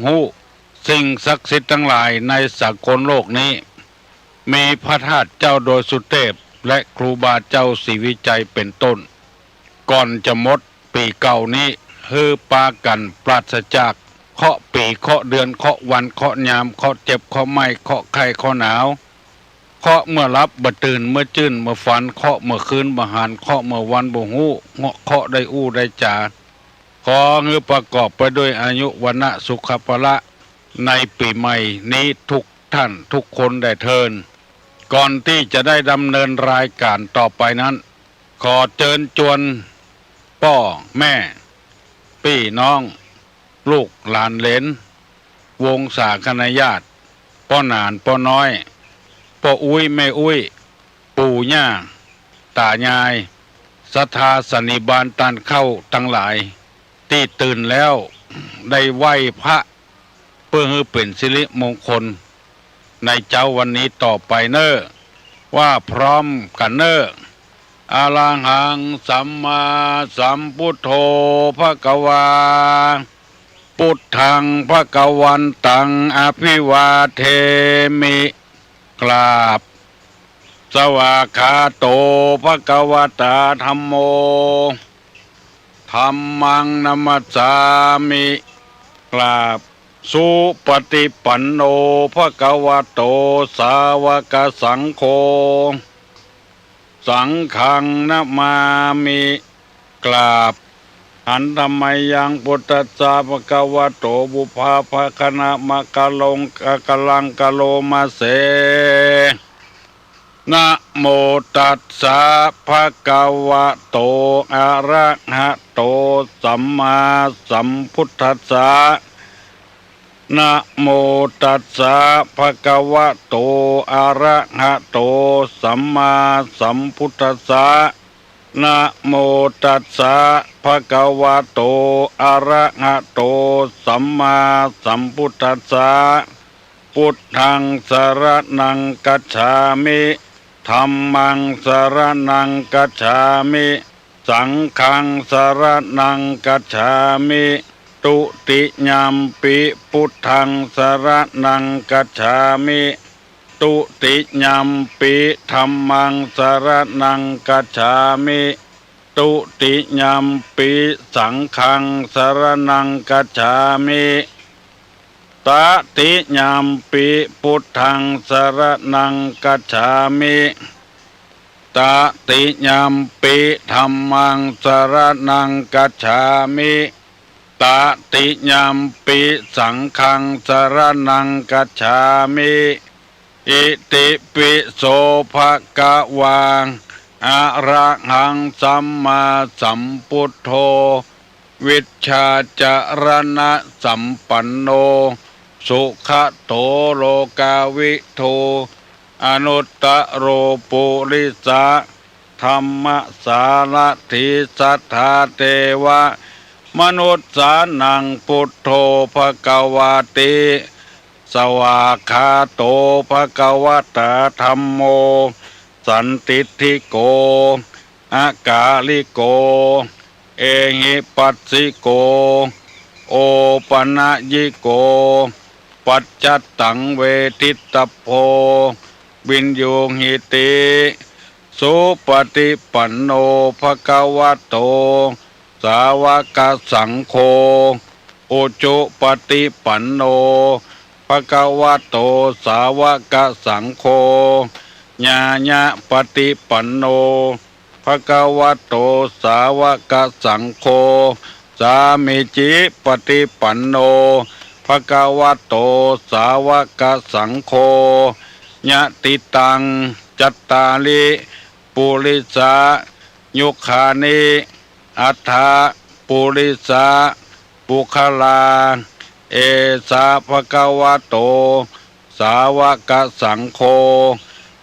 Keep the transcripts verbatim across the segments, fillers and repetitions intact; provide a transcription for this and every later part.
ฮู้ สิ่งศักดิ์สิทธิ์ตังหลายในสากลโลกนี้ มีพระธาตุเจ้าดอยสุเทพ และครูบาเจ้าศรีวิชัยเป็นต้น ก่อนจะหมดปี๋เก่านี้ หื้อปากั๋นปราศจากเคราะห์ปี๋ เคราะห์เดือน เคราะห์วัน เคราะห์ยาม เคราะห์เจ็บ เคราะห์ไม้ เคราะห์ไข้ เคราะห์หนาว เคราะห์เมื่อหลับบ่ตื่น เมื่อจื้นบ่ฝัน เคราะห์เมื่อคืนบ่หัน เคราะห์เมื่อวันบ่ฮู้ เคราะห์ได้อู้ได้จ๋า ขอหื้อประกอบไปด้วยอายุ วรรณะ สุขะ พละ ในปี๋ใหม่นี้ทุกท่านทุกคนได้เทอญ ก่อนตี้จะได้ดำเนินรายก๋านต่อไปนั้น ขอเจิญจวนป้อแม่ ปี้น้อง ลูกหลานเหลน วงศาคณาญาติ ป้อหนานป้อน้อย ป้ออุ๊ยแม่อุ๊ย ปู่ย่าต๋ายาย ศรัทธาสันนิบาตต้านเข้าตังหลาย ตี้ตื่นแล้วได้ไหว้พระ เปื้อหื้อเป๋นสิริมงคล ในเจ๊าวันนี้ต่อไปเน่อ ว่าพร้อมกั๋นเน่อ อะระหัง สัมมาสัมพุทโธ ภะคะวา พุทธัง ภะคะวันตัง อะภิวาเทมิ กราบ สวากขาโต ภะคะวะตา ธัมโม ธัมมัง นะมัสสามิ กราบ สุปฏิปันโน ภะคะวะโต สาวกสังโฆ สังฆัง นะมามิ กราบ หันธะมะยัง พุทธัสสะ ภะคะวะโต ปุพพะภะคะนะมะกะลง อะกะลัง กะโลมาเส นะโมตัสสะ ภะคะวะโต อะระหะโต สัมมาสัมพุทธัสสะ นะโมตัสสะ ภะคะวะโต อะระหะโต สัมมาสัมพุทธัสสะ นะโมตัสสะ ภะคะวะโต อะระหะโต สัมมาสัมพุทธัสสะ พุทธัง สะระณัง คัจฉามิ ธัมมัง สะระณัง คัจฉามิ สังฆัง สะระณัง คัจฉามิ ตุติยัมปิ พุทธัง สะระณัง คัจฉามิ ตุติยัมปิ ธัมมัง สะระณัง คัจฉามิ ตุติยัมปิ สังฆัง สะระณัง คัจฉามิ ตติยัมปิ พุทธัง สะระณัง คัจฉามิ ตติยัมปิ ธัมมัง สะระณัง คัจฉามิ ตติยัมปิ สังฆัง สะระณัง คัจฉามิ อิติปิโส ภะคะวา อะระหัง สัมมาสัมพุทโธ วิชชาจะระณะสัมปันโน สุขะโต โลกาวิทู อนุตตะโร ปุริสะ ธัมมะสารถี สัทธาเทวะมนุสสานัง พุทโธ ภะคะวาติ สวากขาโต ภะคะวะตา ธัมโม สันทิฏฐิโก อะกาลิโก เอหิปัสสิโก โอปะนะยิโก ปัจจัตตัง เวทิตตัพโพ วินยูหิติ สุปฏิปันโน ภะคะวะโต สาวกสังโฆ อุจุปฏิปันโน ภะคะวะโต สาวกสังโฆ ญาณะปฏิปันโน ภะคะวะโต สาวกสังโฆ สามีจิปฏิปันโน ภะคะวะโต สาวกสังโฆ ยะติตัง จัตตาริ ปุริสะ ยุคคานิ อัฏฐะ ปุริสะ ปุคคลา เอสะ ภะคะวะโต สาวกสังโฆ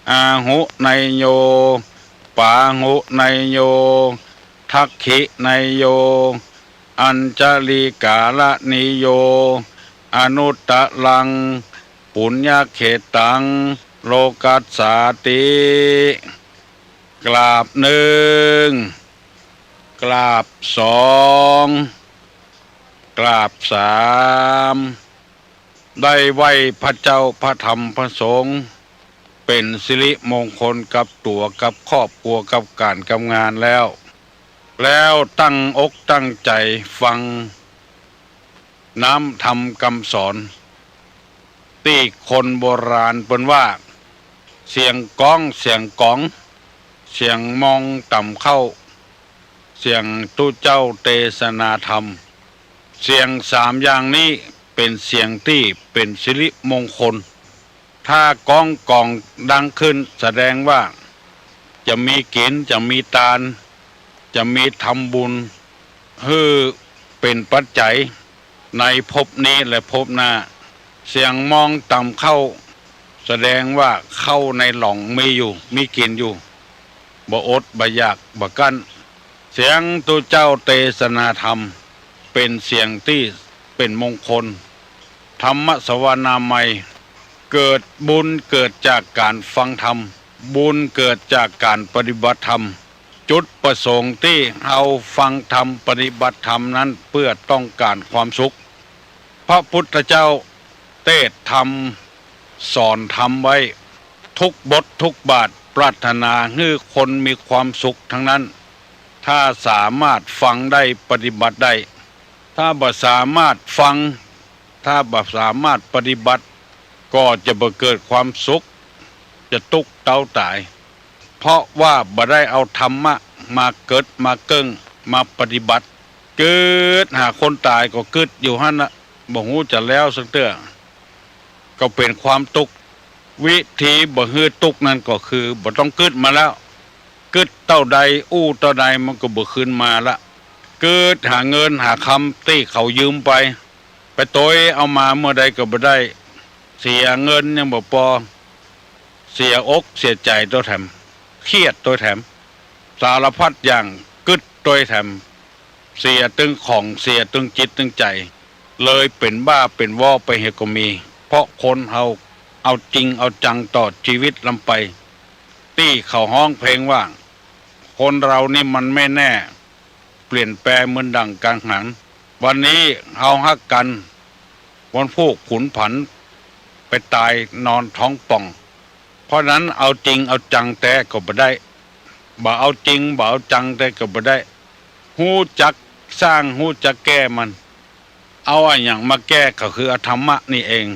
อาหุเนยโย ปาหุเนยโย ทักขิเนยโย อัญชลีกาละนิโย อนุตตะรัง ปุญญะเขตัง โลกัสสาติ กราบนึ่ง กราบสอง กราบสาม ได้ไหว้พระเจ้าพระธรรมพระสงฆ์ เป๋นสิริมงคลกับตั๋วกับครอบครัวกับก๋านกับงานแล้ว แล้วตั้งอกตั้งใจ๋ฟังน้ำธรรมกำสอน ตี้คนโบราณเปิ้นว่า เสียงก๊องเสียงก๋อง เสียงมองต่ำเข้า เสียงตุ๊เจ้าเตสนาธรรม เสียงสามอย่างนี้เป๋นเสียงตี้เป๋นสิริมงคล ถ้าก๊องก๋องดังขึ้นแสดงว่าจะมีกิ๋น จะมีตาน จะมีทำบุญ หื้อเป๋นปัจจัยในภพนี้และภพหน้า เสียงมองต่ำเข้า แสดงว่าข้าวในหล่องมีอยู่ มีกิ๋นอยู่ บ่อดบ่อยากบ่กั้น เสียงตุ๊เจ้าเตสนาธรรม เป๋นเสียงตี้เป๋นมงคล ธรรมสวนามัย เกิดบุญเกิดจากก๋านฟังธรรม บุญเกิดจากก๋านปฏิบัติธรรม จุดประสงค์ตี้เฮาฟังธรรมปฏิบัติธรรมนั้นเปื้อต้องก๋านความสุข พระพุทธเจ้าเตสน์ธรรมสอนธรรมไว้ ทุกบททุกบาทปรารถนาหื้อคนมีความสุขทั้งนั้น ถ้าสามารถฟังได้ปฏิบัติได้ ถ้าบ่สามารถฟัง ถ้าบ่สามารถปฏิบัติ ก็จะบ่เกิดความสุข จะตุ๊กเต๊าต๋าย เพราะว่าบ่ได้เอาธรรมะมาเกิดมาเกิ่งมาปฏิบัติ กึ๊ดหาคนต๋ายก็กึ๊ดอยู่หั้นน่ะ บ่ฮู้จะแล้วสักเตื้อ ก็เป๋นความตุ๊กข์ วิธีบ่หื้อตุ๊กข์นั้นก็คือบ่ต้องกึ๊ดมันแล้ว กึ๊ดเต้าใดอู้เต้าใดมันก็บ่คืนมาละ กึ๊ดหาเงินหาคำตี้เขายืมไป ไปตวยเอามาเมื่อใดก็บ่ได้ เสียเงินยังบ่ปอ เสียอกเสียใจ๋ตวยแถม เครียดตวยแถม สารพัดอย่างกึ๊ดตวยแถม เสียตึงของ เสียตึงจิตตึงใจ๋ เลยเป๋นบ้าเป๋นวอไปเหียก็มี เพราะคนเฮาเอาจริงเอาจังต่อจีวิตลำไป ตี้เขาฮ้องเพลงว่า คนเฮานี่มันไม่แน่ เปลี่ยนแปลงเหมือนดั่งกังหัน วันนี้เฮาฮักกั๋น วันพูกขุนผัน ไปต๋ายนอนท้องป่อง เพราะนั้นเอาจริงเอาจังแต๊ก็บ่ได้ บ่เอาจริงบ่เอาจังแต๊ก็บ่ได้ ฮู้จักสร้างฮู้จักแก้มัน เอาอะหยังมาแก้ก็คือเอาธรรมะนี่เอง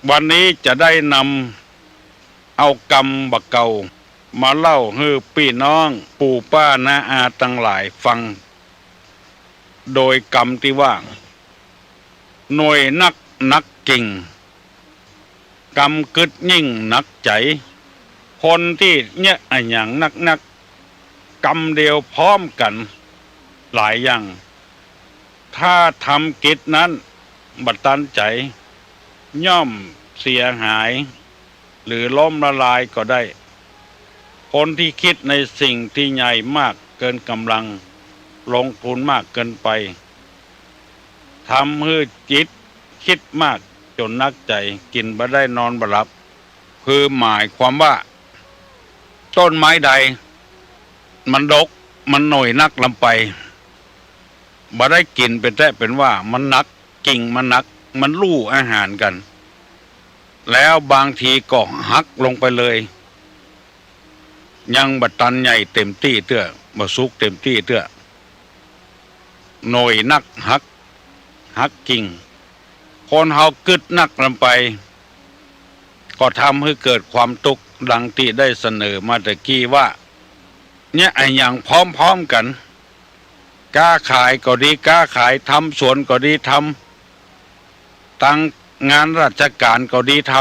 วันนี้จะได้นำเอากำบ่าเก่ามาเล่าหื้อปี้น้องปู่ป้าน้าอาตังหลายฟัง โดยกำตี้ว่า หน่วยนักหนักกิ่ง กำกึ๊ดยิ่งหนักใจ๋ คนตี้เยียะอะหยังนักๆ กำเดียวพร้อมกั๋นหลายอย่าง ถ้าทำกิจนั้นบ่ตันใจ๋ ย่อมเสียหาย หรือล้มละลายก็ได้ คนตี้กึ๊ดในสิ่งตี้ใหญ่มากเกินก๋ำลัง ลงทุนมากเกินไป ทำหื้อจิตกึ๊ดมากจ๋นหนักใจ๋ กิ๋นบ่ได้นอนบ่หลับ คือหมายความว่า ต้นไม้ใดมันดก มันหน่วยนักลำไป บ่ได้กิ๋นเป๋นแต๊เป๋นว่า มันหนัก กิ่งมันหนัก มันลู่อาหารกั๋น แล้วบางทีก็หักลงไปเลย ยังบ่ตันใหญ่เต๋มตี้เตื้อ บ่สุกเต๋มตี้เตื้อ หน่วยนักหัก หักกิ่ง คนเฮากึ๊ดนักลำไป ก็ทำหื้อเกิดความตุ๊กข์ ดังตี้ได้เสนอมาตะกี้ว่า เยียะอะหยังพร้อมๆ กั๋น ก๊าขายก็ดีก๊าขาย ทำสวนก็ดีทำ ตังงานราชก๋านก็ดีท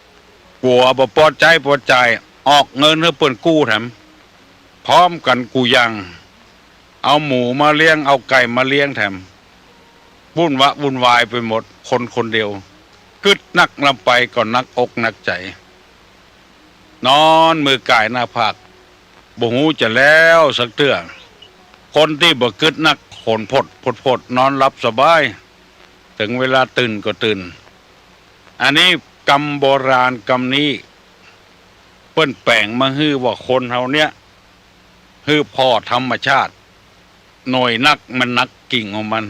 ำ กั๋วบ่ปอใจ๊ปอจ่าย ออกเงินหื้อเปิ้นกู้แถม พร้อมกั๋นกู้อย่าง เอาหมูมาเลี้ยง เอาไก่มาเลี้ยงแถม วุ่นวะวุ่นวายไปหมด คนคนเดียว กึ๊ดนักลำไปก็หนักอกหนักใจ๋ นอนมือก่ายหน้าผาก บ่ฮู้จะแล้วสักเตื้อ คนตี้บ่กึ๊ดนัก ขนพดพดพด นอนหลับสบาย เถิงเวลาตื่นก็ตื่น อันนี้กำโบราณกำนี้ เปิ้นแป๋งมาหื้อว่าคนเฮาเนี่ย หื้อผ่อธรรมชาติ หน่วยนักมันหนักกิ่งของมัน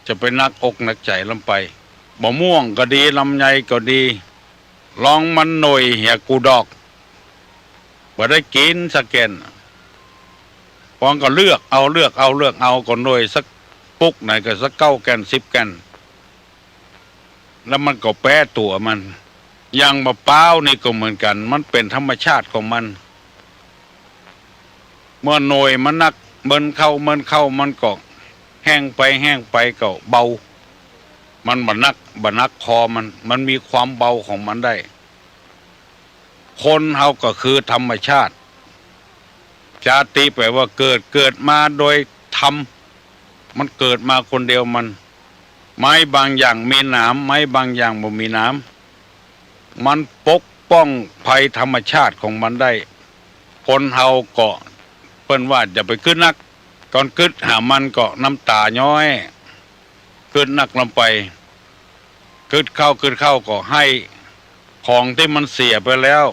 จะไปหนักอกหนักใจ๋ลำไป มะม่วงก็ดี ลำไยก็ดี ลองมันหน่วยเหียกู้ดอก บ่ได้กิ๋นสักแก่น ปองก็เลือกเอา เลือกเอา เลือกเอา ก็หน่วยสักปุกไหนก็สักเก้าแก่น สิบแก่น แล้วมันก็แป๊ตั๋วมัน อย่างมะพร้าวนี่ก็เหมือนกั๋น มันเป๋นธรรมชาติของมัน เมื่อหน่วยมันนัก เมินเข้า เมินเข้า มันก็แห้งไป แห้งไปก็เบา มันบ่หนัก บ่หนักคอมัน มันมีความเบาของมันได้ คนเฮาก็คือธรรมชาติ จาติแปลว่าเกิด เกิดมาโดยธรรม มันเกิดมาคนเดียวมัน ไม้บางอย่างมีหนาม ไม้บางอย่างบ่มีหนาม มันปกป้องภัยธรรมชาติของมันได้ คนเฮาก็เปิ้นว่าอย่าไปกึ๊ดนัก ก่อนกึ๊ดหามันก็น้ำต๋าย้อย กึ๊ดนักลำไป กึ๊ดเข้า กึ๊ดเข้าก็ไห้ของตี้มันเสียไปแล้ว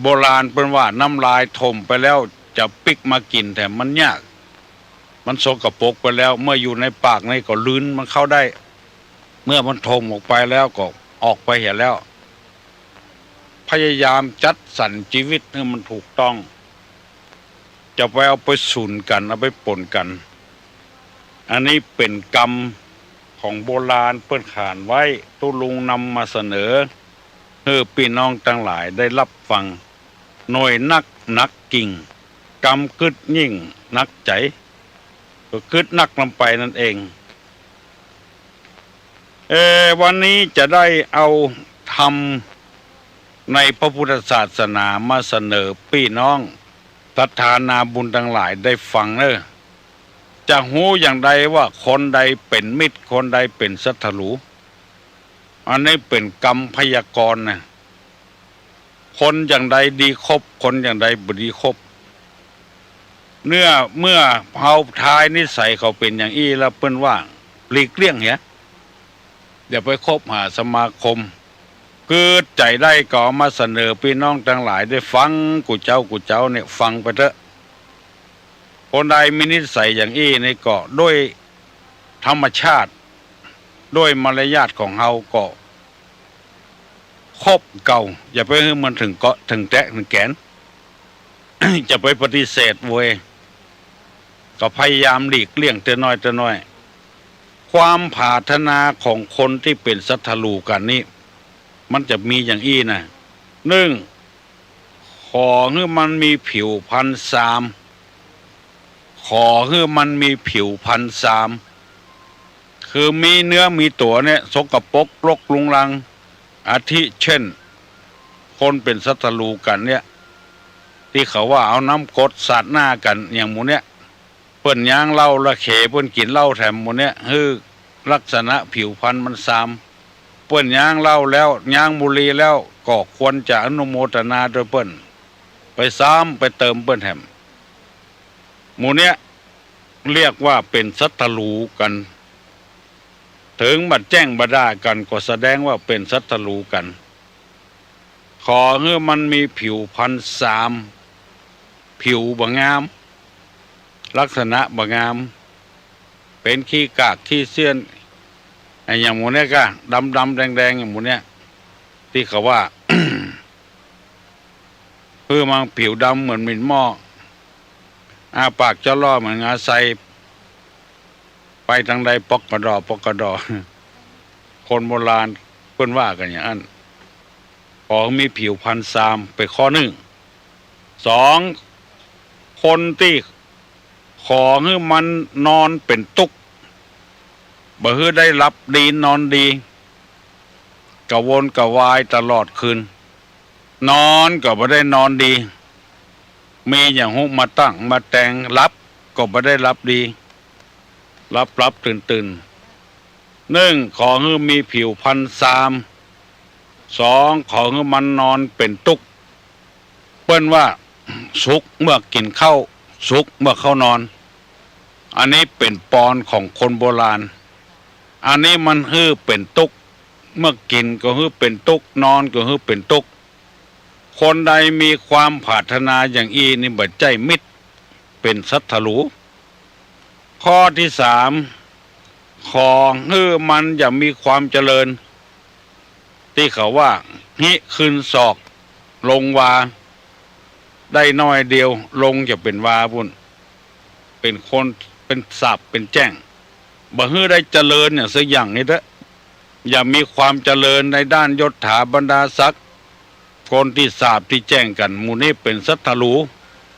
โบราณเปิ้นว่าน้ำลายถ่มไปแล้วจะปิ๊กมากิ๋นแถมมันยาก มันสกปรกไปแล้ว เมื่ออยู่ในปากนี่ก็รื้นมันเข้าได้ เมื่อมันถ่มออกไปแล้วก็ออกไปเหียแล้ว พยายามจัดสรรชีวิตหื้อมันถูกต้อง จะไปเอาไปสุนกั๋น เอาไปป๋นกั๋น อันนี้เป๋นกำของโบราณเปิ้นขานไว้ ตุ๊ลุงนำมาเสนอ หื้อปี้น้องตังหลายได้ฮับฟัง หน่วยนักหนักกิ่ง กำกึ๊ดยิ่งหนักใจ๋ ก็กึ๊ดนักลำไปนั่นเอง เอ่อ วันนี้จะได้เอาธรรมในพระพุทธศาสนามาเสนอปี้น้องศรัทธานาบุญตังหลายได้ฟังเน่อ จะฮู้อย่างใดว่าคนใดเป๋นมิตร คนใดเป๋นศัตรู อันนี้เป๋นกำพยากรณ์นะ คนอย่างใดดีคบ คนอย่างใดบ่ดีคบ เมื่อ เมื่อเฮาทายนิสัยเขาเป๋นอย่างอี้แล้วเปิ้นว่าหลีกเลี่ยงเหีย อย่าไปคบหาสมาคม กึ๊ดใจ๋ได้ก็เอามาเสนอปี้น้องตังหลายได้ฟัง กู้เจ๊ากู้เจ๊าเนี่ยฟังไปเต๊อะ คนใดมีนิสัยอย่างอี้นี่ก็ด้วยธรรมชาติ ด้วยมารยาทของเฮาก็ คบเก่า อย่าไปหื้อมันเถิงเกาะเถิงแต๊เถิงแก๋น จะไปปฏิเสธเว้ย ก็พยายามหลีกเลี่ยงเตื้อน้อยเตื้อน้อย ความผาถนาของคนตี้เป๋นศัตรูกั๋นนี่ มันจะมีอย่างอี้นะ หนึ่ง ขอหื้อมันมีผิวพรรณซาม ขอหื้อมันมีผิวพรรณซาม คือมีเนื้อมีตั๋วเนี่ยสกปรกรกรุงรัง อาทิเช่น คนเป๋นศัตรูกั๋นเนี่ย ตี้เขาว่าเอาน้ำกรดสาดหน้ากั๋นอย่างหมู่เนี่ย เปิ้นย้างเหล้าละเข เปิ้นกิ๋นเหล้าแถมหมู่เนี่ย หื้อลักษณะผิวพรรณมันซาม เปิ้นย้างเหล้าแล้ว ย้างบุหรี่แล้ว ก็ควรจะอนุโมทนาตวยเปิ้น ไปซ้ำไปเติมเปิ้นแถม หมู่เนี่ยเรียกว่าเป๋นศัตรูกั๋น เถิงบ่แจ้งบ่ด่ากั๋นก็แสดงว่าเป๋นศัตรูกั๋น ขอหื้อมันมีผิวพรรณซาม ผิวบ่งาม ลักษณะบ่งาม เป๋นขี้กากขี้เสี้ยน อะอย่างหมู่เนี่ยก้า ดำๆ แดงๆ อย่างหมู่เนี่ย ตี้เขาว่า หื้อมันผิวดำเหมือนหมิ่นหม้อ อ้าปากจ้อล่อเหมือนงาไซ ไปตางใดปอกกะดอ ปอกกะดอ คนโบราณเปิ้นว่ากั๋นอย่างอั้น ขอมีผิวพรรณซาม เป๋นข้อนึ่ง สอง คนตี้ขอหื้อมันนอนเป๋นตุ๊กข์ บ่หื้อได้หลับดีนอนดี กระวนกระวายตลอดคืน นอนก็บ่ได้นอนดี มีอย่างฮู้มาตั้งมาแตง หลับก็บ่ได้หลับดี หลับๆ ตื่นๆ นึ่ง ขอหื้อมีผิวพรรณซาม สอง ขอหื้อมันนอนเป๋นตุ๊กข์ เปิ้นว่าสุขเมื่อกิ๋นข้าว สุขเมื่อเข้านอน อันนี้เป๋นปอนของคนโบราณ อันนี้มันหื้อเป๋นตุ๊กข์ เมื่อกิ๋นก็หื้อเป๋นตุ๊กข์ นอนก็หื้อเป๋นตุ๊กข์ คนใดมีความผาถนาอย่างอี้นี่บ่ใจ้มิตร เป๋นศัตรู ข้อตี้สาม ขอหื้อมันอย่ามีความเจริญ ตี้เขาว่า หิขึ้นศอก ลงวา ได้น้อยเดียว ลงจะเป๋นวาปู้น เป๋นคน เป๋นสาบ เป๋นแจ้ง บ่หื้อได้เจริญอย่างสักอย่างนี้เต๊อะ อย่ามีความเจริญในด้านยศถาบรรดาศักดิ์ คนตี้สาบตี้แจ้งกั๋น หมู่นี้เป๋นศัตรู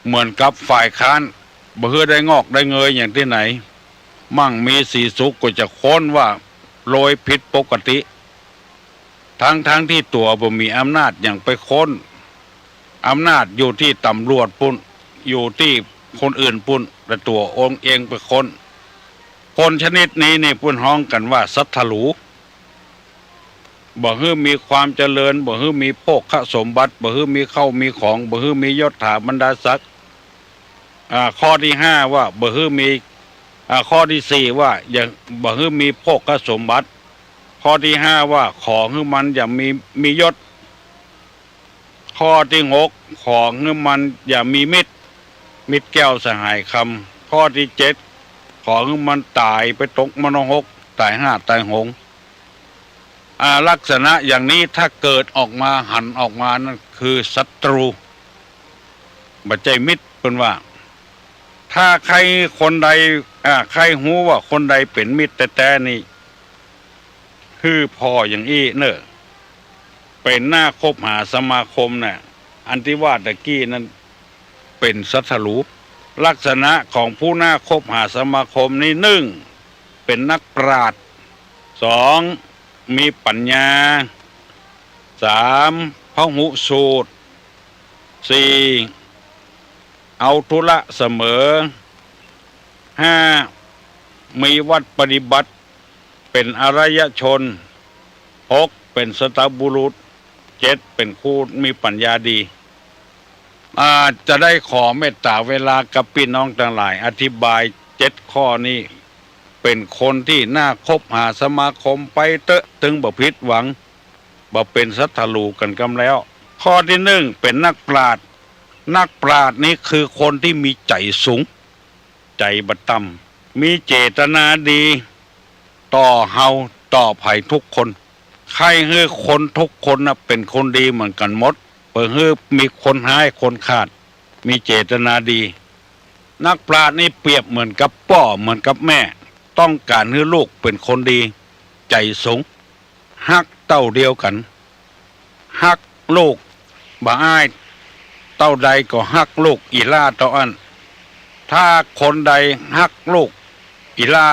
เหมือนกับฝ่ายค้าน บ่หื้อได้งอกได้เงยอย่างตี้ไหน มั่งมีสีสุขก็จะค้นว่าโลยผิดปกติ ทั้งๆ ตี้ตั๋วบ่มีอำนาจหยังไปค้น อำนาจอยู่ตี้ตำรวจปู้น อยู่ตี้คนอื่นปู้น แต่ตั๋วองค์เองไปค้น คนชนิดนี้นี่เปิ้นฮ้องกั๋นว่าศัตรู บ่หื้อมีความเจริญ บ่หื้อมีโภคสมบัติ บ่หื้อมีข้าวมีของ บ่หื้อมียศถาบรรดาศักดิ์ อ่า ข้อตี้ห้าว่า บ่หื้อมี อ่า ข้อตี้สี่ว่า อย่า บ่หื้อมีโภคสมบัติ ข้อตี้ห้าว่า ขอหื้อมันอย่ามี มียศ ข้อตี้หก ขอหื้อมันอย่ามีมิตร มิตรแก้วสหายคำ ข้อตี้เจ็ด ขอหื้อมันต๋ายไปตกมรณะนรก ต๋ายห้าต๋ายหง อ่า ลักษณะอย่างนี้ถ้าเกิดออกมา หันออกมา นั่นคือศัตรู บ่ใจ้มิตร เปิ้นว่า ถ้าใค่คนใด อ่า ใค่ฮู้ว่าคนใดเป๋นมิตรแต๊ๆ นี่ หื้อผ่ออย่างอี้เน่อ เป๋นหน้าคบหาสมาคมน่ะ อันตี้ว่าตะกี้นั้นเป๋นศัตรู ลักษณะของผู้หน้าคบหาสมาคมนี่ นึ่ง เป๋นนักปราชญ์ สอง มีปั๋ญญา สาม พหูสูตร สี่ เอาธุระเสมอ ห้า มีวัตรปฏิบัติ เป๋นอริยชน หก เป๋นสัตบุรุษ เจ็ด เป๋นผู้มีปั๋ญญาดี อ่า จะได้ขอเมตต๋าเวลากับปี้น้องตังหลาย อธิบายเจ็ดข้อนี้ เป๋นคนตี้หน้าคบหาสมาคมไปเต๊อะ เถิงบ่ผิดหวัง บ่เป๋นศัตรูกั๋นกำแล้ว ข้อตี้นึ่ง เป๋นนักปราชญ์ นักปราชญ์นี้คือคนตี้มีใจ๋สูง ใจ๋บ่ต่ำ มีเจตนาดี ต่อเฮา ต่อใผทุกคน ใค่หื้อคนทุกคนน่ะเป๋นคนดีเหมือนกั๋นหมด บ่หื้อมีคนฮ้ายคนขาด มีเจตนาดี นักปราชญ์นี้เปรียบเหมือนกับป้อเหมือนกับแม่ ต้องก๋านหื้อลูกเป๋นคนดี ใจ๋สูง ฮักเต้าเดียวกั๋น ฮักลูกบ่อ้าย เต้าใดก็ฮักลูกอีหล้าเต้าอั้น ถ้าคนใดฮักลูกอีหล้า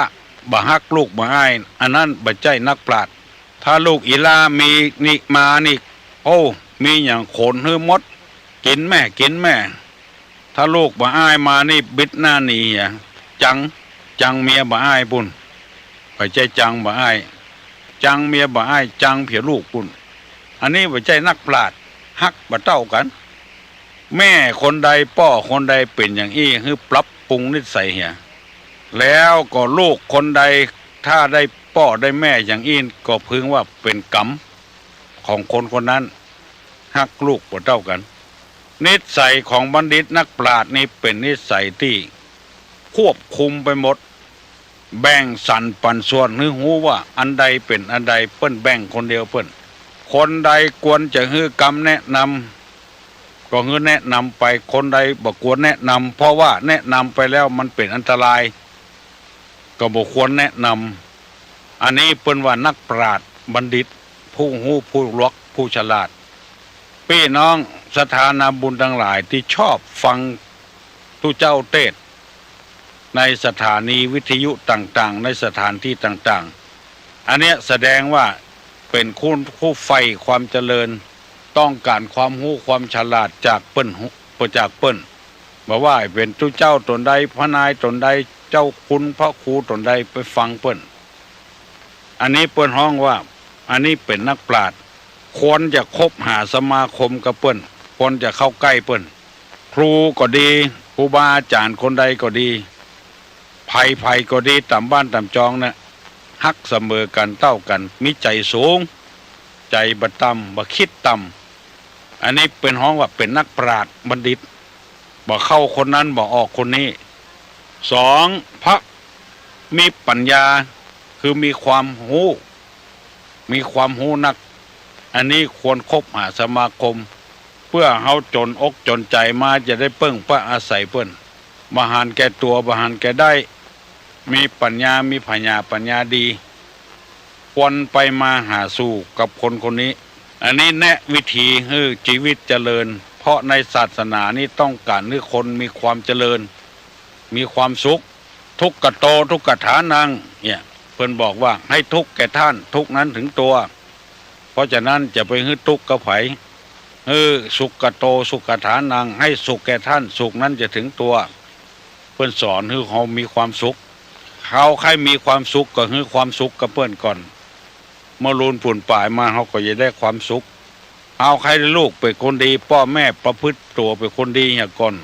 บ่ฮักลูกบ่อ้าย อันนั้นบ่ใจ้นักปราชญ์ ถ้าลูกอีหล้ามีนี่มานี่ โอ้ มีหยังขนหื้อหมด กิ๋นแม่ กิ๋นแม่ ถ้าลูกบ่อ้ายมานี่บิดหน้าหนีอะ จัง จังเมียบ่อ้ายปู้น บ่ใจ้จังบ่อ้าย จังเมียบ่อ้าย จังเผียลูกปู้น อันนี้บ่ใจ้นักปราชญ์ ฮักบ่เต้ากั๋น แม่คนใดป้อคนใดเป๋นอย่างอี้ หื้อปรับปรุงนิสัยเหีย แล้วก็ลูกคนใดถ้าได้ป้อได้แม่อย่างอี้ ก็พึงว่าเป๋นกรรมของคนคนนั้น ฮักลูกบ่เต้ากั๋น นิสัยของบัณฑิตนักปราชญ์นี้เป๋นนิสัยตี้ควบคุมไปหมด แบ่งสรรปันส่วนหื้อฮู้ว่าอันใดเป๋นอันใด เปิ้นแบ่งคนเดียวเปิ้น คนใดควรจะหื้อกำแนะนำ ก็หื้อแนะนำไป คนใดบ่ควรแนะนำ เพราะว่าแนะนำไปแล้วมันเป๋นอันตราย ก็บ่ควรแนะนำ อันนี้เปิ้นว่านักปราชญ์บัณฑิต ผู้ฮู้ผู้หลวกผู้ฉลาด ปี้น้องศรัทธานาบุญตังหลายตี้ชอบฟังตุ๊เจ้าเตสน์ในสถานีวิทยุต่างๆ ในสถานตี้ต่างๆ อันเนี้ยแสดงว่าเป๋นคนผู้ใฝ่ความเจริญ ต้องก๋านความฮู้ความฉลาดจากเปิ้น จากเปิ้น บ่ว่าเป๋นตุ๊เจ้าต๋นใด พระนายต๋นใด เจ้าคุณพระครูต๋นใด ไปฟังเปิ้น อันนี้เปิ้นฮ้องว่า อันนี้เป๋นนักปราชญ์ ควรจะคบหาสมาคมกับเปิ้น ควรจะเข้าใก้เปิ้น ครูก็ดี ครูบาอาจ๋ารย์คนใดก็ดี ใผๆ ก็ดี ต๋ามบ้านต๋ามจองเนี่ย ฮักเสมอกั๋นเต้ากั๋น มีใจ๋สูง ใจ๋บ่ต่ำ บ่คิดต่ำ อันนี้เปิ้นฮ้องว่าเป๋นนักปราชญ์บัณฑิต บ่เข้าคนนั้น บ่ออกคนนี้ สอง พระมีปัญญา คือมีความฮู้ มีความฮู้นัก อันนี้ควรคบหาสมาคม เปื้อเฮาจ๋นอกจ๋นใจ๋มาจะได้เปิ้งพาอาศัยเปิ้น บ่หันแก่ตั๋ว บ่หันแก่ได้ มีปัญญา มีผญาปัญญาดี ควรไปมาหาสู่กับคนคนนี้ อันนี้แนะวิธีหื้อจีวิตเจริญ เพราะในศาสนานี้ต้องก๋านหื้อคนมีความเจริญ มีความสุข ทุกขโต ทุกขฐานัง เนี่ย เปิ้นบอกว่า ให้ทุกข์แก่ท่าน ทุกข์นั้นถึงตัว เพราะฉะนั้นจะไปหื้อตุ๊กข์กับใผ หื้อสุขโต สุขฐานัง ให้สุขแก่ท่าน สุขนั้นจะถึงตัว เปิ้นสอนหื้อเฮามีความสุข เฮาใค่มีความสุขก็หื้อความสุขกับเปิ้นก่อน เมื่อลูนปูนป๋ายมาเฮาก็จะได้ความสุข เฮาใค่ลูกเป๋นคนดี ป้อแม่ประพฤติตั๋วเป๋นคนดีเหียก่อน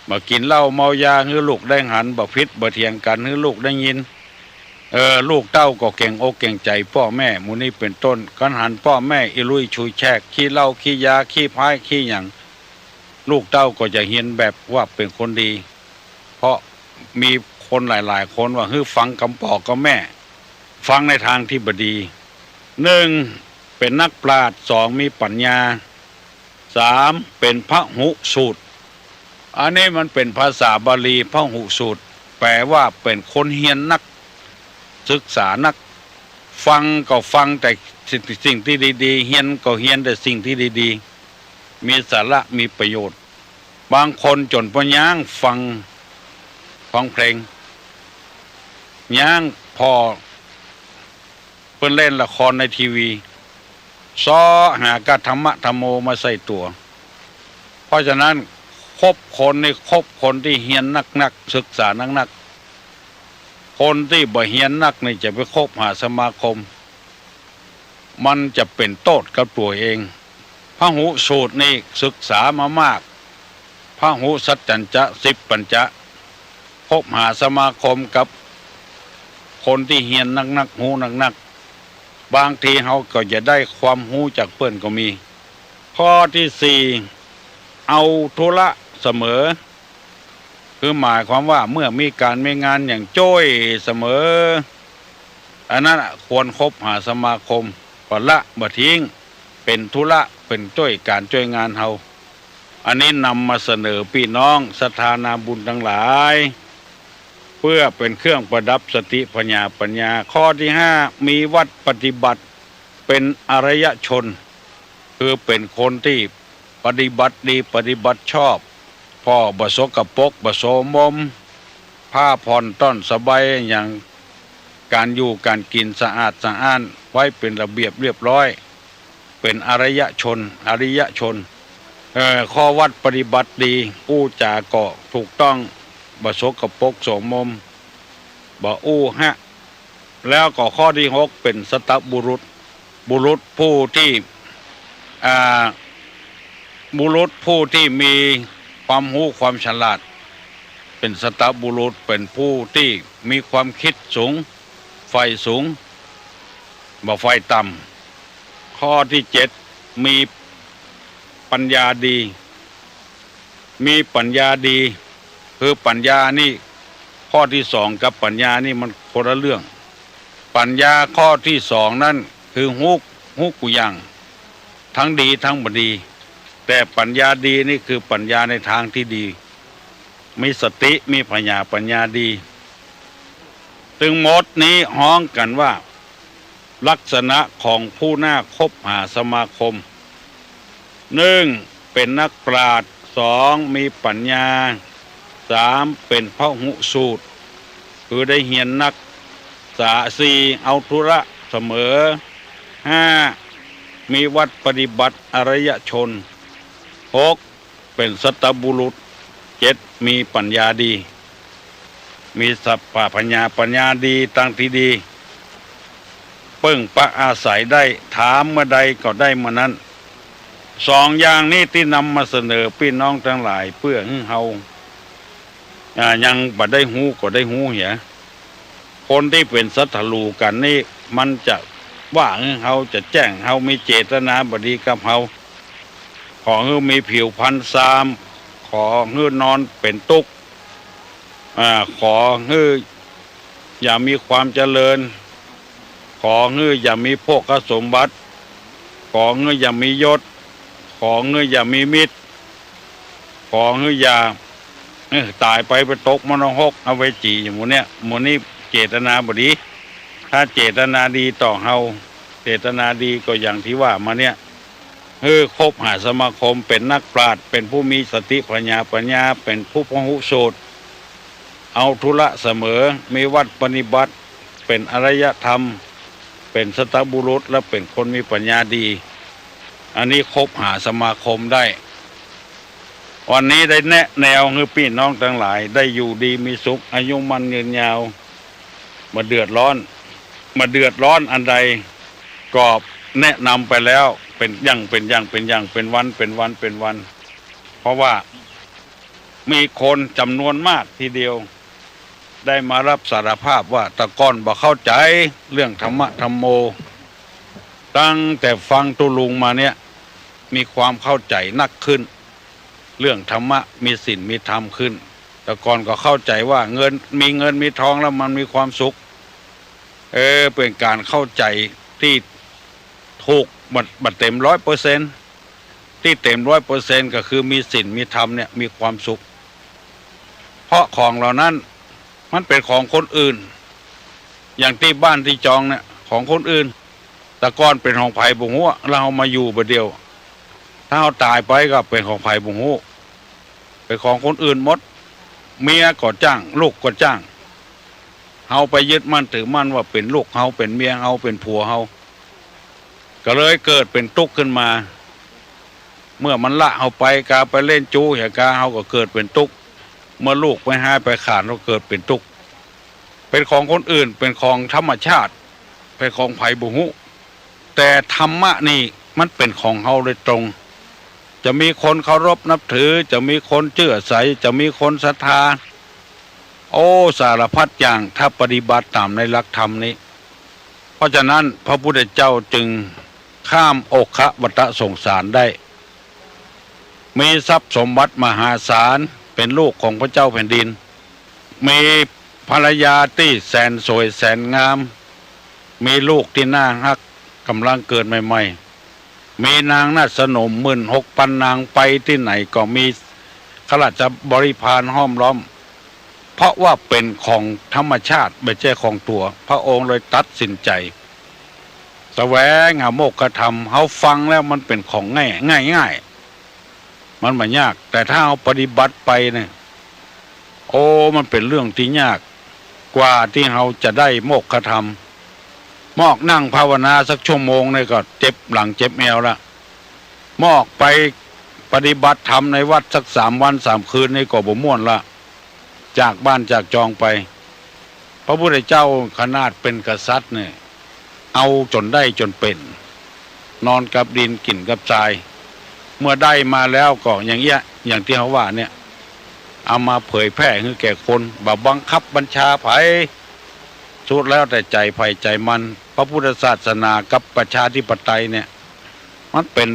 บ่กิ๋นเหล้าเมายาหื้อลูกได้หัน บ่ผิดบ่เถียงกั๋นหื้อลูกได้ยิน เออ ลูกเต้าก็เก๋งอกเก๋งใจ๋ป้อแม่ หมู่นี้เป๋นต้น คันหันป้อแม่อิรุ่ยชุยแชก ขี้เหล้าขี้ยาขี้พร้ายขี้หยัง ลูกเต้าก็จะเฮียนแบบว่าเป๋นคนดี เพราะมีคนหลายๆ คนว่าหื้อฟังกำป้อกับแม่ ฟังในตางตี้บ่ดี นึ่ง เป๋นนักปราชญ์ สอง มีปัญญา สาม เป๋นพหุสูตร อันนี้มันเป๋นภาษาบาลี พหุสูตร แปล๋ว่าเป๋นคนเฮียนนัก ศึกษานัก ฟังก็ฟังแต่สิ่ง สิ่งตี้ดีๆ เฮียนก็เฮียนแต่สิ่งตี้ดีๆ มีสาระ มีประโยชน์ บางคนจ๋นป้อย้างฟัง ฟังเพลง ย้างผ่อ เปิ้นเล่นละครในทีวี เซาะหาก้าธรรมะธรรมโมมาใส่ตั๋ว เพราะฉะนั้นคบคนนี่คบคนตี้เฮียนนักๆ ศึกษานักๆ คนตี้บ่เฮียนนักนี่จะไปคบหาสมาคม มันจะเป๋นโต้ษกับตั๋วเอง พหุสูตรนี่ศึกษามามาก พหุสัจจัญจะ สิบปัญจะ คบหาสมาคมกับคนตี้เฮียนนักๆ ฮู้นักๆ บางทีเฮาก็จะได้ความฮู้จากเปิ้นก็มี ข้อตี้สี่ เอาธุระเสมอ คือหมายความว่าเมื่อมีก๋านมีงานหยังจ้วยเสมอ อันนั้นน่ะควรคบหาสมาคม บ่ละบ่ทิ้ง เป๋นธุระ เป๋นจ้วยก๋านจ้วยงานเฮา อันนี้นำมาเสนอปี้น้องศรัทธานาบุญตังหลาย เปื้อเป๋นเครื่องประดับสติผญาปัญญา ข้อตี้ห้า มีวัตรปฏิบัติ เป๋นอริยชน คือเป๋นคนตี้ปฏิบัติดีปฏิบัติชอบ ผ่อบ่สกปรกบ่โสมม ผ้าผ่อนต้อนสบายหยัง ก๋านอยู่ก๋านกิ๋นสะอาดสะอ้าน ไว้เป๋นระเบียบเรียบร้อย เป๋นอริยชน อริยชน เอ่อ ข้อวัตรปฏิบัติดี อู้จาก็ถูกต้อง บ่สกปรกโสมม บ่อู้ฮะ แล้วก็ข้อตี้หก เป๋นสัตบุรุษ บุรุษผู้ตี้ อ่า บุรุษผู้ตี้มีความฮู้ความฉลาด เป๋นสัตบุรุษ เป๋นผู้ตี้มีความกึ๊ดสูง ใฝ่สูง บ่ใฝ่ต่ำ ข้อตี้เจ็ด มีปัญญาดี มีปัญญาดี คือปัญญานี่ ข้อตี้สองกับปัญญานี่มันคนละเรื่อง ปัญญาข้อตี้สองนั้นคือฮู้ ฮู้กู้อย่าง ตึงดีตึงบ่ดี แต่ปัญญาดีนี่คือปัญญาในตางตี้ดี มีสติ มีผญาปัญญาดี ตึงหมดนี้ฮ้องกั๋นว่า ลักษณะของผู้น่าคบหาสมาคม นึ่ง เป๋นนักปราชญ์ สอง มีปัญญา สาม เป๋นพหุสูตร คือได้เฮียนนัก สา สี่ เอาธุระเสมอ ห้า มีวัตรปฏิบัติอริยชน หก เป๋นสัตบุรุษ เจ็ด มีปัญญาดี มีสัพพะปัญญา ปัญญาดี ตางตี้ดี เปิ้งปะอาศัยได้ ถามเมื่อใดก็ได้เมื่อนั้น สองอย่างนี้ตี้นำมาเสนอปี้น้องตังหลาย เปื้อหื้อเฮา อ่า ยังบ่ได้ฮู้ก็ได้ฮู้เหีย คนตี้เป๋นศัตรู๋กั๋นนี่ มันจะว่าหื้อเฮา จะแจ้งเฮา มีเจตนาบ่ดีกับเฮา ขอหื้อมีผิวพรรณซาม ขอหื้อนอนเป๋นตุ๊กข์ อ่า ขอหื้อ อย่ามีความเจริญ ขอหื้ออย่ามีโภคสมบัติ ขอหื้ออย่ามียศ ขอหื้ออย่ามีมิตร ขอหื้ออย่า เอ้อ ต๋ายไปไปตกมรณะหกอเวจี หมู่เนี้ย หมู่นี้เจตนาบ่ดี ถ้าเจตนาดีต่อเฮา เจตนาดีก็อย่างตี้ว่ามาเนี่ย หื้อคบหาสมาคม เป๋นนักปราชญ์ เป๋นผู้มีสติปัญญา ปัญญา เป๋นผู้พหูสูตร เอาธุระเสมอ มีวัตรปฏิบัติ เป๋นอริยธรรม เป๋นสัตบุรุษ และเป๋นคนมีปัญญาดี อันนี้คบหาสมาคมได้ วันนี้ได้แนะแนวหื้อปี้น้องตังหลายได้อยู่ดีมีสุข อายุมั่นยืนยาว บ่เดือดร้อน บ่เดือดร้อนอันใด ก็แนะนำไปแล้ว เป๋นอย่าง เป๋นอย่าง เป๋นอย่าง เป๋นวัน เป๋นวัน เป๋นวัน เพราะว่ามีคนจ๋ำนวนมากทีเดียว ได้มารับสารภาพว่าแต่ก่อนบ่เข้าใจ๋เรื่องธรรมะธัมโม ตั้งแต่ฟังตุ๊ลุงมาเนี่ย มีความเข้าใจ๋นักขึ้น เรื่องธรรมะ มีศีลมีธรรมขึ้น แต่ก่อนก็เข้าใจ๋ว่าเงิน มีเงินมีทองแล้วมันมีความสุข เออ เป๋นก๋านเข้าใจ๋ตี้ถูก บ่ บ่เต๋มร้อยเปอร์เซ็นต์ ตี้เต๋มร้อยเปอร์เซ็นต์ก็คือมีศีลมีธรรมเนี่ยมีความสุข เพราะของเหล่านั้นมันเป๋นของคนอื่น อย่างตี้บ้านตี้จองเนี่ยของคนอื่น แต่ก่อนเป๋นของใผบ่ฮู้ แล้วเฮามาอยู่บ่าเดี่ยว ถ้าเฮาต๋ายไปก็เป๋นของใผบ่ฮู้ เป๋นของคนอื่นหมด เมียก็จ้าง ลูกก็จ้าง เฮาไปยึดมั่นถือมั่นว่าเป๋นลูกเฮา เป๋นเมียเฮา เป๋นผัวเฮา ก็เลยเกิดเป๋นตุ๊กข์ขึ้นมา เมื่อมันละเฮาไปกา ไปเล่นจู๊เหียกา เฮาก็เกิดเป๋นตุ๊กข์ เมื่อลูกไปฮ้ายไปขาน เฮาเกิดเป๋นตุ๊กข์ เป๋นของคนอื่น เป๋นของธรรมชาติ เป๋นของใผบ่ฮู้ แต่ธรรมะนี่มันเป๋นของเฮาโดยตรง จะมีคนเคารพนับถือ จะมีคนเจื้อใส จะมีคนศรัทธา โอ้ สารพัดอย่าง ถ้าปฏิบัติต๋ามในหลักธรรมนี้ เพราะฉะนั้นพระพุทธเจ้าจึงข้ามโอคะวัฏสงสารได้ มีทรัพย์สมบัติมหาศาล เป๋นลูกของพระเจ้าแผ่นดิน มีภรรยาตี้แสนสวยแสนงาม มีลูกตี้น่าฮัก ก่ำลังเกิดใหม่ๆ มีนางนาฏสนมหมื่นหกปันนาง ไปตี้ไหนก็มีข้าราชบริพารห้อมล้อม เพราะว่าเป๋นของธรรมชาติ บ่ใจ้ของตั๋ว พระองค์เลยตัดสินใจ๋แสวงหาโมกขธรรม เฮาฟังแล้วมันเป๋นของง่าย ง่ายๆ มันบ่ยาก แต่ถ้าเฮาปฏิบัติไปเนี่ย โอ้ มันเป๋นเรื่องตี้ยาก กว่าตี้เฮาจะได้โมกขธรรม มอกนั่งภาวนาสักชั่วโมงนี่ก็เจ็บหลังเจ็บแอวละ มอกไปปฏิบัติธรรมในวัดสักสามวันสามคืนนี่ก็บ่ม่วนละ จากบ้านจากจองไป พระพุทธเจ้าขนาดเป๋นกษัตริย์เนี่ย เอาจ๋นได้จ๋นเป๋น นอนกับดินกิ๋นกับทราย เมื่อได้มาแล้วก็อย่างเอี้ย อย่างตี้เฮาว่าเนี่ย เอามาเผยแผ่หื้อแก่คน บ่บังคับบัญชาใผ สุดแล้วแต่ใจ๋ใผใจ๋มัน พระพุทธศาสนากับประชาธิปไตยเนี่ย มันเป๋น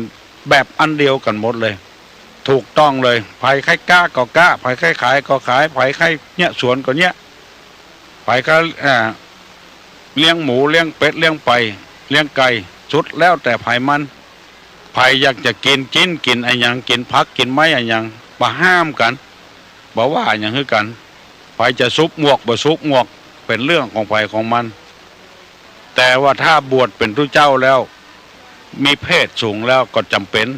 แบบอันเดียวกั๋นหมดเลย ถูกต้องเลย ใผใค่ก๊าก็ก๊า ใผใค่ขายก็ขาย ใผใค่เยียะสวนก็เยียะ ใผใค่ อ่า เลี้ยงหมู เลี้ยงเป็ด เลี้ยงไป เลี้ยงไก่ สุดแล้วแต่ใผมัน ใผอยากจะกิ๋น กิ๋น กิ๋นอะหยัง กิ๋นผัก กิ๋นไม้อะหยัง บ่ห้ามกั๋น บ่ว่าอะหยังหื้อกั๋น ใผจะสูบหมวก บ่สูบหมวก เป๋นเรื่องของใผของมัน แต่ว่าถ้าบวชเป๋นตุ๊เจ้าแล้ว มีเพศสูงแล้วก็จ๋ำเป๋น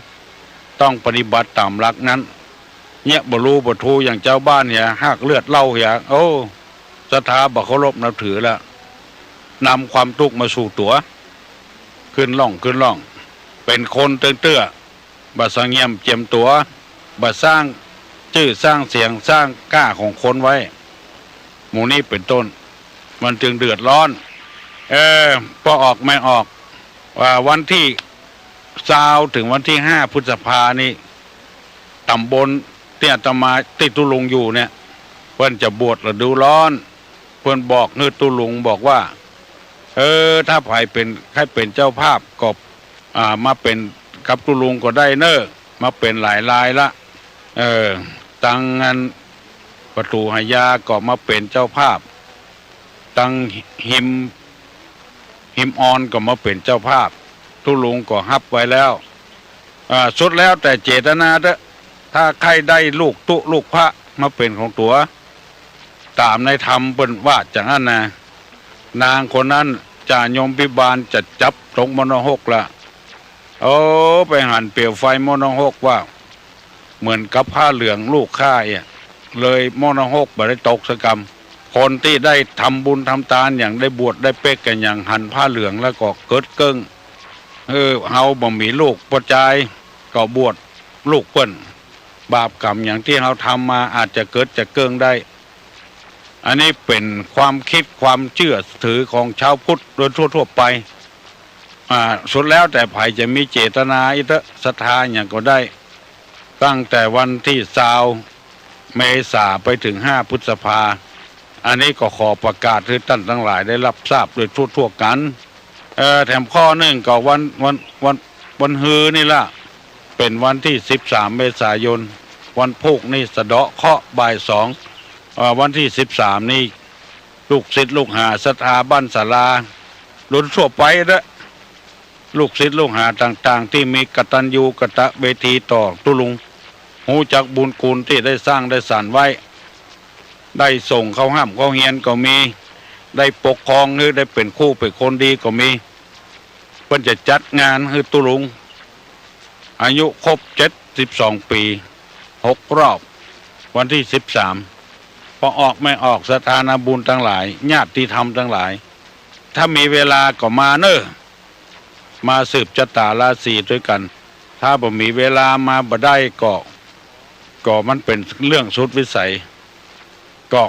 ต้องปฏิบัติต๋ามหลักนั้น เยียะบ่ฮู้บ่ฮู้อย่างจาวบ้านเหีย ฮากเลือดเหล้าเหีย โอ้ ศรัทธาบ่เคารพนับถือแล้ว นำความตุ๊กข์มาสู่ตั๋ว ขึ้นล่อง ขึ้นล่อง เป๋นคนเตื้อเตื้อ บ่สงเงียมเจียมตั๋ว บ่สร้างจื้อสร้างเสียง สร้างก้าของคนไว้ หมู่นี้เป๋นต้น มันจึงเดือดร้อน เออ ปอออกแม่ออก ว่าวันตี้ซาวเถิงวันตี้ห้าพฤษภานี่ ต๋ำบลตี้อาตมา ตี้ตุ๊ลุงอยู่เนี่ย เปิ้นจะบวชฤดูร้อน เปิ้นบอกหื้อตุ๊ลุงบอกว่า เออ ถ้าใผเป๋น ใค่เป๋นเจ้าภาพก็ อ่า มาเป๋นกับตุ๊ลุงก็ได้เน่อ มาเป๋นหลายรายละ เออ ตังอันประตู๋หายาก็มาเป๋นเจ้าภาพ ตังฮิม ฮิมออนก็มาเป๋นเจ้าภาพ ตุ๊ลุงก็ฮับไว้แล้ว อ่า สุดแล้วแต่เจตนาเต๊อะ ถ้าใค่ได้ลูกตุ๊ลูกพระมาเป๋นของตั๋ว ต๋ามในธรรมเปิ้นว่าจาอั้นนะ นางคนนั้นจ่าโยมพิบาลจะจับตกมรณหกละ โอ้ ไปหันเปลวไฟมรณหกว่า เหมือนกับผ้าเหลืองลูกข้าเอี้ย เลยมรณหกบ่ได้ตกสักกำ คนตี้ได้ทำบุญทำตานอย่าง ได้บวชได้เป๊กกั๋นอย่าง หันผ้าเหลืองแล้วก็เกิดเกิ้ง เออ เฮาบ่มีลูกป้อจาย ก็บวชลูกเปิ้น บาปกรรมอย่างตี้เฮาทำมาอาจจะเกิดจะเกิ้งได้ อันนี้เป๋นความกึ๊ดความเจื้อถือของชาวพุทธโดยทั่วๆ ไป อ่า สุดแล้วแต่ใผจะมีเจตนาอี้เต๊อะ ศรัทธาหยังก็ได้ ตั้งแต่วันตี้ซาวเมษาไปเถิงห้าพฤษภา อันนี้ก็ขอประกาศหื้อต้านตังหลายได้ฮับทราบโดยทั่วๆ กั๋น เอ่อ แถมข้อนึ่งก็วัน วัน วัน วันฮือนี่ละ เป๋นวันตี้สิบสามเมษายน วันพูกนี่สะเดาะเคราะห์บ่ายสอง เอ่อ วันตี้สิบสามนี่ ลูกศิษย์ลูกหาศรัทธาบ้านศาลา โดยทั่วไปเต๊อะ ลูกศิษย์ลูกหาต่างๆ ตี้มีกตัญญูกตเวทีต่อตุ๊ลุง ฮู้จักบุญคุณตี้ได้สร้างได้สานไว้ ได้ส่งเข้าฮ่ำเข้าเฮียนก็มี ได้ปกครองหื้อได้เป๋นครูเป๋นคนดีก็มี เปิ้นจะจัดงานหื้อตุ๊ลุง อายุครบเจ็ดสิบสองปี๋ หกรอบ วันตี้สิบสาม ป้อออกแม่ออก ศรัทธานาบุญตังหลาย ญาติธรรมตังหลาย ถ้ามีเวลาก็มาเน่อ มาสืบจะต๋าราศีตวยกั๋น ถ้าบ่มีเวลามาบ่ได้ก็ ก็มันเป๋นเรื่องสุดวิสัย ก็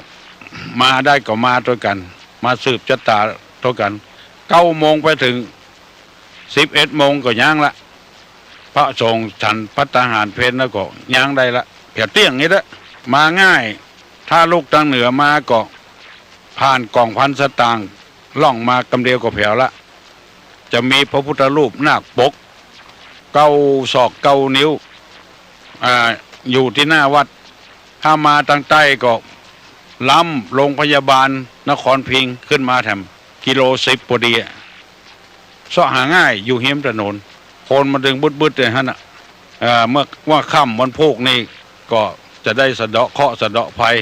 มาได้ก็มาตวยกั๋น มาสืบจะต๋าตวยกั๋น เก้าโมงไปเถิงสิบเอ็ดโมงก็ยังละ พระสงฆ์ฉันภัตตาหารเพลแล้วก็ยังได้ละ เผียวเตี้ยงนี่เต๊อะ มาง่าย ถ้าลุกตางเหนือมาก็ ผ่านก๋องพันสตางค์ ล่องมากำเดียวก็แผวละ จะมีพระพุทธรูปนาคปก เก้าศอกเก้านิ้ว อ่า อยู่ตี้หน้าวัด ถ้ามาตางใต้ก็ ล้ำโรงพยาบาลนครพิงค์ขึ้นมาแถม กิโลสิบปอดีอะ เซาะหาง่าย อยู่ฮิมถนน คนมาเดินบึดๆ เลยหั้นน่ะ เอ่อ เมื่อ เมื่อค่ำวันพูกนี่ก็จะได้สะเดาะเคราะห์สะเดาะภัย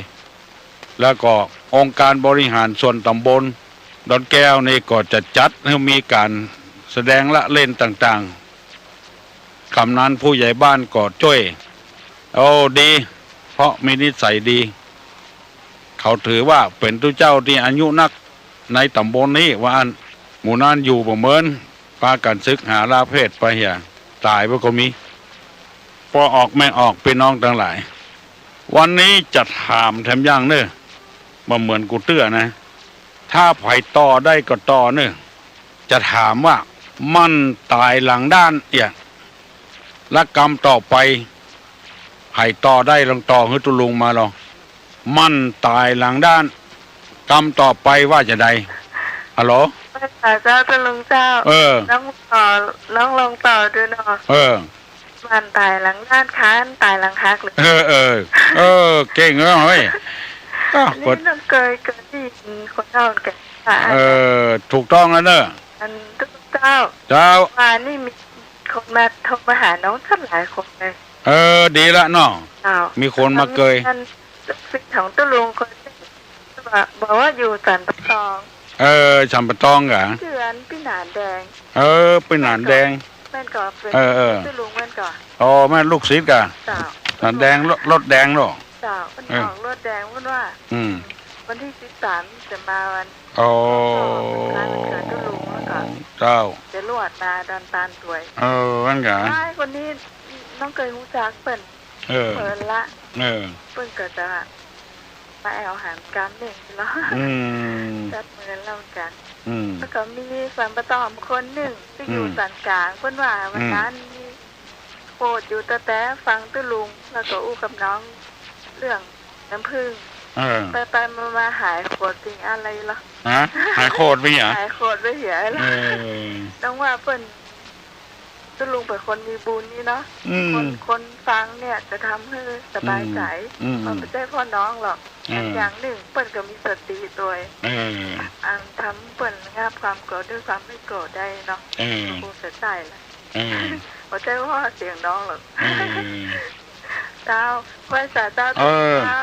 แล้วก็องค์การบริหารส่วนต๋ำบลดอนแก้วนี่ก็จะจัดหื้อมีก๋านแสดงละเล่นต่างๆ กำนันผู้ใหญ่บ้านก็จ้วย โอ้ ดี เพราะมีนิสัยดี เขาถือว่าเป๋นตุ๊เจ้าตี้อายุนักในต๋ำบลนี้ ว่าอั้น หมู่นั้นอยู่บ่เหมือน ปากั๋นศึกหาลาเพศไปเหีย ต๋ายไปก็มี ป้อออกแม่ออก ปี้น้องตังหลาย วันนี้จะถามแถมอย่างเน่อ บ่เหมือนกูเตื้อนะ ถ้าใผต่อได้ก็ต่อเน่อ จะถามว่า หมั้นต๋ายหลังด้านเอี้ย และกำต่อไป ใผต่อได้ลองต่อหื้อตุ๊ลุงมาลอง หมั้นต๋ายหลังด้าน กำต่อไปว่าจาใด ฮัลโหล เจ้า ตุ๊ลุงเจ้า เออ น้องต่อ น้องลองต่อดูเนาะ เออ หมั้นต๋ายหลังด้าน คร้านต๋ายหลังหักเลย เออ เออ เออ เก่งเนาะเฮ้ย อ้าว อันนี้น้องเกย เกยได้ยินคนเฒ่าแก่ เออ ถูกต้องแล้วเนอะ อันตุ๊ลุงเจ้า เจ้า ว่านี่มีคนมาโทรมาหาน้องตั้งหลายคนเลย เออ ดีละเนาะ เจ้า มีคนมาเกย อันลูกศิษย์ของตุ๊ลุงคนนึ่ง บอกว่าอยู่สันป่าตอง เออ สันป่าตองกา จื้ออันปี้หนานแดง เออ ปี้หนานแดง แม่นก่อ เป๋น เออ เออ ตุ๊ลุงแม่นก่อ อ๋อ แม่นลูกศิษย์กา เจ้า หนานแดง รถ รถแดงเนาะ เจ้า เปิ้น เออ ออกรถแดง เปิ้นว่า อืม วันตี้สิบสามจะมาวัน อ๋อ วันคล้ายวันเกิดตุ๊ลุงแล้วก็ เจ้า จะลวดมาดอนตาลตวย เออ ว่าอั้นกา อ้ายคนนี้น้องเกยฮู้จักเปิ้น เออ เปิ้นละ เออ เปิ้นก็จะมาแอ่วหามกำนึ่งเนาะ อืม จับมือเล่ากั๋น อืม แล้วก็มีสันป่าตองคนนึ่งตี้อยู่ อืม สันก๋าง เปิ้นว่าวันนั้น อืม มีโขดอยู่แต๊ๆ ฟังตุ๊ลุง แล้วก็อู้กับน้องเรื่องน้ำผึ้ง เออ ไปๆ มาๆ หายโขดไปอะไลเนาะ ฮะ หายโขดไปเหีย หายโขดไปเหียแล้ว เออ น้องว่าเปิ้น ตุ๊ลุงเป๋นคนมีบุญนี่เนาะ อืม คน คนฟังเนี่ยจะทำหื้อสบายใจ๋ อืม อืม มันบ่ใจ้พ่อน้องหรอก อืม อันอย่างนึ่งเปิ้นก็มีสติตวย เออ อันทำเปิ้นระงับความโกรธด้วยความไม่โกรธได้เนาะ เออ คงจะใจ้ละ เออ บ่ใจ้ว่าเสียงน้องหรอก เออ เจ้า ไหว้สาเจ้า เออ เจ้า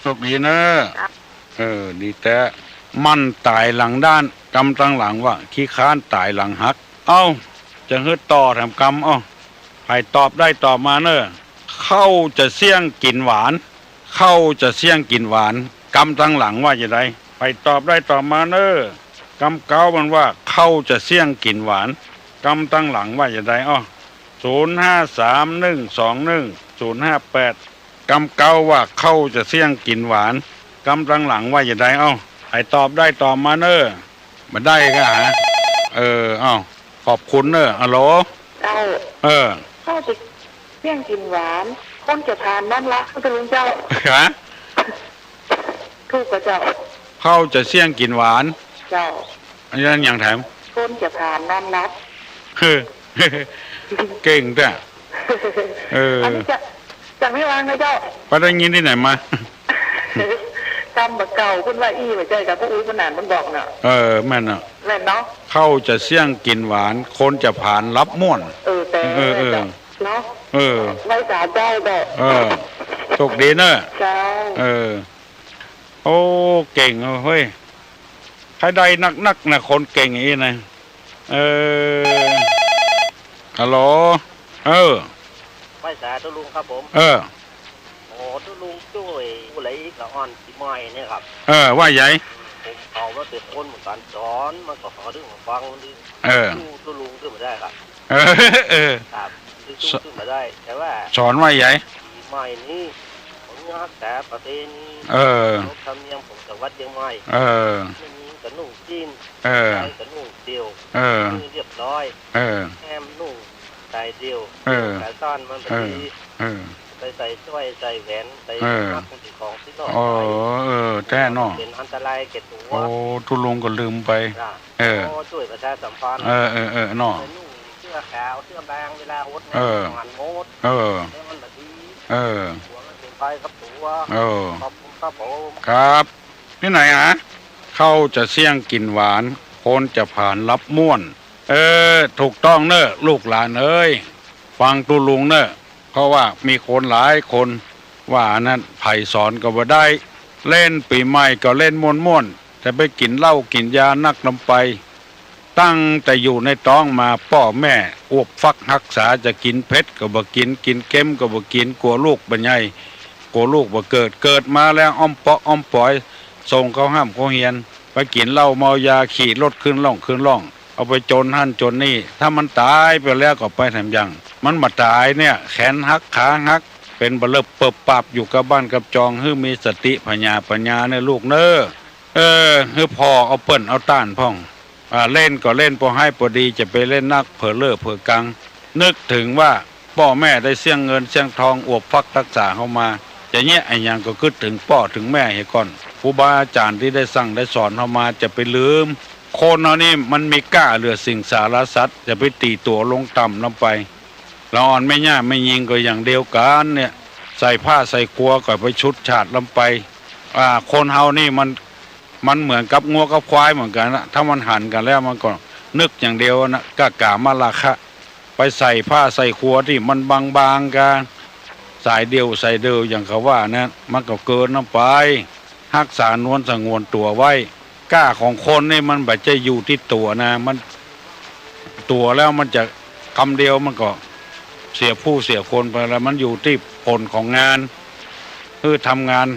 โชคดีเน่อ เจ้า เออ ดีแต๊ มันต๋ายหลังด้าน กำตังหลังว่า ขี้คร้านต๋ายหลังหัก เอ้า จะหื้อต่อแถมกำ เอ้า ใผตอบได้ตอบมาเน่อ เข้าจะเสี้ยงกิ๋นหวาน เข้าจะเสี้ยงกิ๋นหวาน กำตังหลังว่าจะใด ใผตอบได้ตอบมาเน่อ กำเก๊ามันว่า เข้าจะเสี้ยงกิ๋นหวาน กำตังหลังว่าจะใด อ้อ ศูนย์ห้าสามหนึ่งสองหนึ่งศูนย์ห้าแปด กำเก๊าว่า เข้าจะเสี้ยงกิ๋นหวาน กำตังหลังว่าจะใด เอ้า ใผตอบได้ตอบมาเน่อ บ่ได้ก็หา เออ เอ้า ขอบคุณเน่อ ฮัลโหล เจ้า เออ เข้าจะเสี้ยงกิ๋นหวาน คนจะผ่านนอนหลับ พุทธลุงเจ้า ฮะ ถูกก่อเจ้า เข้าจะเสี้ยงกิ๋นหวาน เจ้า อันนั้นอย่างแถม คนจะผ่านนอนหลับ เฮ้อ เก่งแต๊ เออ อันนี้จะ จำไม่วางนะเจ้า ไปได้ยินตี้ไหนมา กำบ่าเก่า เปิ้นว่าอี้ บ่ใจ้กา ป้ออู้เปิ้นอ่านเปิ้นบอกเนาะ เออ แม่นเนาะ แม่นเนาะ เข้าจะเสี้ยงกิ๋นหวาน คนจะผ่านหลับม่วน เออ แต่ เออ เออ เจ้า เนาะ เออ ไหว้สาเจ้าเจ้า เออ โชคดีเน่อ เจ้า เออ โอ้ เก่งเฮ้ย ใผได้นักๆ นะ คนเก่งอี้นะ เออ ฮัลโหล เออ ไหว้สาตุ๊ลุงครับผม เออ โอ้ ตุ๊ลุงจ้วย อู้อะไรอีกละอ่อนปีใหม่เนี่ยครับ เออ ว่าใหญ่ ผมเขามาเป๋นคนเหมือนกั๋น สอนมันก็ขอเรื่องฟังมันดี เออ ตุ๊ลุงขึ้นมาได้ครับ เออ เออ ครับ ตุ๊ลุงขึ้นมาได้ แต่ว่า สอนว่าใหญ่ ปีใหม่นี้ ผมรักษาประเพณี เออ เคารพธรรมเนียมของจังหวัดเจียงใหม่ เออ ผู้หญิงก็นุ่งจีน เออ ชายก็นุ่งเดี่ยว เออ ให้เรียบร้อย เออ แถมนุ่งสายเดี่ยว เออ สายสั้นมันบ่ดี เออ ไปใส่สร้อย ใส่แหวน ใส่ เออ นักของสิ่งของที่หลอก อ๋อ ขาย เออ แต๊เนาะ เป๋นอันตรายแก่ตั๋ว โอ้ ตุ๊ลุงก็ลืมไป จ้ะ เออ โอ้ จ้วยประชาสัมพันธ์ เออ เออ เออ เนาะ ใส่นุ่งเสื้อขาว เสื้อบาง เวลาหดน้ำ เออ หวานมด เออ แล้วมันบ่ดี เออ ตั๋วมันเป๋นภัยกับตั๋ว เออ ขอบคุณครับผม ครับ ตี้ไหนหา เข้าจะเสี้ยงกิ๋นหวาน คนจะผ่านหลับม่วน เออ ถูกต้องเน่อ ลูกหลานเอ๋ย ฟังตุ๊ลุงเน่อ เพราะว่ามีคนหลายคนว่าอันนั้น ใผสอนก็บ่ได้ เล่นปี๋ใหม่ก็เล่นม่วนๆ แต่ไปกิ๋นเหล้ากิ๋นยานักลำไป ตั้งแต่อยู่ในต๊องมา ป้อแม่อวบฟักฮักษา จะกิ๋นเผ็ดก็บ่กิ๋น กิ๋นเค็มก็บ่กิ๋น กั๋วลูกบ่ใหญ่ กั๋วลูกบ่เกิด เกิดมาแล้วอ้อมเปาะอ้อมป๋อย ส่งเข้าฮ่ำเข้าเฮียน ไปกิ๋นเหล้าเมายา ขี่รถขึ้นล่องขึ้นล่อง เอาไปจนหั้นจนนี่ ถ้ามันต๋ายไปแล้วก็ไปแถมยัง มันบ่ต๋ายเนี่ย แขนหัก ขาหัก เป๋นบ่าเลิบเปิบปับอยู่กับบ้านกับจอง หื้อมีสติผญาปัญญาเน่อลูกเน่อ เออ หื้อผ่อเอาเปิ้นเอาต้านพ่อง อ่า เล่นก็เล่นปอฮ้ายปอดี จะไปเล่นนักเผลอเล่อเผลอกัง นึกเถิงว่าป้อแม่ได้เสี้ยงเงินเสี้ยงทองอวบฟักฮักษาเฮามา จะเยียะอะหยังก็กึ๊ดเถิงป้อเถิงแม่เหียก่อน ครูบาอาจ๋ารย์ตี้ได้สั่งได้สอนเฮามา จะไปลืม คนเฮานี่มันมีก้าเหลือสิ่งสารสัตว์ จะไปตี๋ตั๋วลงต่ำลำไป ละอ่อนแม่ย่าแม่ญิงก็อย่างเดียวกั๋นเนี่ย ใส่ผ้าใส่ครัวก็ไปฉูดฉาดลำไป อ่า คนเฮานี่มัน มันเหมือนกับงัวกับควายเหมือนกั๋นนะ ถ้ามันหันกั๋นแล้วมันก็นึกอย่างเดียวนะ ก้ากามราคะ ไปใส่ผ้าใส่ครัวตี้มันบางๆ กา สายเดี่ยวสายเดี่ยวอย่างเขาว่านะ มันก็เกินลำไป ฮักษานวลสงวนตั๋วไว้ ก้าของคนนี่มันบ่ใจ้อยู่ตี้ตั๋วนะ มัน ตั๋วแล้วมันจะกำเดียวมันก็เสียผู้เสียคนไปแล้ว มันอยู่ตี้ผลของงาน คือทำงาน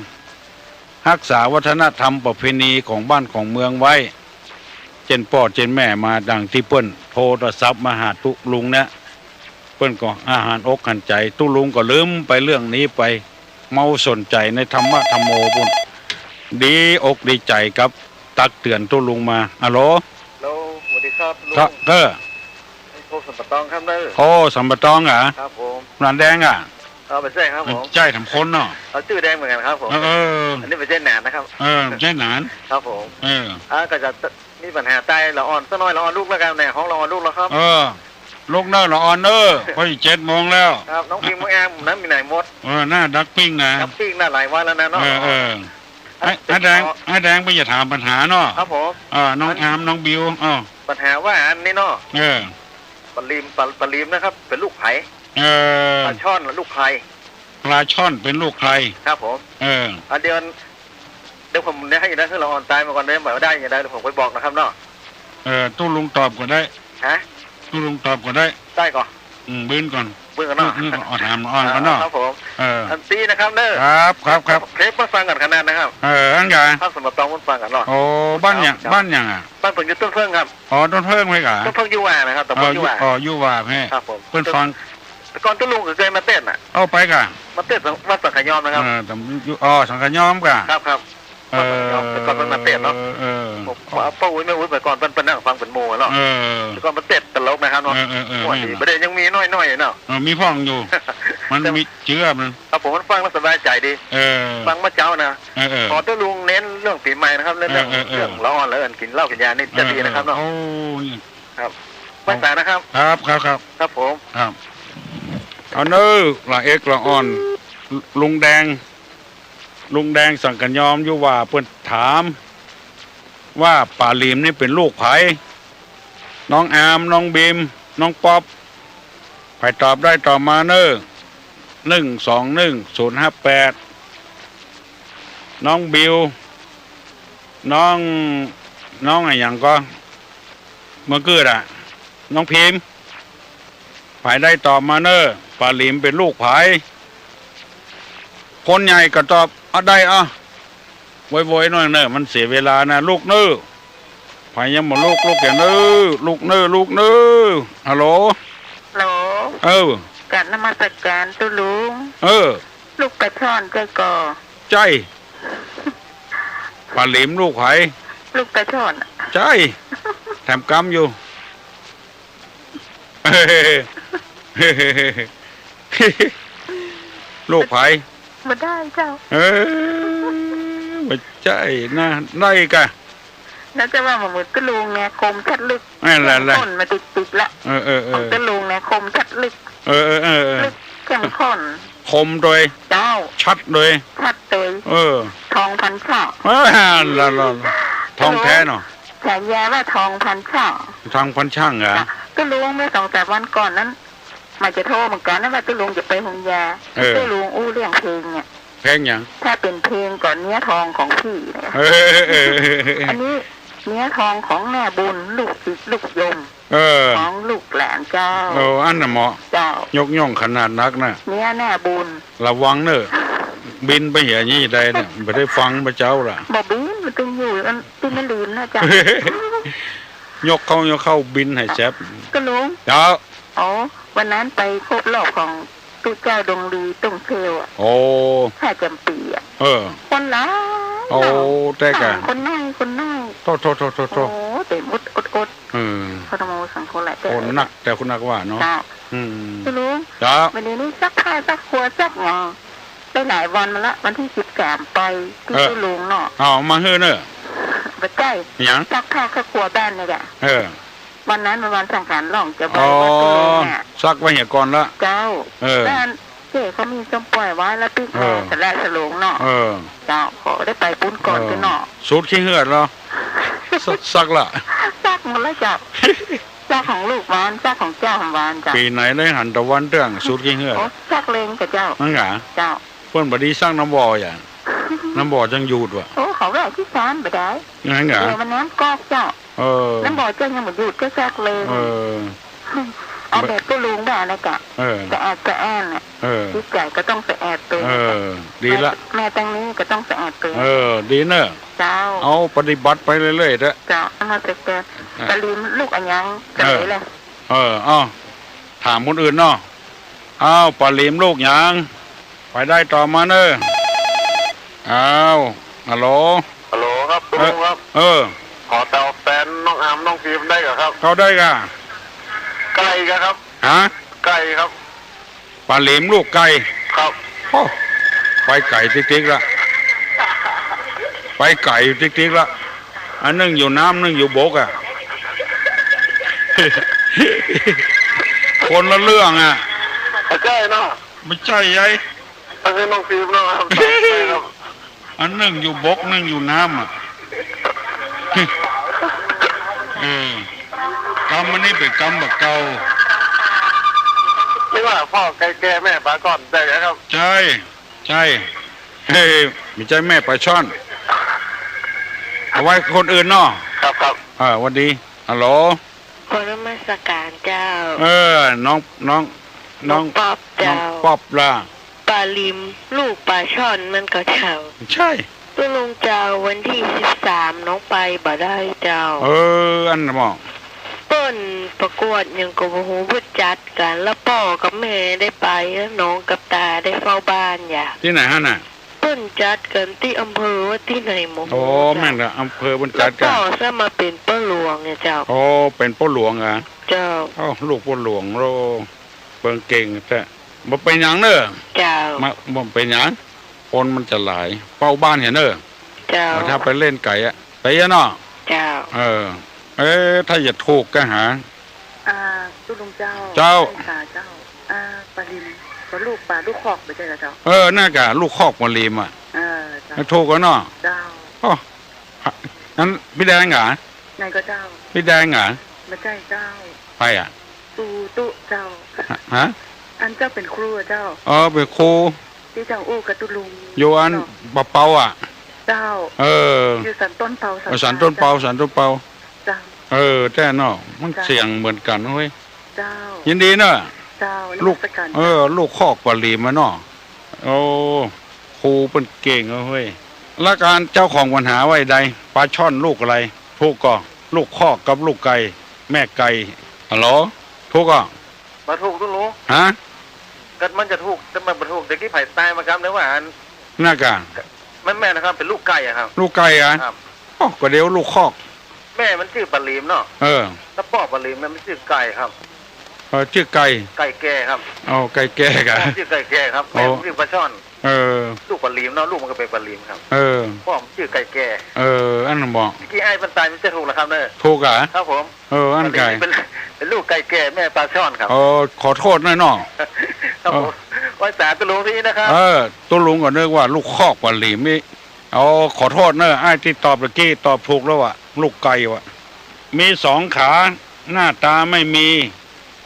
ฮักษาวัฒนธรรมประเพณีของบ้านของเมืองไว้ เจ้นป้อเจ้นแม่มา ดังตี้เปิ้นโทรศัพท์มาหาตุ๊ลุงเนี่ย เปิ้นก็อาหันอกหันใจ๋ ตุ๊ลุงก็ลืมไปเรื่องนี้ไป เมาสนใจ๋ในธรรมะธัมโมปุ้น ดีอกดีใจ๋กับตักเตือนตุ๊ลุงมา ฮัลโหล ฮัลโหล สวัสดีครับลุง ครับ เออ โอ้ สัมปะตองครับเนอะ โอ้ สัมปะตองเหรอ ครับผม หนานแดงอ่ะ เออ บ่ใจ้ครับผม ใจ้ถามคนเนาะ เออ จื้อแดงเหมือนกั๋นครับผม เออ เออ อันนี้บ่ใจ้หนานนะครับ เออ บ่ใจ้หนาน ครับผม เออ อ่า ก็จะมีปัญหาใต้ละอ่อนสักหน่อย ละอ่อนลุกแล้วกั๋น เนี่ย ฮ้องละอ่อนลุกแล้วครับ เออ ลุกเน่อละอ่อนเอ้อ พอจะเจ็ดโมงแล้ว ครับ น้องปิ้งน้องแอมนั้นไปไหนหมด เออ น่าดักปิ้งนะ ดักปิ้งน่ะหลายวันแล้วนะเนาะ เออ เออ ไอ้ ไอ้แดง ไอ้แดงไปจะถามปัญหาเนาะ ครับผม เออ น้อง อัน อาร์ม น้องบิว เออ ปัญหาว่าอันนี้เนาะ เออ ป๋าหลีม ป๋า ป๋าหลีมนะครับ เป๋นลูกใผ เออ ปลาช่อนลูกใผ ปลาช่อนเป๋นลูกใผ ครับผม เออ อันเดียว เดี๋ยวผมเนี่ยให้นะ คือละอ่อนตายมาก่อน เดี๋ยวบ่ได้ยังไง เดี๋ยวผมไปบอกนะครับเนาะ เออ ตุ๊ลุงตอบก็ได้ ฮะ ตุ๊ลุงตอบก็ได้ ได้ก่อ อืม บื้นก่อน บื้นก่อนเนาะ อืม อืม อ่อน ถามอ่อนก่อนเนาะ ครับผม เออ อันตี้นะครับเนอะ ครับ ครับ ครับ เทปมาฟังกันขนาดนะครับ เออ อันกะ ครับ สำหรับตองคนฟังกันเนาะ โอ้ บ้านหยัง ครับ บ้านหยังอะ บ้านผมอยู่ต้นเพิ่งครับ อ๋อ ต้นเพิ่งไหมกะ ต้นเพิ่งอยู่ว่านะครับ ตำบลอยู่ว่า อ๋อ อยู่ว่าแม่ ครับผม เปิ้นฟัง แต่ก่อนตุ๊ลุงก็เคยมาเต้นน่ะ เอาไปกะ มาเต้นวัดสังขยอมนะครับ เออ ตำ อยู่ อ๋อ สังขยอมกะ ครับ ครับ เออ แต่ก่อนเปิ้นมาเต้นเนาะ เออ ผมว่าป้าอุ๊ยแม่อุ๊ยไปก่อน เปิ้น เปิ้นนั่งฟังเป๋นหมู่เนาะ เออ แต่ก่อนเปิ้นเต้นตลกนะครับเนาะ เออ เออ เออ โอ้ย แม่น ดี บ่ได้ยังมีน้อยๆเนาะ เออ มีพ่องอยู่ มัน แต่ มีเจื้อมัน ครับผม มันฟังแล้วสบายใจ๋ดี เออ ฟังมาเจ๊านะ เออ เออ ขอตุ๊ลุงเน้นเรื่องปี๋ใหม่นะครับ เน้นเรื่อง เออ เออ เออ เรื่องละอ่อนละเอิญกิ๋นเหล้ากิ๋นยานี่จะดีนะครับเนาะ เออ เออ โอ้ย ครับ ไปสายนะครับ ครับ ครับ ครับ ครับผม ครับ เอาเน้อ ละเอกละอ่อน ลุงแดง ลุงแดงสังขยอมอยู่ว่าเปิ้นถาม ว่าป๋าหลีมนี่เป๋นลูกใผ น้องอาร์ม น้องบีม น้องป๊อป ใผตอบได้ตอบมาเน้อ หนึ่งสองหนึ่งศูนย์ห้าแปด น้องบิว น้อง น้องอะหยังก่อ เมื่อกี้อะ น้องพิมพ์ ใผได้ตอบมาเน้อ ป๋าหลีมเป๋นลูกใผ คนใหญ่ก็ตอบ เอาได้ เอา โวยๆ หน่อยเน้อ มันเสียเวลานะ ลุกเน้อ ใผยังบ่ลุก ลุกแก่เน้อ ลุกเน้อ ลุกเน้อ ฮัลโหล ฮัลโหล เออ กราบนมัสการตุ๊ลุง เออ ลูกปลาช่อนใจ้ก่อ ใจ้ ป๋าหลีมลูกใผ ลูกปลาช่อน ใจ้ แถมกำอยู่ ลูกใผ บ่ได้เจ้า เออ บ่ใจ้นะ ได้กะ แล้วจะว่าบ่เหมือนตุ๊ลุงเนี่ย คมชัดลึก นั่นแหละ เข้มข้นมาติดๆ ละ เออ เออ เออ ของตุ๊ลุงเนี่ย คมชัดลึก เออ เออ เออ เออ ลึกเข้มข้น คมโดย เจ้า ชัดโดย ชัดโดย เออ ทองพันช่าง เออ ละ ละ ละ ทองแท้เนาะ ฉายาว่าทองพันช่าง ทองพันช่างเหรอ ตุ๊ลุงเมื่อสองสามวันก่อนนั้น มาจะโทรเหมือนกันนะ ว่าตุ๊ลุงจะไปโฮงยา เออ ตุ๊ลุงอู้เรื่องเพลงเนี่ย เพลงหยัง ถ้าเป๋นเพลงก็เนื้อทองของพี่เนี่ย เออ เออ เออ อันนี้เนื้อทองของแม่บุญ ลูกศิษย์ลูกโยม เออ ของลูกหลานเจ้า เออ อันน่ะเหมาะ เจ้า ยกย่องขนาดนักนะ เนื้อแม่บุญ ระวังเน้อ บินไปเหียนี่ได้เนี่ย บ่ได้ฟังพระเจ้าล่ะ บ่บิน มันต้องอยู่อันตี้แม่ลีนนะเจ้า ยกเข้า ยกเข้าบินให้แซบ ตุ๊ลุง เจ้า อ๋อ วันนั้นไปครบรอบของตุ๊เจ้าดงดีต้งเซลอะ โอ้ ท่าจ๋ำปี๋อะ เออ คนหลาย โอ้ เนาะ แต่กะ คนน้อย คนน้อย โธ่ โธ่ โธ่ โธ่ โธ่ โอ้ เต็มอด อด อด เออ พนโมสังโฆแหละ คนนัก แต่คนนักว่าเนาะ เจ้า อืม ตุ๊ลุง เจ้า วันนี้นี่ซักผ้าซักครัวซักหยัง ได้หลายวันมาละ วันตี้สิบสามไปตี้ เออ ตุ๊ลุงเนาะ เอามาหื้อเน้อ บ่ใจ้ หยัง ซักผ้าซักครัวบ้านนี่แหละ เออ วันนั้นมันวันสังขารหลวงจะไป อ๋อ วัดตุ๊ลุงเนี่ย ซักไว้เหียก่อนละ เจ้า เออ บ้านเจ๊เขามีส้มป่อยไว้แล้วปิ๊ก เออ มาสละสลงเนาะ เออ เจ้า ขอได้ไปปุ้นก่อน เออ เจ้าเนาะ สูตรขี้เหือดเหรอ ซัก ซักละ ซักหมดแล้วเจ้า ซักของลูกหวาน ซักของเจ้าหวานเจ้า ปี๋ไหนได้หันตะวันเตื้องสูตรขี้เหือด โอ้ ซักเลงกับเจ้า นั่นกะ เจ้า เปิ้นบ่ดีซักน้ำบ่ออย่าง น้ำบ่อจั่งหยุดว่ะ โอ้ เขาแว่ขี้ซ้านบ่ได้ นั่นกะ เดี๋ยวมันน้ำก๊อกเจ้า เออ น้ำบ่อเจ้ายังบ่หยุด เจ้าซักเลง เออ เอาแบบตุ๊ลุงว่านะกะ เออ สะอาดสะอ้านน่ะ เออ จิตใจ๋ก็ต้องสะอาดเป๋น เออ ดีละ แม่ แม่ตังนี้ก็ต้องสะอาดเป๋น เออ ดีเน้อ เจ้า เอาปฏิบัติไปเรื่อยๆ เถอะ เจ้า นมัสการ อ่ะ ป๋าหลีมลูกอะหยัง เออ เจ๋ยเลย เออ เอา ถามคนอื่นเนาะ เอา ป๋าหลีมลูกหยัง ใผได้ตอบมาเน้อ เอา ฮัลโหล ฮัลโหลครับ เออ ลุงครับ เออ ขอแตวแฟนน้องอาร์มน้องพิมได้ก่อครับ เขาได้ก่ะ ไก่ก่อครับ ฮะ ไก่ครับ ป๋าหลีมลูกไก่ ครับ โอ้ ไปไก๋ติ๊กๆ ละ ไปไก๋ติ๊กๆ ละ อันนึ่งอยู่น้ำนึ่งอยู่บกอะ คนละเรื่องอะ บ่ใจ้เนาะ บ่ใจ้ไอ้ อันนี้น้องพิมเนาะครับ ครับ อันนึ่งอยู่บก นึ่งอยู่น้ำอะ เออ กำอันนี้เป๋นกำบ่าเก่า นึกว่าป้อไก่แก่แม่ปลาก่อน ใจ้ครับ ใจ้ ใจ้ เฮ้ย บ่ใจ้แม่ปลาช่อน เอาไว้คนอื่นเนาะ ครับ ครับ เออ หวัดดี ฮัลโหล ขอนมัสการเจ้า เออ น้อง น้อง น้อง น้องป๊อปเจ้า น้องป๊อปล่ะ ปลาหลิม ลูกปลาช่อนมันก่อเจ้า ใจ้ ตุ๊ลุงเจ้า วันตี้สิบสาม น้องไปบ่ได้เจ้า เออ อันน่ะบ่ เปิ้นประกวดหยังก็บ่ฮู้ เปิ้นจัดกั๋น แล้วป้อกับแม่ได้ไป แล้วน้องกับต๋าได้เฝ้าบ้านอย่า ตี้ไหนหั้นน่ะ เปิ้นจัดกั๋นตี้อำเภอ ว่าตี้ไหนบ่ฮู้ โอ้ เจ้า แม่นละ อำเภอเปิ้นจัดกั๋น แล้วป้อซ้ำมาเป๋นป้อหลวงเนี่ยเจ้า โอ้ เป๋นป้อหลวงอะ เจ้า โอ้ ลูกป้อหลวง โอ้ เปิ้นเก่งแต๊ บ่เป๋นหยังเน่อ เจ้า มา บ่เป๋นหยัง คนมันจะหลาย เฝ้าบ้านเหียเน่อ เจ้า ถ้าไปเล่นไก๋อะ ไปอะเนาะ เจ้า เออ เอ๊ะ ถ้าจะถูกก็หา อ่า ตุ๊ลุงเจ้า เจ้า ใจ้กาเจ้า อ่า ปลาหลิม ก็ลูกปลา ลูกคอก บ่ใจ้เหรอเจ้า เออ นั่นกา ลูกคอกปลาหลิมอะ เออ เจ้า ถูกแล้วเนาะ เจ้า โอ้ นั้นปี้แดงกา ไหนก็เจ้า ปี้แดงกา บ่ใจ้เจ้า ใผอะ ครูตุ๊เจ้า ฮะ อันเจ้าเป๋นครูอะเจ้า เออ เป๋นครู ตี้เจ้าอู้กับตุ๊ลุง อยู่อัน เนาะ บ่าเปาอะ เจ้า เออ อยู่สันต้นเปา เออ สันต้นเปา เจ้า สันต้นเปา เจ้า เออ แต๊เนาะ มัน เจ้า เสียงเหมือนกั๋นเว้ย เจ้า ยินดีเน่อ เจ้า ลูก นมัสการ เออ ลูกคอกปลาหลิมอะเนาะ โอ้ ครูเปิ้นเก่งเว้ย แล้วก๋านเจ้าของปัญหาว่าใด ปลาช่อนลูกอะไร ถูกก่อ ลูกคอกกับลูกไก่ แม่ไก่ ฮัลโหล ถูกก่อ บ่ถูกตุ๊ลุง ฮะ ก็มันจะถูก แต่มันบ่ถูก แต่กี้ไผตายมากำ นึกว่าอัน นั่นกา มันแม่นนะครับ เป๋นลูกไก่อะครับ ลูกไก่อะ ครับ โอ้ ก็เดี๋ยวลูกคอก แม่มันจื้อปลาหลิมเนาะ เออ แล้วป้อปลาหลิมเนี่ยมันจื้อไก่ครับ เออ จื้อไก่ ไก่แก่ครับ อ๋อ ไก่แก่กา แม่มันจื้อไก่แก่ครับ โอ้ แม่มันจื้อปลาช่อน เออ ลูกปลาหลิมเนาะ ลูกมันก็เป๋นปลาหลิมครับ เออ ป้อมันจื้อไก่แก่ เออ อันนั้นบ่ เมื่อกี้ไอ้ายเปิ้นตายมันจะถูกแล้วครับเน่อ ถูกอะ ครับผม เออ อันไก่ เป๋น เป๋นลูกไก่แก่ แม่ปลาช่อนครับ เออ ขอโทษหน้อยเนาะ ครับผม เออ ไหว้สาตุ๊ลุงตี้นะครับ เออ ตุ๊ลุงก็นึกว่าลูกคอกปลาหลิมนี่ เอา ขอโทษเน่อ อ้ายตี้ตอบตะกี้ตอบถูกแล้วว่ะ ลูกไก่ว่ะ มีสองขา หน้าตาไม่มี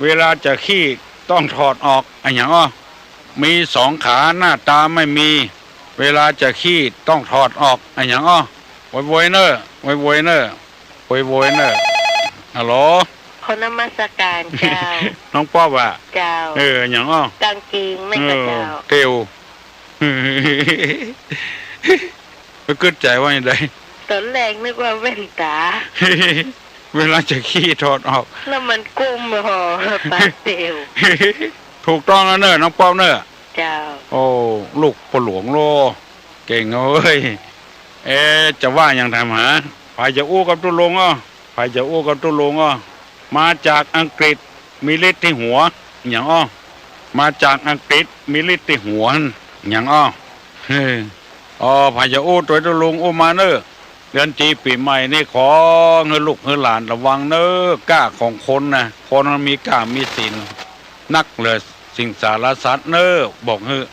เวลาจะขี้ต้องถอดออก อะหยังอ้อ มีสองขา หน้าตาไม่มี เวลาจะขี้ต้องถอดออก อะหยังอ้อ โวยๆ เน่อ โวยๆ เน่อ โวยๆ เน่อ ฮัลโหล ขอนมัสการเจ้า น้องป๊อปอะ เจ้า เออ อะหยังอ้อ กางเกงแม่นก่อเจ้า เออ เตียว ไปกึ๊ดใจ๋ว่าอย่างใด ต๋อนแรกนึกว่าแว่นต๋า เวลาจะขี้ถอดออก แล้วมันก้มหอ ปากเตียว ถูกต้องแล้วเน่อ น้องป๊อปเน่อ เจ้า โอ้ ลูกป้อหลวงโล เก่งเว้ย เอ๊ะ จะว่าอย่างถามหา ใผจะอู้กับตุ๊ลุงอ้อ ใผจะอู้กับตุ๊ลุงอ้อ มาจากอังกฤษ มีฤทธิ์ตี้หัว หยังอ้อ มาจากอังกฤษ มีฤทธิ์ตี้หัว หยังอ้อ เฮ้อ อ้อ ใผจะอู้ตวยตุ๊ลุงอู้มาเน่อ เดือนจีปี๋ใหม่นี่ขอหื้อลูกหื้อหลานระวังเน่อ ก้าของคนนะ คนมันมีก้ามีศีล นักเหลือสิงสารสัตว์เน่อ บอกหื้อ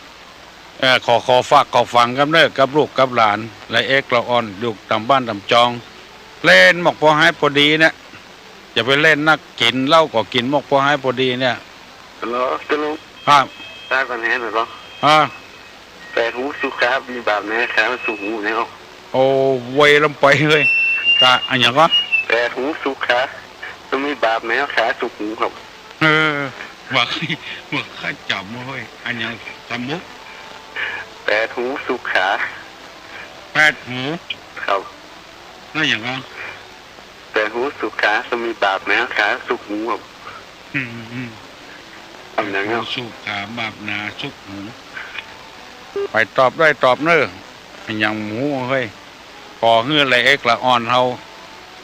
เอ่อ ขอ ขอฝากขอฝังกำเน่อ กับลูกกับหลาน ละเอกละอ่อน อยู่ต๋ามบ้านต๋ามจอง เล่นหมกปอฮ้ายปอดีเนี่ย อย่าไปเล่นนัก กิ๋นเหล้าก็กิ๋นหมกปอฮ้ายปอดีเนี่ย ฮัลโหล ตุ๊ลุง ครับ ตาก่อนแหนหน่อยบ่ อ่า แปดหูสุกขา มีบาปแหนขาสุกหูแหน โอ้ เวรลำไปเฮ้ย กะ อะหยังก็ แปดหูสุกขา มีบาปแหนขาสุกหูครับ เออ ว่า ว่าข้าจ๋ำเฮ้ย อะหยัง สมมุติ แปดหูสุกขา แปดหู ครับ แล้วหยังก็ แปดหูสุกขา มีบาปแหนขาสุกหูครับ อืม อืม อะหยัง แปดหู ครับ สุกขา บาปหนาสุกหู ไปตอบได้ตอบเน่อ อะหยังหมูเฮ้ย ขอหื้อละเอกละอ่อนเฮา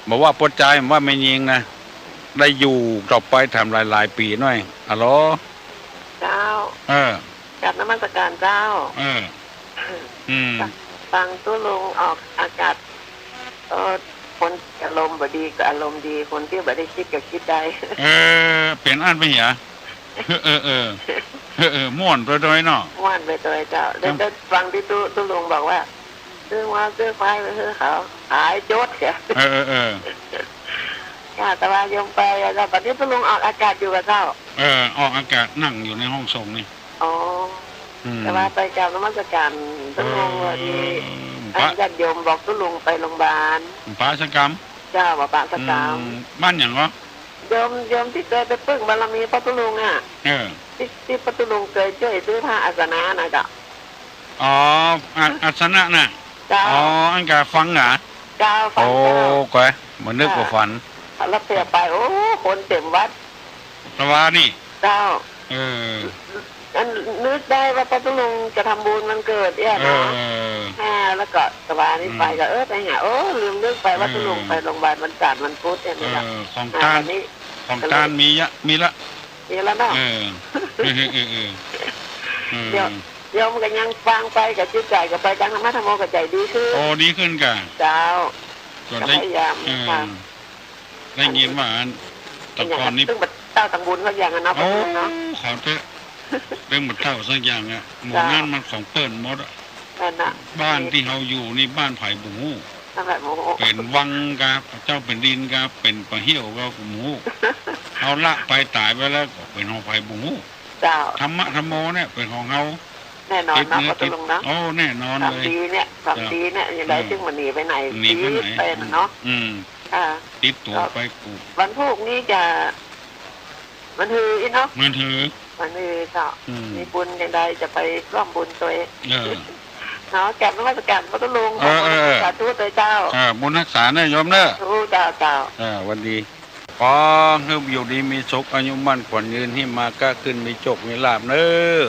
บ่ว่าป้อจาย บ่ว่าแม่ญิงนะ ได้อยู่ต่อไปแถมหลายๆ ปี๋หน้อย ฮัลโหล เจ้า เออ กราบนมัสการเจ้า เออ อืม ฟังตุ๊ลุงออกอากาศ เออ คนอารมณ์บ่ดีก็อารมณ์ดี คนตี้บ่ได้กึ๊ดก็กึ๊ดได้ เออ เป๋นอั้นไปเหีย เออ เออ เออ เออ ม่วนไปตวยเนาะ ม่วนไปตวยเจ้า แล้ว ครับ ก็ฟังตี้ตุ๊ ตุ๊ลุงบอกว่า ซื้อวัวซื้อควายไปหื้อเขา ขายจดเสีย เออ เออ เออ ค่ะ แต่ว่าโยมไปอะเจ้า บัดนี้ตุ๊ลุงออกอากาศอยู่ก่อเจ้า เออ ออกอากาศ นั่งอยู่ในห้องส่งนี่ อ๋อ อืม แต่ว่าไปกราบนมัสการตุ๊ลุง เออ ว่าดี บ่ปะ อันญาติโยมบอกตุ๊ลุงไปโรงพยาบาล บ่ปะสักกำ เจ้า บ่ปะสักกำ อืม บ้านหยังเหรอ โยม โยมตี้เกยไปปึ้งบารมีป้อตุ๊ลุงอะ เออ ตี้ ตี้ป้อตุ๊ลุงเกยจ้วยซื้อผ้าอาสนะนะเจ้า อ๋อ อา- อาสนะน่ะ เจ้า อ๋อ อันกาฟังหนา เจ้า ฟังเจ้า โอ้ กวย บ่นึกว่าฝัน ค่ะ แล้วเผื่อไป โอ้ คนเต็มวัด ตะวานี่ เจ้า เออ อันนึกได้ว่าป้อตุ๊ลุงจะทำบุญวันเกิดเนี่ยเนาะ เออ อ่า แล้วก็ตะวานี่ อืม ไปก็ เออ ไปหา โอ้ ลืมนึกไปว่า เออ ตุ๊ลุงไปโรงพยาบาลวันจันทร์วันพุธเนี่ย เออ นะ ของ อ่า ต้าน วันนี้ ของ ก็เลย ต้านมียะ มีละ มีแล้วเนาะ เออ เออ เออ เออ เออ เดี๋ยว โยมก็ยังฟังไปกับจิตใจ๋ก็ไปตางธรรมะธรรมโมก็ใจ๋ดีขึ้น โอ้ ดีขึ้นก่ะ เจ้า ก็ ก็ ได้ พยายาม เออ ค่ะ ได้ยินว่าอัน แต่ก่อนนี้ เรื่องบัดเต้าตังบุญสักอย่างอะเนาะ โอ้ เนาะ ขอเถอะ เรื่องบัดเต้าสักอย่างอะ หมู่ เจ้า นั้นมันของเปิ้นหมดอะ นั่นน่ะ บ้านตี้เฮาอยู่นี่บ้านใผบ่ฮู้ นั่นแหละ บ่ฮู้ เป๋นวังกา เจ้าแผ่นดินกา เป๋นป่าเฮี้ยวกาบ่ฮู้ เฮาละไปต๋ายไปแล้วก็เป๋นของใผบ่ฮู้ เจ้า ธรรมะธรรมโมเนี่ยเป๋นของเฮา แน่นอนเนาะ ติดเนื้อ ป้อตุ๊ลุงเนาะ ติด โอ้ แน่นอนเลย สามปีเนี่ย สามปีเนี่ย เจ้า ยังได้ เออ จึงบ่หนีไปไหน หนีไปไหน ไปน่ะเนาะ อืม อ่า ติดตั๋วไปกู วันพูกนี้จะ วันฮืออี้เนาะ วันฮือ วันฮือเจ้า อืม มีบุญจังใดจะไปร่วมบุญตวย เออ เนาะ กราบนมัสการป้อตุ๊ลุง เออ เออ เออ สาธุตวยเจ้า เออ บุญฮักษาเน่อโยมเน่อ สาธุเจ้า เจ้า เออ หวัดดี ขอหื้ออยู่ดีมีสุข อายุมั่นขวัญยืน หิมมาก้าขึ้น มีโชคมีลาภเน่อ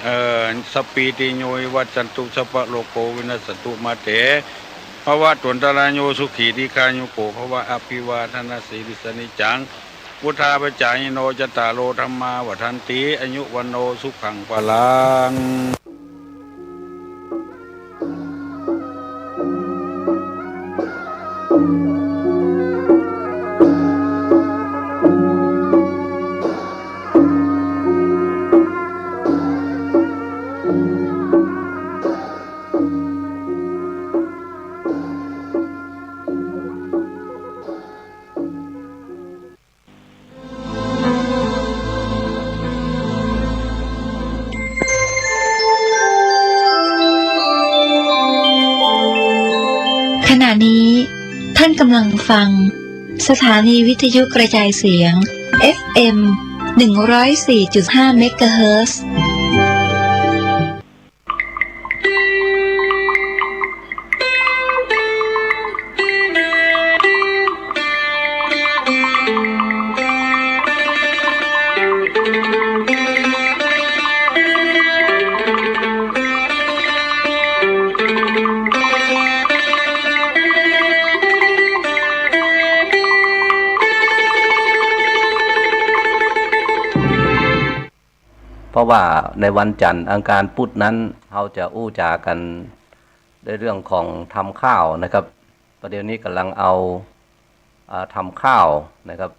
เออ สัพพีติโยวิวัชชันตุ สัพพะโรโควินัสสันตุ มาเต ภวัตวันตะราโย สุขีทีฆายุโก ภวะ อภิวาทะนะสีลิสสะนิจจัง วุฑฒาปะจายิโน จัตตาโร ธัมมา วัฑฒันติ อายุ วัณโณ สุขัง พลัง ขณะนี้ท่านกำลังฟังสถานีวิทยุกระจายเสียง เอฟเอ็ม หนึ่งร้อยสี่จุดห้า เมกะเฮิรตซ์ เพราะว่าในวันจันทร์ อังคาร พุธนั้น เฮาจะอู้จ๋ากั๋นในเรื่องของธรรมข้าวนะครับ ประเดี๋ยวนี้ก่ำลังเอา อ่า ธรรมข้าวนะครับ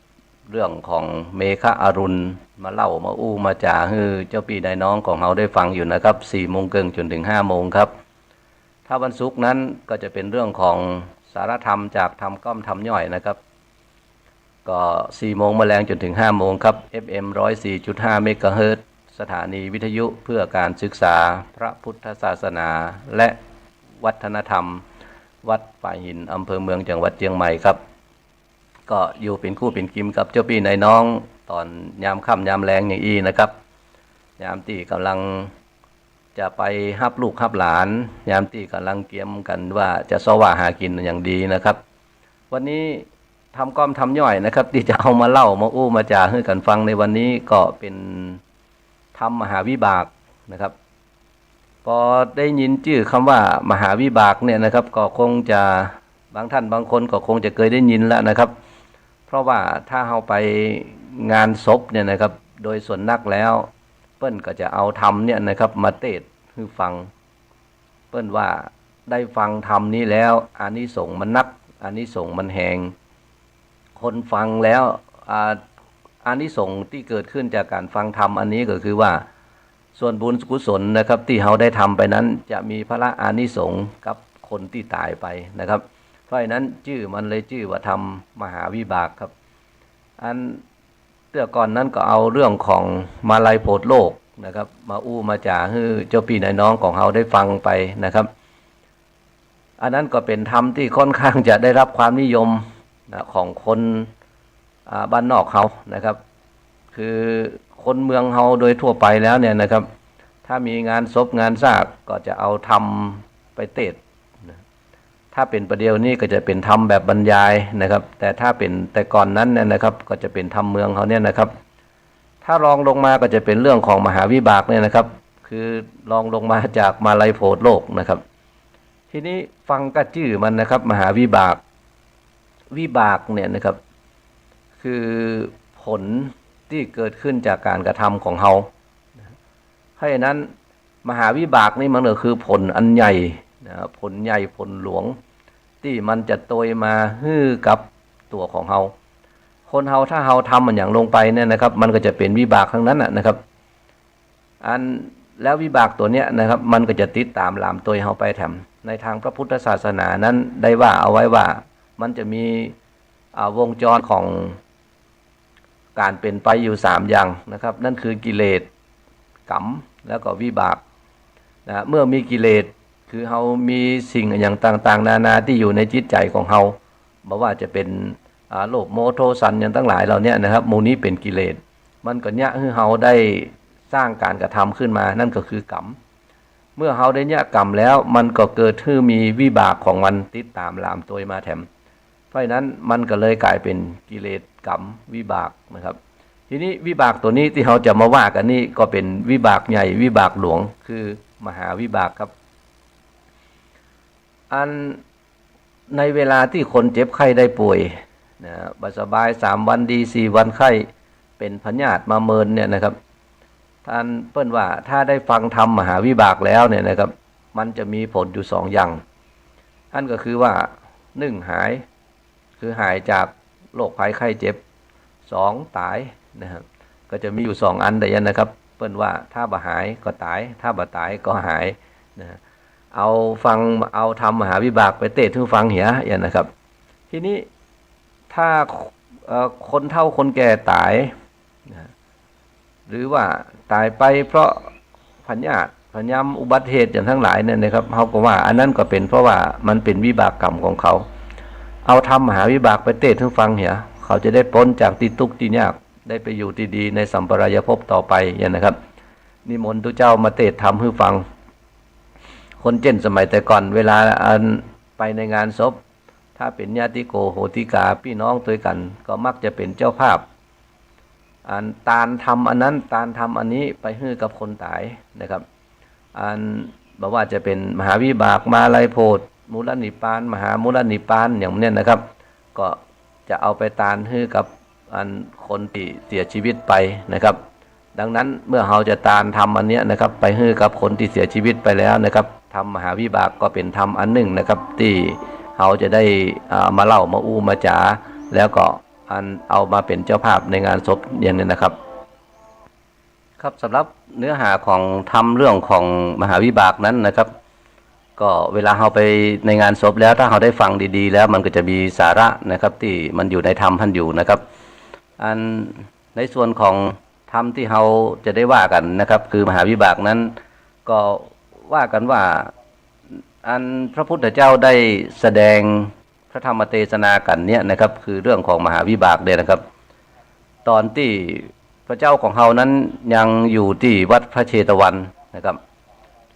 เรื่องของเมฆะอรุณมาเล่า มาอู้มาจ๋าหื้อเจ้าปี้นายน้องของเฮาได้ฟังอยู่นะครับ สี่โมงเกิ่งจ๋นถึงห้าโมงครับ ถ้าวันศุกร์นั้นก็จะเป๋นเรื่องของสารธรรมจากธรรมก้อมธรรมย่อยนะครับ ก็สี่โมงแมลงจ๋นถึงห้าโมงครับ เอฟเอ็ม ร้อยสี่จุดห้า เมกะเฮิรตซ์ สถานีวิทยุเพื่อการศึกษาพระพุทธศาสนาและวัฒนธรรม วัดป่าหิน อำเภอเมือง จังหวัดเจียงใหม่ครับ ก็อยู่เป๋นคู่เป๋นกิ๋มกับเจ้าปี้นายน้อง ต๋อนยามค่ำยามแลงอย่างอี้นะครับ ยามตี้ก่ำลัง จะไปฮับลูกฮับหลาน ยามตี้ก่ำลังเกียมกั๋นว่าจะเซาะว่าหากิ๋นอย่างดีนะครับ วันนี้ธรรมก้อมธรรมย่อยนะครับ ตี้จะเอามาเล่ามาอู้มาจ๋าหื้อกั๋นฟังในวันนี้ก็เป๋นธรรมมหาวิบากนะครับ ปอได้ยินจื้อคำว่ามหาวิบากเนี่ยนะครับ ก็คงจะ บางท่านบางคนก็คงจะเกยได้ยินแล้วนะครับ เพราะว่าถ้าเฮาไปงานศพเนี่ยนะครับ โดยส่วนนักแล้ว เปิ้นก็จะเอาธรรมเนี่ยนะครับ มาเตสน์หื้อฟัง เปิ้นว่าได้ฟังธรรมนี้แล้ว อานิสงส์มันนัก อานิสงส์มันแฮง คนฟังแล้ว อ่า อานิสงส์ตี้เกิดขึ้นจากก๋านฟังธรรมอันนี้ก็คือว่า ส่วนบุญกุศลนะครับ ตี้เฮาได้ทำไปนั้น จะมีพละอานิสงส์กับ คนตี้ต๋ายไปนะครับ เพราะฉะนั้นจื้อมันเลยจื้อว่าธรรมมหาวิบากครับ อันเตื้อก่อนนั้นก็เอาเรื่องของมาลัยโผตโลกนะครับ มาอู้มาจ๋าหื้อเจ้าปี้นายน้องของเฮาได้ฟังไปนะครับ อันนั้นก็เป๋นธรรมตี้ค่อนข้างจะได้รับความนิยมนะ ของคน อ่า บ้านนอกเฮานะครับ คือคนเมืองเฮาโดยทั่วไปแล้วเนี่ยนะครับ ถ้ามีงานศพงานซากก็จะเอาธรรมไปเตสน์นะ ถ้าเป๋นประเดี๋ยวนี้ก็จะเป๋นธรรมแบบบรรยายนะครับ แต่ถ้าเป๋นแต่ก่อนนั้นเนี่ยนะครับ ก็จะเป๋นธรรมเมืองเฮาเนี่ยนะครับ ถ้ารองลงมาก็จะเป๋นเรื่องของมหาวิบากเนี่ยนะครับ คือรองลงมาจากมาลัยโผตโลกนะครับ ทีนี้ฟังก้าจื้อมันนะครับ มหาวิบาก วิบากเนี่ยนะครับ คือผลตี้เกิดขึ้นจากก๋านกระทำของเฮา เพราะฉะนั้นมหาวิบากนี่มันก็คือผลอันใหญ่นะ ผลใหญ่ผลหลวง ตี้มันจะตวยมาหื้อกับตั๋วของเฮา คนเฮาถ้าเฮาทำมันหยังลงไปเนี่ยนะครับ มันก็จะเป๋นวิบากตังนั้นน่ะนะครับ อัน แล้ววิบากตั๋วเนี้ยนะครับ มันก็จะติดต๋ามหลามตวยเฮาไปแถม ในตางพระพุทธศาสนานั้นได้ว่าเอาไว้ว่า มันจะมี อ่า วงจรของก๋านเป๋นไปอยู่สามอย่างนะครับ นั่นคือกิเลส กรรม แล้วก็วิบากนะ เมื่อมีกิเลส คือเฮามีสิ่งอะหยังต่างๆ นานาตี้อยู่ในจิตใจ๋ของเฮา บ่ว่าจะเป๋น อ่า โลภโมโทสันหยังตังหลายเหล่าเนี้ยนะครับ หมู่นี้เป๋นกิเลส มันก็เยียะหื้อเฮาได้สร้างก๋านกระทำขึ้นมา นั่นก็คือกรรม เมื่อเฮาได้เยียะกรรมแล้ว มันก็เกิดหื้อมีวิบากของมันติดต๋ามหลามตวยมาแถม เพราะฉะนั้นมันก็เลยก๋ายเป๋นกิเลสกรรมวิบากนะครับ ทีนี้วิบากตั๋วนี้ตี้เฮาจะมาว่ากั๋นนี่ก็เป๋นวิบากใหญ่วิบากหลวง คือมหาวิบากครับ อัน ในเวลาตี้คนเจ็บไข้ได้ป่วยนะ บ่สบายสามวันดีสี่วันไข้ เป๋นพยาธิมาเมินเนี่ยนะครับ ต้านเปิ้นว่าถ้าได้ฟังธรรมมหาวิบากแล้วเนี่ยนะครับ มันจะมีผลอยู่สองอย่าง อันก็คือว่า นึ่ง หาย คือหายจากโรคภัยไข้เจ็บ สอง ต๋ายนะครับ ก็จะมีอยู่สองอันเดี๋ยวนะครับ เปิ้นว่าถ้าบ่หายก็ต๋าย ถ้าบ่ต๋ายก็หายนะ เอาฟัง เอาธรรมมหาวิบากไปเตสน์หื้อฟังเหีย อย่างนะครับ ทีนี้ถ้า เอ่อ คนเฒ่าคนแก่ต๋ายนะ หรือว่าต๋ายไปเพราะพยาธิ พยายามอุบัติเหตุอย่างตังหลายเนี่ยนะครับ เฮาก็ว่าอันนั้นก็เป๋นเพราะว่ามันเป๋นวิบากกรรมของเขา เอาธรรมมหาวิบากไปเตสน์หื้อฟังเหีย เขาจะได้ป๊นจากตี้ตุ๊กข์ตี้ยาก ได้ไปอยู่ตี้ดีในสัมปรายภพต่อไปอย่างนะครับ นิมนต์ตุ๊เจ้ามาเตสน์ธรรมหื้อฟัง คนเจ้นสมัยแต่ก่อนเวลาอันไปในงานศพ ถ้าเป๋นญาติโกโหติกาปี้น้องตวยกั๋น ก็มักจะเป๋นเจ้าภาพ อันตานธรรมอันนั้นตานธรรมอันนี้ไปหื้อกับคนต๋ายนะครับ อันบ่ว่าจะเป๋นมหาวิบาก มาลัยโผต มูลนิพพาน มหามูลนิพพานอย่างเนี้ยนะครับ ก็จะเอาไปตานหื้อกับอันคนตี้เสียชีวิตไปนะครับ ดังนั้นเมื่อเฮาจะตานธรรมอันเนี้ยนะครับ ไปหื้อกับคนตี้เสียชีวิตไปแล้วนะครับ ธรรมมหาวิบากก็เป๋นธรรมอันนึ่งนะครับ ตี้เฮาจะได้ อ่า มาเล่ามาอู้มาจ๋า แล้วก็อันเอามาเป๋นเจ้าภาพในงานศพอย่างนี้นะครับ ครับ สำหรับเนื้อหาของธรรมเรื่องของมหาวิบากนั้นนะครับ ก็เวลาเฮาไปในงานศพแล้ว ถ้าเฮาได้ฟังดีๆ แล้วมันก็จะมีสาระนะครับ ตี้มันอยู่ในธรรมหั้นอยู่นะครับ อันในส่วนของธรรมตี้เฮาจะได้ว่ากั๋นนะครับ คือมหาวิบากนั้น ก็ว่ากั๋นว่า อันพระพุทธเจ้าได้แสดงพระธรรมเตสนากั๋นเนี้ยนะครับ คือเรื่องของมหาวิบากเนี่ยนะครับ ต๋อนตี้พระเจ้าของเฮานั้นยังอยู่ตี้วัดพระเชตวันนะครับ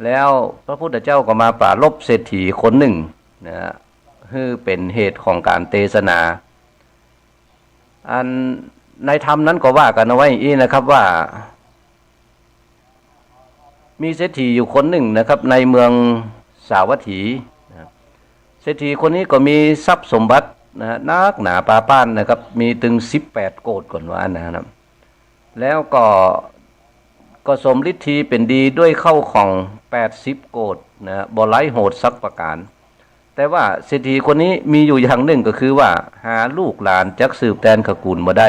แล้วพระพุทธเจ้าก็มาปรารภเศรษฐีคนนึ่งนะฮะ หื้อเป๋นเหตุของก๋านเตสนา อันในธรรมนั้นก็ว่ากั๋นเอาไว้อย่างอี้นะครับว่า มีเศรษฐีอยู่คนนึ่งนะครับ ในเมืองสาวัตถีนะ เศรษฐีคนนี้ก็มีทรัพย์สมบัตินะฮะ นักหนาปาป้านนะครับ มีตึงสิบแปดโกฏก่อนว่าอั้นนะครับ แล้วก็ ก็สมฤทธีเป๋นดีด้วยเข้าของแปดสิบโกฏนะฮะ บ่ไร้โหดสักประก๋าน แต่ว่าเศรษฐีคนนี้มีอยู่อย่างนึ่งก็คือว่า หาลูกหลานจักสืบแตนขะกู๋นบ่ได้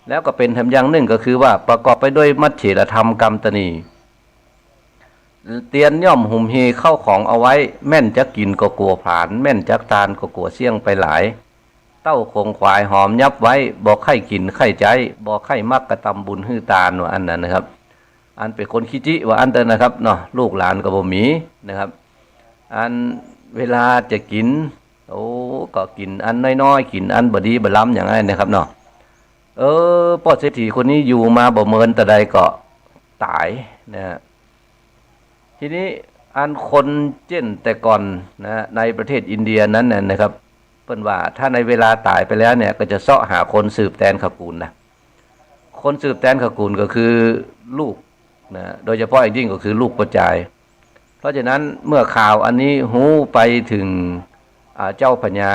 แล้วก็เป๋นแถมอย่างนึ่งก็คือว่าประกอบไปด้วยมัจเฉรธรรมกรรมตนี เตียนย่อมหุมฮีข้าวของเอาไว้ แม่นจักกิ๋นก็กั๋วผลาญ แม่นจักตานก็กั๋วเสี้ยงไปหลาย เต้าขงขวายหอมยับไว้ บ่ใค่กิ๋นใค่ใจ๊ บ่ใค่มักกระตำบุญหื้อตาน ว่าอั้นนะนะครับ อันเป๋นคนขี้จิ ว่าอั้นเต๊อะนะครับเนาะ ลูกหลานก็บ่มีนะครับ อันเวลาจะกิ๋น โอ้ ก็กิ๋นอันน้อยๆ กิ๋นอันบ่ดีบ่ล้ำอย่างนั้นนะครับเนาะ เออ ป้อเศรษฐีคนนี้อยู่มาบ่เมินตาใดก็ต๋ายนะฮะ ทีนี้อันคนเจ้นแต่ก่อนนะ ในประเทศอินเดียนั้นน่ะนะครับ เปิ้นว่าถ้าในเวลาต๋ายไปแล้วเนี่ย ก็จะเซาะหาคนสืบแตนขกูลนะ คนสืบแตนขกูลก็คือลูกนะ โดยเฉพาะอย่างยิ่งก็คือลูกป้อจาย เพราะฉะนั้นเมื่อข่าวอันนี้ฮู้ไปเถิง อ่า เจ้าพญา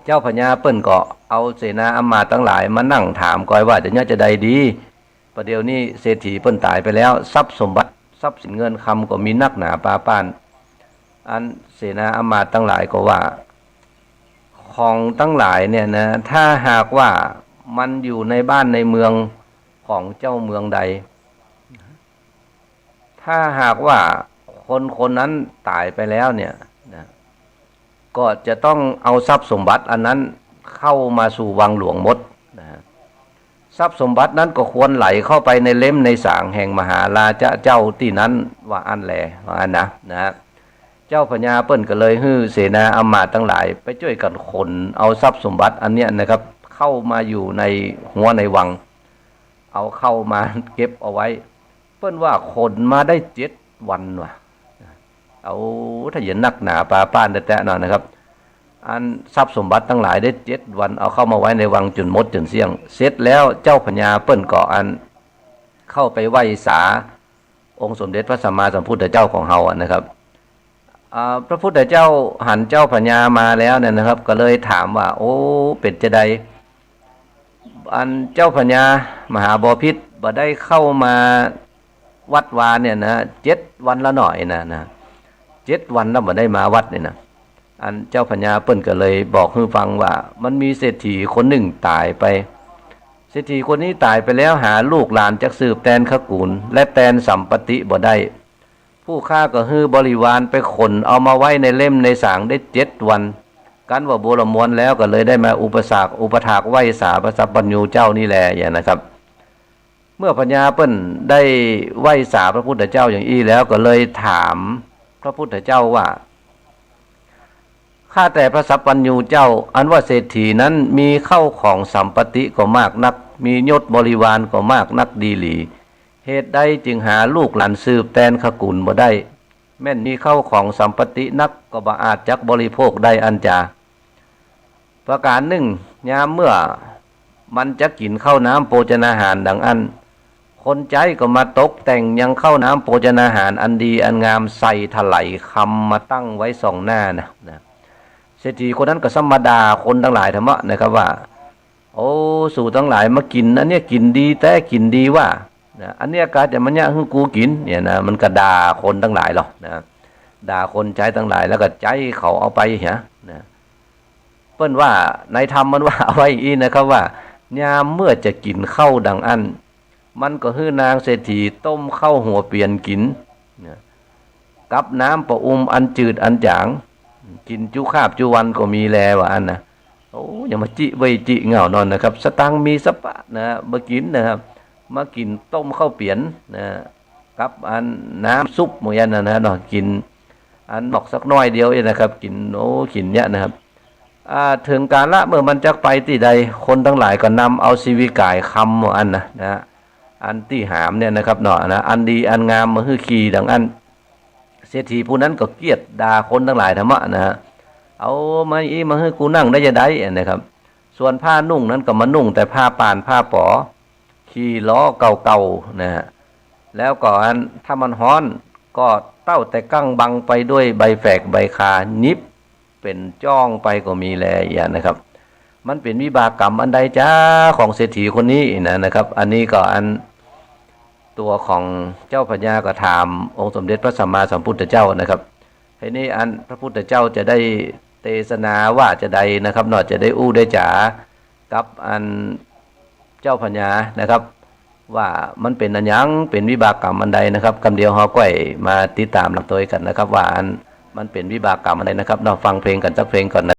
เจ้าพญาเปิ้นก็เอาเสนาอำมาตย์ตังหลายมานั่งถามก้อยว่าจะเยียะจาใดดี ประเดี๋ยวนี้เศรษฐีเปิ้นต๋ายไปแล้ว ทรัพย์สมบัติ ทรัพย์สินเงินคำก็มีนักหนาปาป้าน อันเสนาอำมาตย์ตังหลายก็ว่า ของตังหลายเนี่ยนะ ถ้าหากว่ามันอยู่ในบ้านในเมืองของเจ้าเมืองใด ถ้าหากว่าคนคนนั้นต๋ายไปแล้วเนี่ยนะ ก็จะต้องเอาทรัพย์สมบัติอันนั้นเข้ามาสู่วังหลวงหมดนะ ทรัพย์สมบัตินั้นก็ควรไหลเข้าไปในเล็มในสางแห่งมหาราชะเจ้าตี้นั้น ว่าอั้นแล ว่าอั้นนะ นะ เจ้าพญาเปิ้นก็เลยหื้อเสนาอำมาตย์ตังหลายไปจ้วยกั๋นขนเอาทรัพย์สมบัติอันเนี้ยนะครับ เข้ามาอยู่ในฮั้วในวัง เอาเข้ามาเก็บเอาไว้ เปิ้นว่าขนมาได้เจ็ดวันว่ะ เอา ถ้าเยียะนักหนาปาป้านแต๊ๆ เนาะนะครับ อันทรัพย์สมบัติตังหลายได้เจ็ดวัน เอาเข้ามาไว้ในวังจ๋นหมดจ๋นเสี้ยง เสร็จแล้วเจ้าพญาเปิ้นก็อันเข้าไปไหว้สาองค์สมเด็จพระสัมมาสัมพุทธเจ้าของเฮาอะนะครับ อ่า พระพุทธเจ้าหันเจ้าพญามาแล้วเนี่ยนะครับ ก็เลยถามว่า โอ้ เป๋นจาใด อันเจ้าพญามหาบพิตรบ่ได้เข้ามาวัดวาเนี่ยนะ เจ็ดวันแล้วเนาะนะ นะ เจ็ดวันแล้วบ่ได้มาวัดเนี่ยนะ อันเจ้าพญาเปิ้นก็เลยบอกหื้อฟังว่า มันมีเศรษฐีคนนึ่งต๋ายไป เศรษฐีคนนี้ต๋ายไปแล้ว หาลูกหลานจักสืบแตนขกูล และแตนสัมปติบ่ได้ ผู้ข้าก็หื้อบริวารไปขนเอามาไว้ในเล่มในสางได้เจ็ดวัน กันว่าบัวละมวลแล้วก็เลยได้มาอุปสากอุปถากไหว้สาพระสัพพัญญูเจ้านี่แล อย่างนะครับ เมื่อพญาเปิ้นได้ไหว้สาพระพุทธเจ้าอย่างอี้แล้วก็เลยถามพระพุทธเจ้าว่า ข้าแต่พระสัพพัญญูเจ้า อันว่าเศรษฐีนั้นมีเข้าของสัมปติก็มากนัก มียศบริวารก็มากนักดีหลี เหตุใดจึงหาลูกหลานสืบแตนขกูลบ่ได้ แม่นมีเข้าของสัมปตินักก็บ่อาจจักบริโภคได้อันจา ประก๋านนึ่ง ยามเมื่อมันจะกิ๋นข้าวน้ำโภชนาหารดังอั้น คนใจ๊ก็มาตกแต่งยังข้าวน้ำโภชนาหารอันดีอันงามใส่ถลายคำมาตั้งไว้ส่องหน้านะ นะ เศรษฐีคนนั้นก็ซ้ำมาด่าคนตังหลายทำเนาะนะครับว่า โอ้ สูตังหลายมากิ๋น อันเนี้ยกิ๋นดีแต๊กิ๋นดีว่า นะ อันเนี้ยกาจะมาเยียะหื้อกูกิ๋นเนี่ยนะ มันก็ด่าคนตังหลายลอนะ ด่าคนใจ๊ตังหลายแล้วก็ใจ๊เขาเอาไปเหียนะ เปิ้นว่าในธรรมมันว่าเอาไว้อย่างอี้นะครับว่า ยามเมื่อจะกิ๋นข้าวดังอั้น มันก็หื้อนางเศรษฐีต้มข้าวหัวเปียนกิ๋นนะ กับน้ำปะอุมอันจืดอันจ๋าง กิ๋นจุคาบจุวันก็มีแลว่าอั้นนะ โอ้ อย่ามาจิเว่ยจิเหง่านอนนะครับ สตางค์มีสะปะนะ บ่กิ๋นนะครับ มากิ๋นต้มข้าวเปียนนะ กับอันน้ำซุปเหมือนกันนะนะเนาะ กิ๋นอันนอกสักน้อยเดียวเองนะครับ กิ๋น โอ้ กิ๋นเยียะนะครับ อ่า เถิงกาละเมื่อมันจักไปตี้ใด คนตังหลายก็นำเอาชีวิก๋ายคำว่าอั้นนะ นะ อันตี้หามเนี่ยนะครับเนาะนะ อันดีอันงามมาหื้อขี่ดังอั้น เศรษฐีผู้นั้นก็เกลียดด่าคนตังหลายทำเนาะนะ เอามาอี้มาหื้อกูนั่งได้จาใดนะครับ ส่วนผ้านุ่งนั้นก็มานุ่งแต่ผ้าป่านผ้าป๋อ ขี้ล้อเก่าๆ นะฮะ แล้วก็อันถ้ามันฮ้อนก็เต้าแต่กั้งบังไปด้วยใบแฝกใบคา หยิบเป๋นจ้องไปก็มีแลอย่างนะครับ มันเป๋นวิบากกรรมอันใดจาของเศรษฐีคนนี้นะ นะครับ อันนี้ก็อันตัวของเจ้าพญาก็ถามองค์สมเด็จพระสัมมาสัมพุทธเจ้านะครับ ทีนี้อันพระพุทธเจ้าจะได้เตสนาว่าจาใดนะครับเนาะ จะได้อู้ได้จ๋ากับอันเจ้าพญานะครับ ว่ามันเป๋นอะหยัง เป๋นวิบากกรรมอันใดนะครับ กำเดียวเฮาก้อยมาติดต๋ามหลังโตยกั๋นนะครับ ว่าอันมันเป๋นวิบากกรรมอันใดนะครับเนาะ ฟังเพลงกั๋นสักเพลงก่อนนะ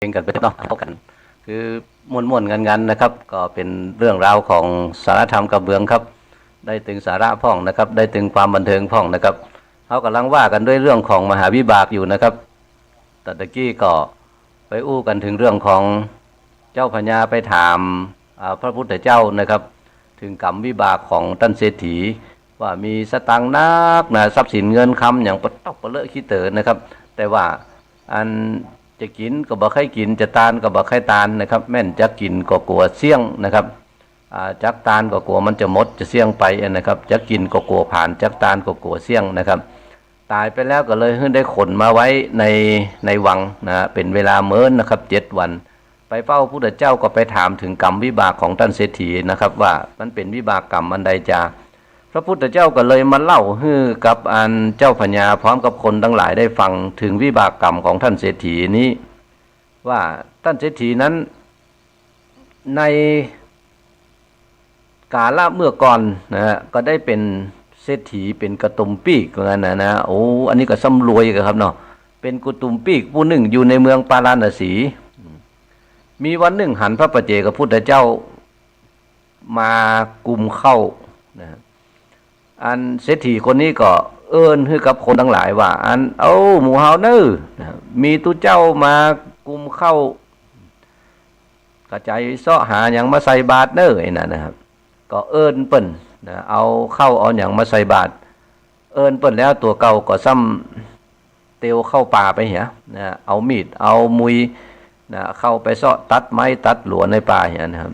เพลงกั๋นไปเนาะ เฮากั๋น คือม่วนๆ งันๆ นะครับ ก็เป๋นเรื่องราวของสาระธรรมกำเมืองครับ ได้ตึงสาระพ่องนะครับ ได้ตึงความบันเทิงพ่องนะครับ เฮาก่ำลังว่ากั๋นด้วยเรื่องของมหาวิบากอยู่นะครับ แต่ตะกี้ก็ไปอู้กั๋นเถิงเรื่องของเจ้าพญาไปถาม อ่า พระพุทธเจ้านะครับ เถิงกรรมวิบากของต้านเศรษฐี ว่ามีสตางค์นักนะ ทรัพย์สินเงินคำอย่างปะต๊อกปะเต๊อะขี้เต๋อนะครับ แต่ว่าอันจะกิ๋นก็บ่ใค่กิ๋น จะตานก็บ่ใค่ตานนะครับ แม่นจะกิ๋นก็กั๋วเสี้ยงนะครับ อ่า จักตานก็กั๋วมันจะหมดจะเสี้ยงไปนะครับ จักกิ๋นก็กั๋วผลาญ จักตานก็กั๋วเสี้ยงนะครับ ต๋ายไปแล้วก็เลยหื้อได้ขนมาไว้ใน ในวังนะ เป๋นเวลาเมินนะครับ เจ็ดวัน ไปเฝ้าพุทธเจ้าก็ไปถามเถิงกรรมวิบากของต้านเศรษฐีนะครับ ว่ามันเป๋นวิบากกรรมอันใดจา พระพุทธเจ้าก็เลยมาเล่าหื้อกับอันเจ้าพญาพร้อมกับคนตังหลายได้ฟังเถิงวิบากกรรมของต้านเศรษฐีนี้ ว่าต้านเศรษฐีนั้น ในกาละเมื่อก่อนนะฮะ ก็ได้เป๋นเศรษฐีเป๋นกระตุมปีกว่างั้นนะนะ โอ้ อันนี้ก็ซ้ำรวยกั๋นครับเนาะ เป๋นกระตุมปีกผู้นึ่งอยู่ในเมืองปาราณสี มีวันนึ่งหันพระปัจเจกพุทธเจ้ามากุมข้าวนะ อันเศรษฐีคนนี้ก็เอิ้นหื้อกับคนตังหลายว่า อัน เอ้า หมู่เฮาเน่อนะ มีตุ๊เจ้ามากุมข้าว กระจายเซาะหาหยังมาใส่บาตรเน่อ ไอ้นั่นนะครับ ก็เอิ้นเปิ้นนะ เอาข้าวเอาหยังมาใส่บาตร เอิ้นเปิ้นแล้วตั๋วเก่าก็ซ้ำเตียวเข้าป่าไปเหียนะ เอามีดเอามุยนะ เข้าไปเซาะตัดไม้ตัดหลัวในป่าเหียนะครับ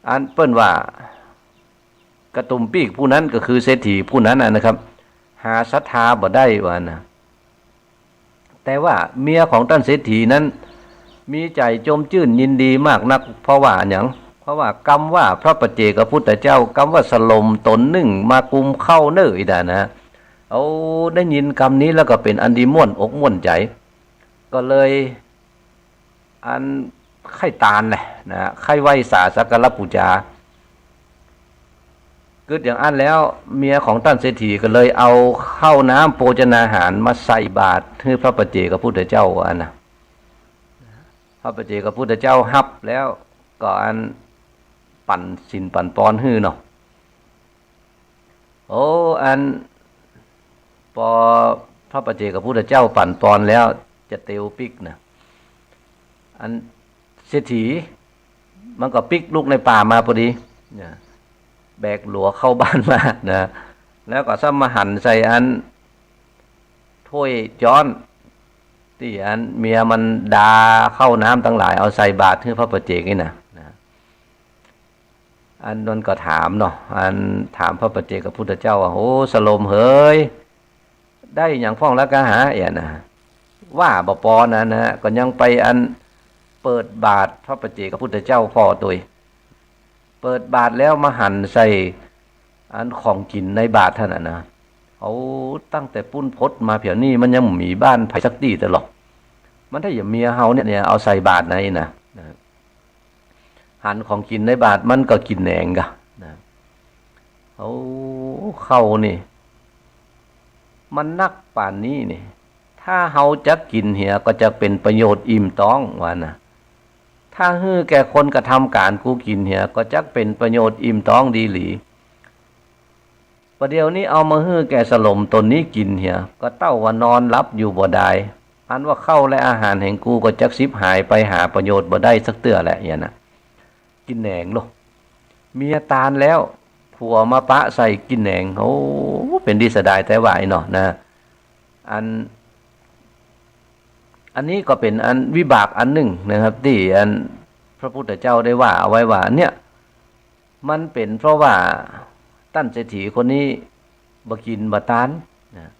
อันเปิ้นว่า กระตุมปีกผู้นั้นก็คือเศรษฐีผู้นั้นน่ะนะครับ หาศรัทธาบ่ได้ว่านะ แต่ว่าเมียของต้านเศรษฐีนั้น มีใจ๋จมจื้นยินดีมากนัก เพราะว่าหยัง เพราะว่ากำว่าพระปัจเจกพุทธเจ้ากำว่าสลมต๋นนึ่งมากุมข้าวเน่อ อีด่านะ เอาได้ยินกำนี้แล้วก็เป๋นอันดีม่วนอกม่วนใจ๋ ก็เลย อันใค่ตานแหละนะ ใค่ไหว้สาสักการะปู๋จา กึ๊ดอย่างอั้นแล้ว เมียของต้านเศรษฐีก็เลยเอาข้าวน้ำโภชนาหารมาใส่บาตรหื้อพระปัจเจกพุทธเจ้าอันนะ พระปัจเจกพุทธเจ้าฮับแล้วก็อันปั๋นศีลปั๋นปอนหื้อเนาะ โอ้ อัน ปอพระปัจเจกพุทธเจ้าปั๋นปอนแล้วจะเตียวปิ๊กนะ อันเศรษฐีมันก็ปิ๊กลุกในป่ามาพอดีนะ แบกหลัวเข้าบ้านมานะ แล้วก็ซ้ำมาหันใส่อันถ้วยจ๊อน ตี้อันเมียมันดาข้าวน้ำตังหลายเอาใส่บาตรหื้อพระปัจเจกนี่นะนะ อันนั้นก็ถามเนาะ อันถามพระปัจเจกพุทธเจ้าว่า โอ้ สลมเหย ได้หยังพ่องละกาหา เอียนะ ว่าบ่ปอนั้นนะ ก็ยังไปอันเปิดบาตรพระปัจเจกพุทธเจ้าผ่อตวย เปิดบาตรแล้วมาหันใส่อันของกิ๋นในบาตรหั้นน่ะนะ เอาตั้งแต่ปู๊นพดมาเผียวนี้มันยังบ่มีบ้านใผสักตี้เตื้อหรอก มันถ้าอย่างเมียเฮาเนี่ย เนี่ยเอาใส่บาตรไหนนะ นะ หันของกิ๋นในบาตรมันก็กิ๋นแหนงก่ะนะ โอ้ ข้าวนี่ มันนักป่านนี้นี่ ถ้าเฮาจักกิ๋นเหียก็จะเป๋นประโยชน์อิ่มต๊องว่านะ ถ้าหื้อแก่คนกระทำก๋านกูกิ๋นเหียก็จักเป๋นประโยชน์อิ่มต๊องดีหลี ประเดี๋ยวนี้เอามาหื้อแก่สลมต๋นนี้กิ๋นเหีย ก็เต้าว่านอนหลับอยู่บ่ดาย อันว่าข้าวและอาหารแห่งกูก็จักฉิบหายไปหาประโยชน์บ่ได้สักเตื้อแหละ เหียนะ กิ๋นแหนงโลก เมียตานแล้ว ผัวมาปะใส่กิ๋นแหนง โอ้ เป๋นดีเสียดายแต๊ว่าอี้เนาะนะ อัน อันนี้ก็เป๋นอันวิบากอันนึ่งนะครับ ตี้อันพระพุทธเจ้าได้ว่าเอาไว้ว่า เนี่ย มันเป๋นเพราะว่าต้านเศรษฐีคนนี้บ่กิ๋นบ่ตานนะ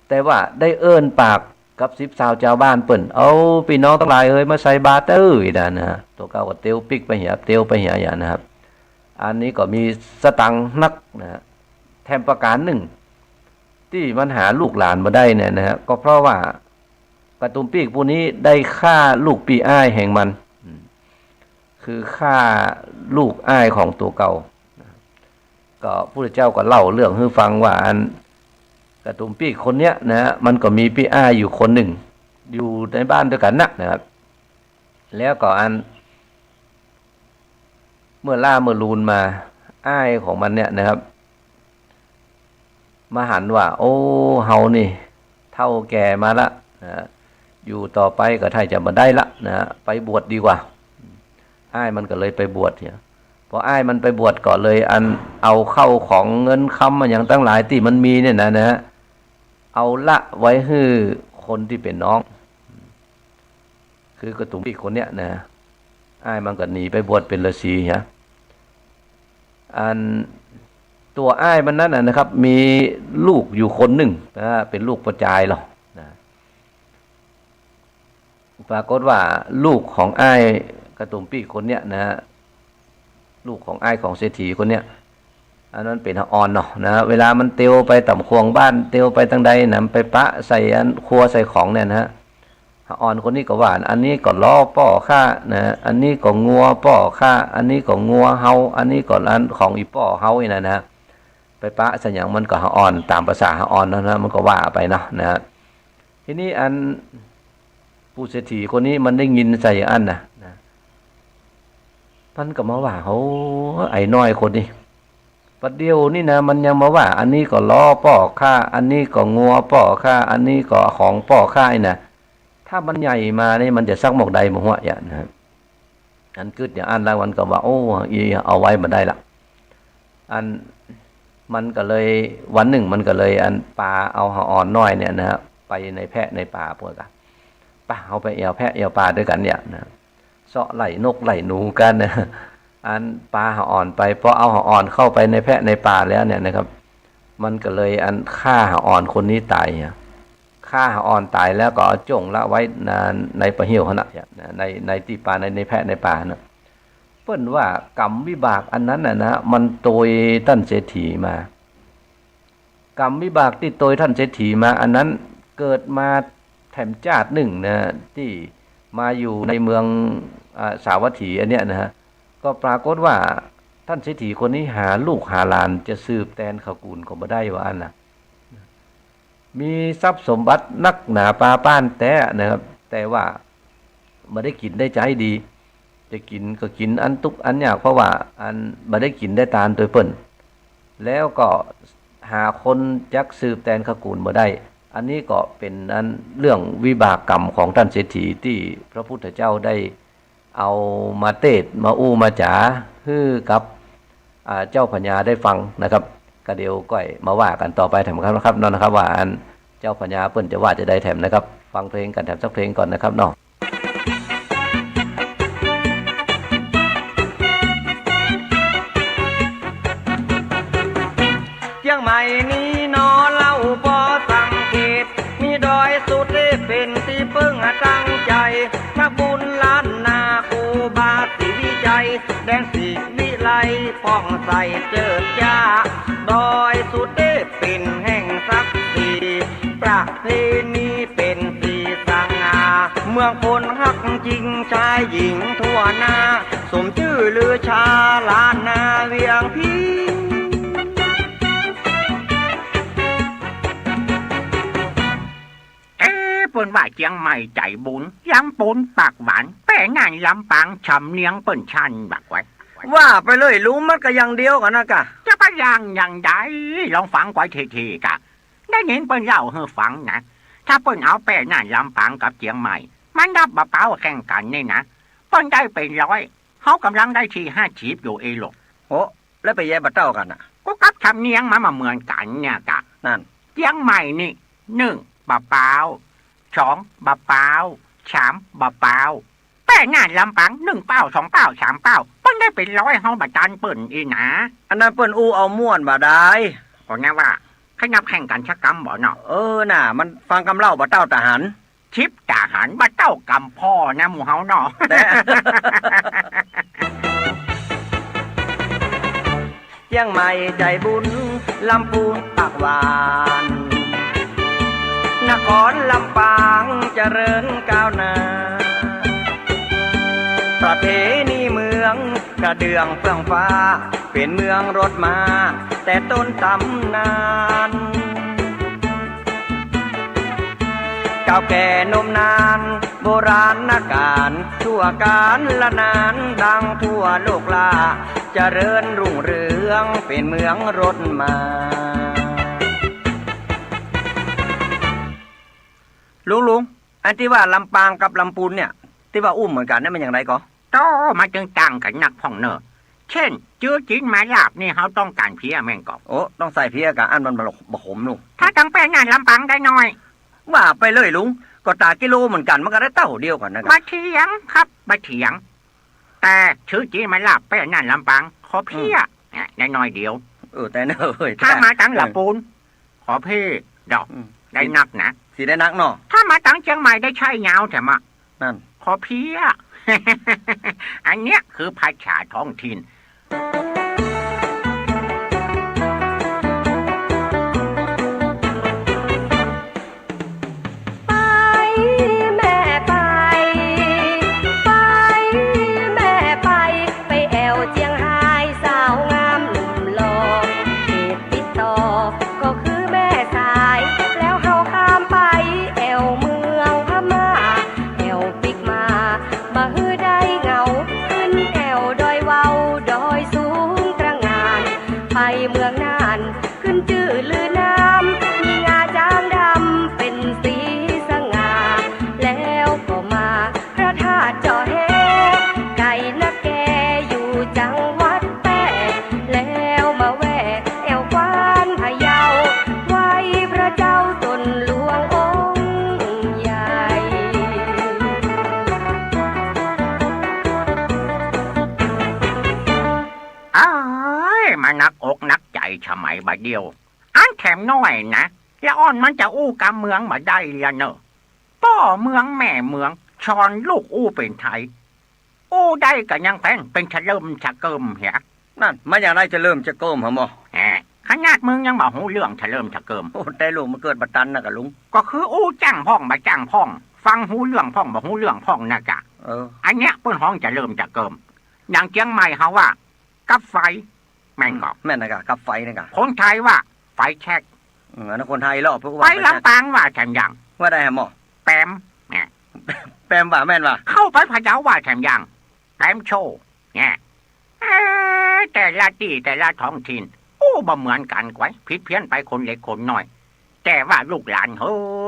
แต่ว่าได้เอิ้นปากกับสิบซาวจาวบ้านเปิ้น เอาปี้น้องตังหลายเอย มาใส่บาตรเต๊อ อีด่านะ ตั๋วเก่าก็เตียวปิ๊กไปเหีย เตียวไปเหียอย่างนะครับ อันนี้ก็มีสตังค์นักนะ แถมประก๋านนึ่ง ตี้มันหาลูกหลานบ่ได้เนี่ยนะฮะ ก็เพราะว่ากระตุมปีกผู้นี้ได้ฆ่าลูกปี้อ้ายแห่งมัน อืม คือฆ่าลูกอ้ายของตั๋วเก่า ก็พุทธเจ้าก็เล่าเรื่องหื้อฟังว่า อันกระตุมปีกคนเนี้ยนะฮะ มันก็มีปี้อ้ายอยู่คนนึ่ง อยู่ในบ้านตวยกั๋นนะนะครับ แล้วก็อัน เมื่อล่าเมื่อลูนมา อ้ายของมันเนี่ยนะครับ มาหันว่า โอ้ เฮานี่เฒ่าแก่มาละนะ อยู่ต่อไปก็ถ้าจะบ่ได้ละนะ ไปบวชดีกว่า อ้ายมันก็เลยไปบวชเหีย พออ้ายมันไปบวชก็เลยอันเอาเข้าของเงินคำอะหยังตังหลายตี้มันมีเนี่ยนะ นะ เอาละไว้หื้อคนตี้เป๋นน้อง คือกระตุ่มปี้คนเนี้ยนะ อ้ายมันก็หนีไปบวชเป๋นฤๅษีฮะ อันตั๋วอ้ายมันนั้นน่ะนะครับ มีลูกอยู่คนนึ่งนะ เป๋นลูกป้อจายลอนะ ปรากฏว่าลูกของอ้ายกระตุ่มปี้คนเนี้ยนะฮะ ลูกของอ้ายของเศรษฐีคนเนี้ย อันนั้นเป๋นหะอ่อนเนาะนะ เวลามันเตียวไปต๋ามข่วงบ้าน เตียวไปตางใดนะ มันไปปะใส่อันครัวใส่ของเนี่ยนะฮะ หะอ่อนคนนี้ก็ว่า อันนี้ก็ล้อป้อข้านะ อันนี้ก็งัวป้อข้า อันนี้ก็งัวเฮา อันนี้ก็อันของอี่ป้อเฮานี่นะนะ ไปปะใส่หยังมันก็หะอ่อน ต๋ามภาษาหะอ่อนเนาะนะ มันก็ว่าไปเนาะนะ ทีนี้อันผู้เศรษฐีคนนี้มันได้ยินใส่อันน่ะนะ มันก็มาว่า โอ้ ไอ้น้อยคนนี้ ประเดี๋ยวนี้นะ มันยังมาว่า อันนี้ก็ล้อป้อข้า อันนี้ก็งัวป้อข้า อันนี้ก็ของป้อข้านี่นะ ถ้ามันใหญ่มานี่มันจะสักหมอกใดบ่ฮู้อะนะ อันกึ๊ดอย่างอั้นแล้วมันก็ว่า โอ้ อีเอาไว้บ่ได้ละ อันมันก็เลย วันนึ่งมันก็เลยอันปาเอาหะอ่อนน้อยเนี่ยนะฮะ ไปในแพะในป่า ปวดกะ ปะ เฮาไปแอ่วแพะแอ่วป่าตวยกั๋นเนี่ยนะ เซาะไล่นกไล่หนูกั๋นนะ อันปาหะอ่อนไป พอเอาหะอ่อนเข้าไปในแพะในป่าแล้วเนี่ยนะครับ มันก็เลยอันฆ่าหะอ่อนคนนี้ต๋ายอะ ฆ่าหะอ่อนต๋ายแล้วก็เอาจ้วงละไว้ใน ในป่าเหี่ยวหั้นน่ะ ใน ในตี้ป่า ใน ในแพะในป่าหั้นน่ะ เปิ้นว่ากรรมวิบากอันนั้นน่ะนะ มันโตยต้านเศรษฐีมา กรรมวิบากตี้โตยต้านเศรษฐีมาอันนั้น เกิดมาแถมจาตินึ่งนะ ตี้มาอยู่ในเมือง อ่า สาวัตถีอันเนี้ยนะฮะ ก็ปรากฏว่าต้านเศรษฐีคนนี้หาลูกหาหลานจะสืบแตนขะกู๋นก็บ่ได้ว่าอั้นน่ะ มีทรัพย์สมบัตินักหนาปาป้านแต๊นะครับ แต่ว่าบ่ได้กิ๋นได้ใจ๊ดี จะกิ๋นก็กิ๋นอันตุ๊กอันยาก เพราะว่าอันบ่ได้กิ๋นได้ตานตวยเปิ้น แล้วก็หาคนจักสืบแตนขะกู๋นบ่ได้ อันนี้ก็เป๋นอันเรื่องวิบากกรรมของต้านเศรษฐีตี้พระพุทธเจ้าได้ เอามาเตศน์มาอู้มาจ๋าหื้อกับ อ่า เจ้าพญาได้ฟังนะครับ ก็เดี๋ยวก้อยมาว่ากั๋นต่อไปแถมครับ นะครับเนาะนะครับ ว่าอันเจ้าพญาเปิ้นจะว่าจะใดแถมนะครับ ฟังเพลงกั๋นแถมสักเพลงก่อนนะครับเนาะ เจียงใหม่นี้หนอเล่าบ่สังเกต มีดอยสุเทพเป๋นตี้เปิ้งตั้งใจ๋ นักบุญล้านนาครูบาศรีวิชัย แดนศรีวิไลผ่องใสเจิดจ้า ดอยสุเทพเป๋นแห่งศักดิ์ศรี ประเพณีเป๋นสีสง่า เมืองคนฮักจริงชายหญิงทั่วหน้า สมจื้อลือชาล้านนาเวียงพิง เอ๊ะ เปิ้นว่าเจียงใหม่ใจ๋บุญ ลำปูนปากหวาน แป้น่านลำปาง สำเนียงเปิ้นชันบักไว้ ว่าไปเลยลุง มันก็อย่างเดียวกั๋นนะกะ จะไปอย่าง อย่างใด ลองฟังก้อยเท่ๆ กะ ได้ยินเปิ้นเล่าหื้อฟังนะ ถ้าเปิ้นเอาแป้น่านลำปางกับเจียงใหม่ มานับบ่าเป๊าแข่งกั๋นนี่นะ เปิ้นได้เป๋นร้อย เฮาก่ำลังได้ตี้ห้าสิบอยู่เอหลก โอ้ แล้วเป๋นใยบ่าเต้ากั๋นน่ะ ก็กับสำเนียงมันบ่เหมือนกั๋นเนี่ยกะ นั่น เจียงใหม่นี่ นึ่ง บ่าเป๊า สอง บ่าเป๊า สาม บ่าเป๊า แป้น่านลำปาง นึ่งเป๊า สองเป๊า สามเป๊า เปิ้นได้เป๋นร้อย เฮาบ่ตันเปิ้นอี้นา อันนั้นเปิ้นอู้เอาม่วนบ่าดาย ก็แน่ว่า ใค่นับแข่งกั๋นสักกำบ่เนาะ เออน่ะ มันฟังกำเล่าบ่าเต้าตาหัน สิบตาหันบ่าเต้ากำพ่อนะหมู่เฮาเนาะ แต่ เจียงใหม่ใจ๋บุญ ลำปูนปากหวาน นครลำปางเจริญก้าวหน้า ประเพณีเมืองกระเดื่องเฟื่องฟ้า เป๋นเมืองรถม้าแต่ต้นต๋ำนาน เก่าแก่นมนานโบราณกาล ชั่วกาลนานดังทั่วโลกลา เจริญรุ่งเรืองเป๋นเมืองรถม้า ลุง ลุง อันตี้ว่าลำปางกับลำปูนเนี่ย ตี้ว่าอู้เหมือนกั๋นเนี่ยมันอย่างไรก่อ โต้ มันจึงต่างกั๋นนักพ่องเน่อ เจ้น จื้อกิ๋นหมายลาบนี่เฮาต้องก๋านเพี้ยแม่นก่อ โอ้ ต้องใส่เพี้ยก่า อันมันบ่ บ่ขมลูก ถ้าตังแป้นน่านลำปางได้น้อย ว่าไปเลยลุง ก็ต๋ากิโลเหมือนกั๋น มันก็ได้เต้าเดียวกั๋นนะ บ่เถียงครับ บ่เถียง แต่จื้อกิ๋นหมายลาบแป้นน่านลำปาง ขอเพี้ย อืม เนี่ย ได้น้อยเดียว เออ แต่เนอะ เอ้ย ถ้ามาตังละปูน ขอเพี้ยดอก อืม ได้นักนะ สิได้นักเนาะ ถ้ามาตังเจียงใหม่ได้ใช้ยาวแถมอะ นั่น ขอเพี้ย อันเนี้ยคือภาษาท้องถิ่น ไปแม่ไป ไปแม่ไป ไปแอ่วเจียงฮาย สาวงามหนุ่มหล่อ เขตติดต่อก็คือแม่สาย แล้วเฮาข้ามไปแอ่วเมืองพม่า แอ่วปิกมา บ่หื้อได้เหงา ขึ้นแอ่วดอยวาว ดอยสูงตระหง่าน ไปเมืองน่าน ขึ้นจื้อลือนาม มีงาจ๊างดำเป๋นสีสง่า แล้วก็มาพระธาตุเจาะแฮ ไก๋นักแก อยู่จังหวัดแป้ แล้วมาแวะแอ่วกว้านพะเยา ไหว้พระเจ้าตนหลวงองค์ใหญ่ เอ้ย มานักอกนักใจ๋สมัยบ่าเดี่ยว อันแถมน้อยนะ ละอ่อนมันจะอู้กำเมืองบ่ได้ละเนอะ ป้อเมืองแม่เมือง สอนลูกอู้เป๋นไทย อู้ได้ก็ยังแป้นเป๋นชะเริ่มชะเกิ่มเหีย นั่น มันอย่างไรชะเริ่มชะเกิ่มหะหมอ แหม ขนาดมึงยังบ่ฮู้เรื่องชะเริ่มชะเกิ่ม โอ้ แต่ลูกมันเกิดบ่ตันนะกะลุง ก็คืออู้จั่งพ่องบ่จั่งพ่อง ฟังฮู้เรื่องพ่องบ่ฮู้เรื่องพ่องนะกะ เออ อันเนี้ยเปิ้นฮ้องชะเริ่มชะเกิ่ม อย่างเจียงใหม่เฮาว่า กับไฟ แม่นก่อ แม่นนะกะ กับไฟนะกะ คนไทยว่า ไฟแช็ก อืม อันนั้นคนไทยลอก เปิ้นว่า ไปลำปางว่าแถมอย่าง ว่าได้หะหมอ แปม เนี่ย แปมว่าแม่นว่า เข้าไปพะเยาว่าแถมอย่าง แปมโชว์ เนี่ย เอ๊ะ แต่ละตี้แต่ละท้องถิ่น อู้บ่เหมือนกั๋นไกว ผิดเพี้ยนไปคนเล็กคนน้อย แต่ว่าลูกหลานเฮ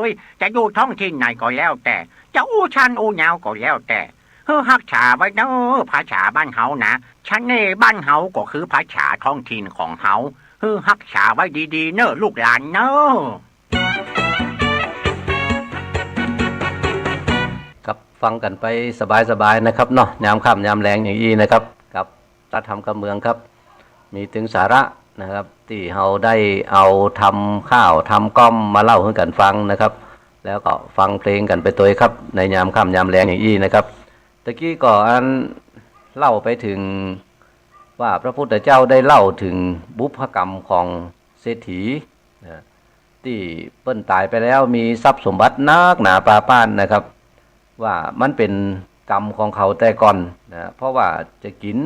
ย จะอยู่ท้องถิ่นไหนก็แล้วแต่ จะอู้สั้นอู้ยาวก็แล้วแต่ หื้อฮักษาไว้เน้อ ภาษาบ้านเฮานะ เสน่ห์บ้านเฮาก็คือภาษาท้องถิ่นของเฮา หื้อฮักษาไว้ดีๆ เน้อลูกหลานเน้อ ครับ ฟังกั๋นไปสบายๆ นะครับเนาะ ยามค่ำยามแลงอย่างอี้นะครับ ครับ ตาธรรมกำเมืองครับ มีตึงสาระนะครับ ตี้เฮาได้เอาทำข้าวทำก้อมมาเล่าหื้อกั๋นฟังนะครับ แล้วก็ฟังเพลงกั๋นไปตวยครับ ในยามค่ำยามแลงอย่างอี้นะครับ ตะกี้ก็อันเล่าไปเถิงว่าพระพุทธเจ้าได้เล่าเถิงบุพกรรมของเศรษฐีนะ ตี้เปิ้นต๋ายไปแล้วมีทรัพย์สมบัตินักหนาปาป้านนะครับ ว่ามันเป๋นกรรมของเขาแต่ก่อนนะ เพราะว่าจะกิ๋น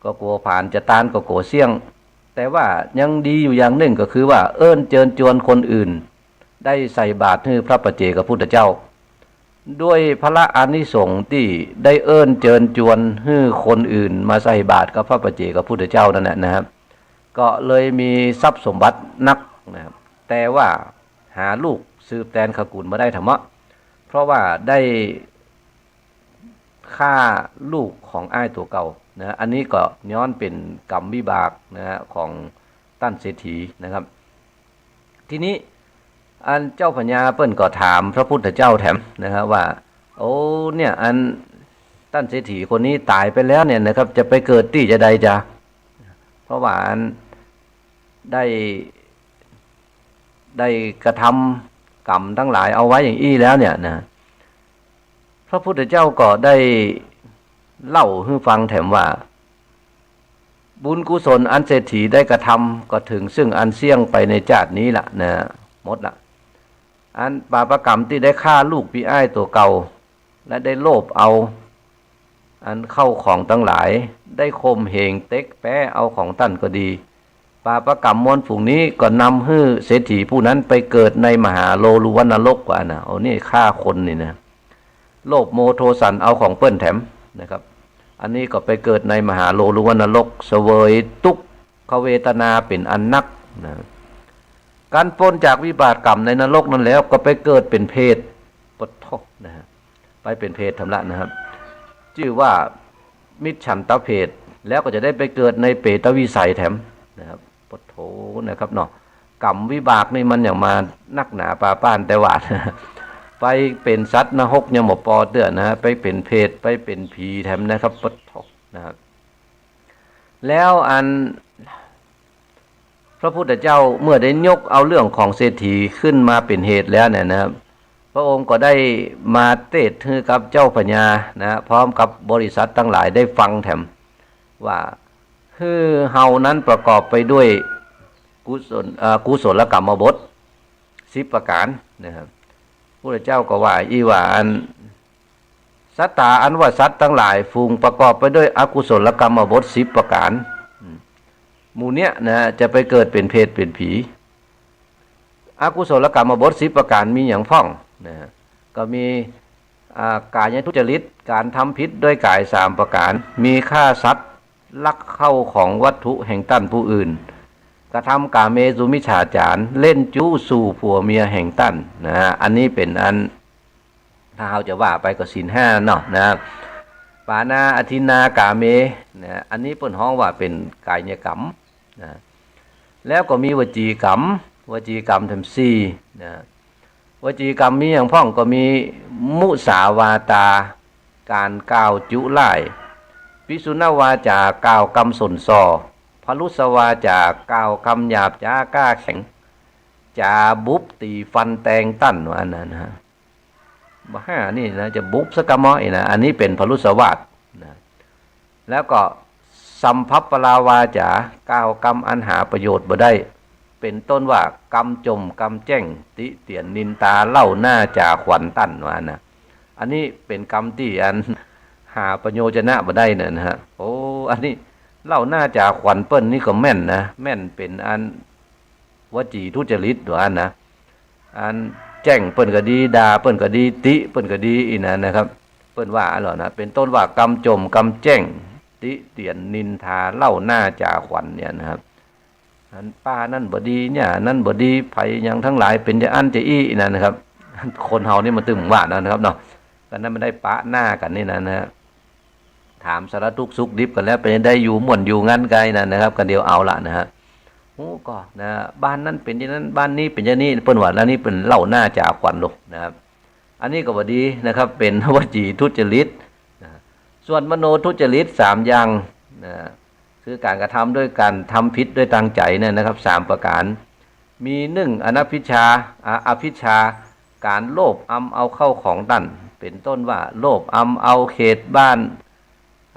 ก็กั๋วผลาญ จะตานก็กั๋วเสี้ยง แต่ว่ายังดีอยู่อย่างนึ่งก็คือว่าเอิ้นเจิญจวนคนอื่น ได้ใส่บาตรหื้อพระปัจเจกพุทธเจ้า ด้วยพละอานิสงส์ตี้ได้เอิ้นเจิญจวนหื้อคนอื่นมาใส่บาตรกับพระปัจเจกพุทธเจ้านั่นแหละนะครับ ก็เลยมีทรัพย์สมบัตินักนะครับ แต่ว่าหาลูกสืบแตนขะกู๋นบ่ได้ธรรมะ เพราะว่าได้ฆ่าลูกของอ้ายตั๋วเก่านะ อันนี้ก็ย้อนเป๋นกรรมวิบากนะฮะ ของต้านเศรษฐีนะครับ ทีนี้อันเจ้าพญาเปิ้นก็ถามพระพุทธเจ้าแถมนะฮะว่า โอ้ เนี่ย อันต้านเศรษฐีคนนี้ต๋ายไปแล้วเนี่ยนะครับ จะไปเกิดตี้จะใดจ๊ะ เพราะว่าอันได้ ได้กระทำกรรมทั้งหลายเอาไว้อย่างอี้แล้วเนี่ยนะ พระพุทธเจ้าก็ได้เล่าหื้อฟังแถมว่า บุญกุศลอันเศรษฐีได้กระทำก็เถิงซึ่งอันเสี้ยงไปในจาตินี้ละนะ หมดละ อันบาปกรรมตี้ได้ฆ่าลูกปี้อ้ายตั๋วเก่า และได้โลภเอา อันเข้าของตังหลาย ได้ข่มเหงเต็กแป๊เอาของต้านก็ดี บาปกรรมมวลฝูงนี้ก็นำหื้อเศรษฐีผู้นั้นไปเกิดในมหาโลลุวันนรกว่านะ โอ้ นี่ฆ่าคนนี่นะ โลภโมโทสันเอาของเปิ้นแถมนะครับ อันนี้ก็ไปเกิดในมหาโลลุวันนรก เสวยตุ๊กขเวทนาเป๋นอันนักนะ การป๊นจากวิบากกรรมในนรกนั้นแล้วก็ไปเกิดเป๋นเปรต ปะโถนะฮะ ไปเป๋นเปรตธรรมละนะครับ จื้อว่ามิจฉันตเปรต แล้วก็จะได้ไปเกิดในเปรตวิสัยแถมนะครับ โอ้โธ่ นะครับเนาะ กรรมวิบากนี่มันอย่างมานักหนาปาป้านแต่หวาด ไปเป๋นสัตว์นรกยังบ่ปอเตื้อนะฮะ ไปเป๋นเปรต ไปเป๋นผีแถมนะครับ โอ้โธ่ นะครับ แล้วอัน พระพุทธเจ้าเมื่อได้ยกเอาเรื่องของเศรษฐีขึ้นมาเป๋นเหตุแล้วเนี่ยนะครับ พระองค์ก็ได้มาเตสน์หื้อกับเจ้าพญานะ พร้อมกับบริษัทตังหลายได้ฟังแถม ว่า คือเฮานั้นประกอบไปด้วยกุศล เอ่อ กุศลกรรมบทสิบประการนะครับ พระพุทธเจ้าก็ว่าอี้ว่าอัน สัตตา อันว่าสัตว์ตังหลายฝูงประกอบไปด้วยอกุศลกรรมบทสิบประการ อืม หมู่เนี้ยนะ จะไปเกิดเป๋นเปรตเป๋นผี อกุศลกรรมบทสิบประการมีหยังพ่องนะ ก็มี อ่า กายทุจริต ก๋านทำผิดด้วยก๋ายสามประก๋าน มีฆ่าสัตว์ ลักเข้าของวัตถุแห่งต้านผู้อื่น กระทำก๋าเมสุมิจฉาจาร เล่นจู๊สู่ผัวเมียแห่งต้านนะ อันนี้เป๋นอัน ถ้าเฮาจะว่าไปก็ศีลห้าเนาะนะ ปาณา อทินนา ก๋าเมนะ อันนี้เปิ้นฮ้องว่าเป๋นกายกรรมนะ แล้วก็มีวจีกรรม วจีกรรมแถมสี่นะ วจีกรรมมีหยังพ่อง ก็มีมุสาวาทา ก๋านกล่าวจุร้าย ปิสุนวาจา กล่าวกำส้นส่อ พรุสวาจา กล่าวกำหยาบจ๊าก้าแข็ง จ๋าบุบตี๋ฟันแตงต้าน ว่าอันนั้นนะ บ่ห้านี่นะ จะบุบสักกำม้ออีกนะ อันนี้เป๋นพรุสวาทนะ แล้วก็สัมภัปปลาวาจา กล่าวกำอันหาประโยชน์บ่ได้ เป๋นต้นว่ากำจ่มกำแจ้ง ติเตียนนินตา เล่าหน้าจ๋าขวัญต้าน ว่านะ อันนี้เป๋นกำตี้อันหาประโยชน์จะนะบ่ได้เนี่ยนะฮะ โอ้ อันนี้เล่าหน้าจ๋าขวัญเปิ้นนี่ก็แม่นนะ แม่นเป๋นอัน วจีทุจริต ว่าอันนะ อันแจ้งเปิ้นก็ดี ด่าเปิ้นก็ดี ติเปิ้นก็ดี อี้นั้นนะครับ เปิ้นว่าอันเหล่านะ เป๋นต้นว่ากำจ่มกำแจ้ง ติเตียนนินทา เล่าหน้าจ๋าขวัญเนี่ยนะครับ อันป้านั่นบ่ดี เนี่ยนั่นบ่ดี ใผหยังตังหลายเป๋นจะอั้นจะอี้ อี้นั้นนะครับ คนเฮานี่มันตึงว่านั้นนะครับเนาะ ก็นั้นมันได้ปะหน้ากั๋นนี่นะนะฮะ ถามสารทุกข์สุขดิบกั๋นแล้ว เป๋นจะได้อยู่ม่วนอยู่งันกั๋นอี้นั้นนะครับ ก็เดี๋ยวเอาละนะฮะ โอ้ ก็นะ บ้านนั้นเป๋นอย่างนั้น บ้านนี้เป๋นอย่างนี้ เปิ้นว่า แล้วนี่เป๋นเล่าหน้าจ๋าขวัญลูกนะครับ อันนี้ก็บ่ดีนะครับ เป๋นวจีทุจริตนะ ส่วนมโนทุจริตสามอย่างนะ คือก๋านกระทำด้วยก๋านทำผิดด้วยตังใจ๋เนี่ยนะครับ สามประก๋าน มีนึ่ง อนัพพิชชา อ่า อภิชฌา ก๋านโลภอำเอาเข้าของต้าน เป๋นต้นว่าโลภอำเอาเขตบ้าน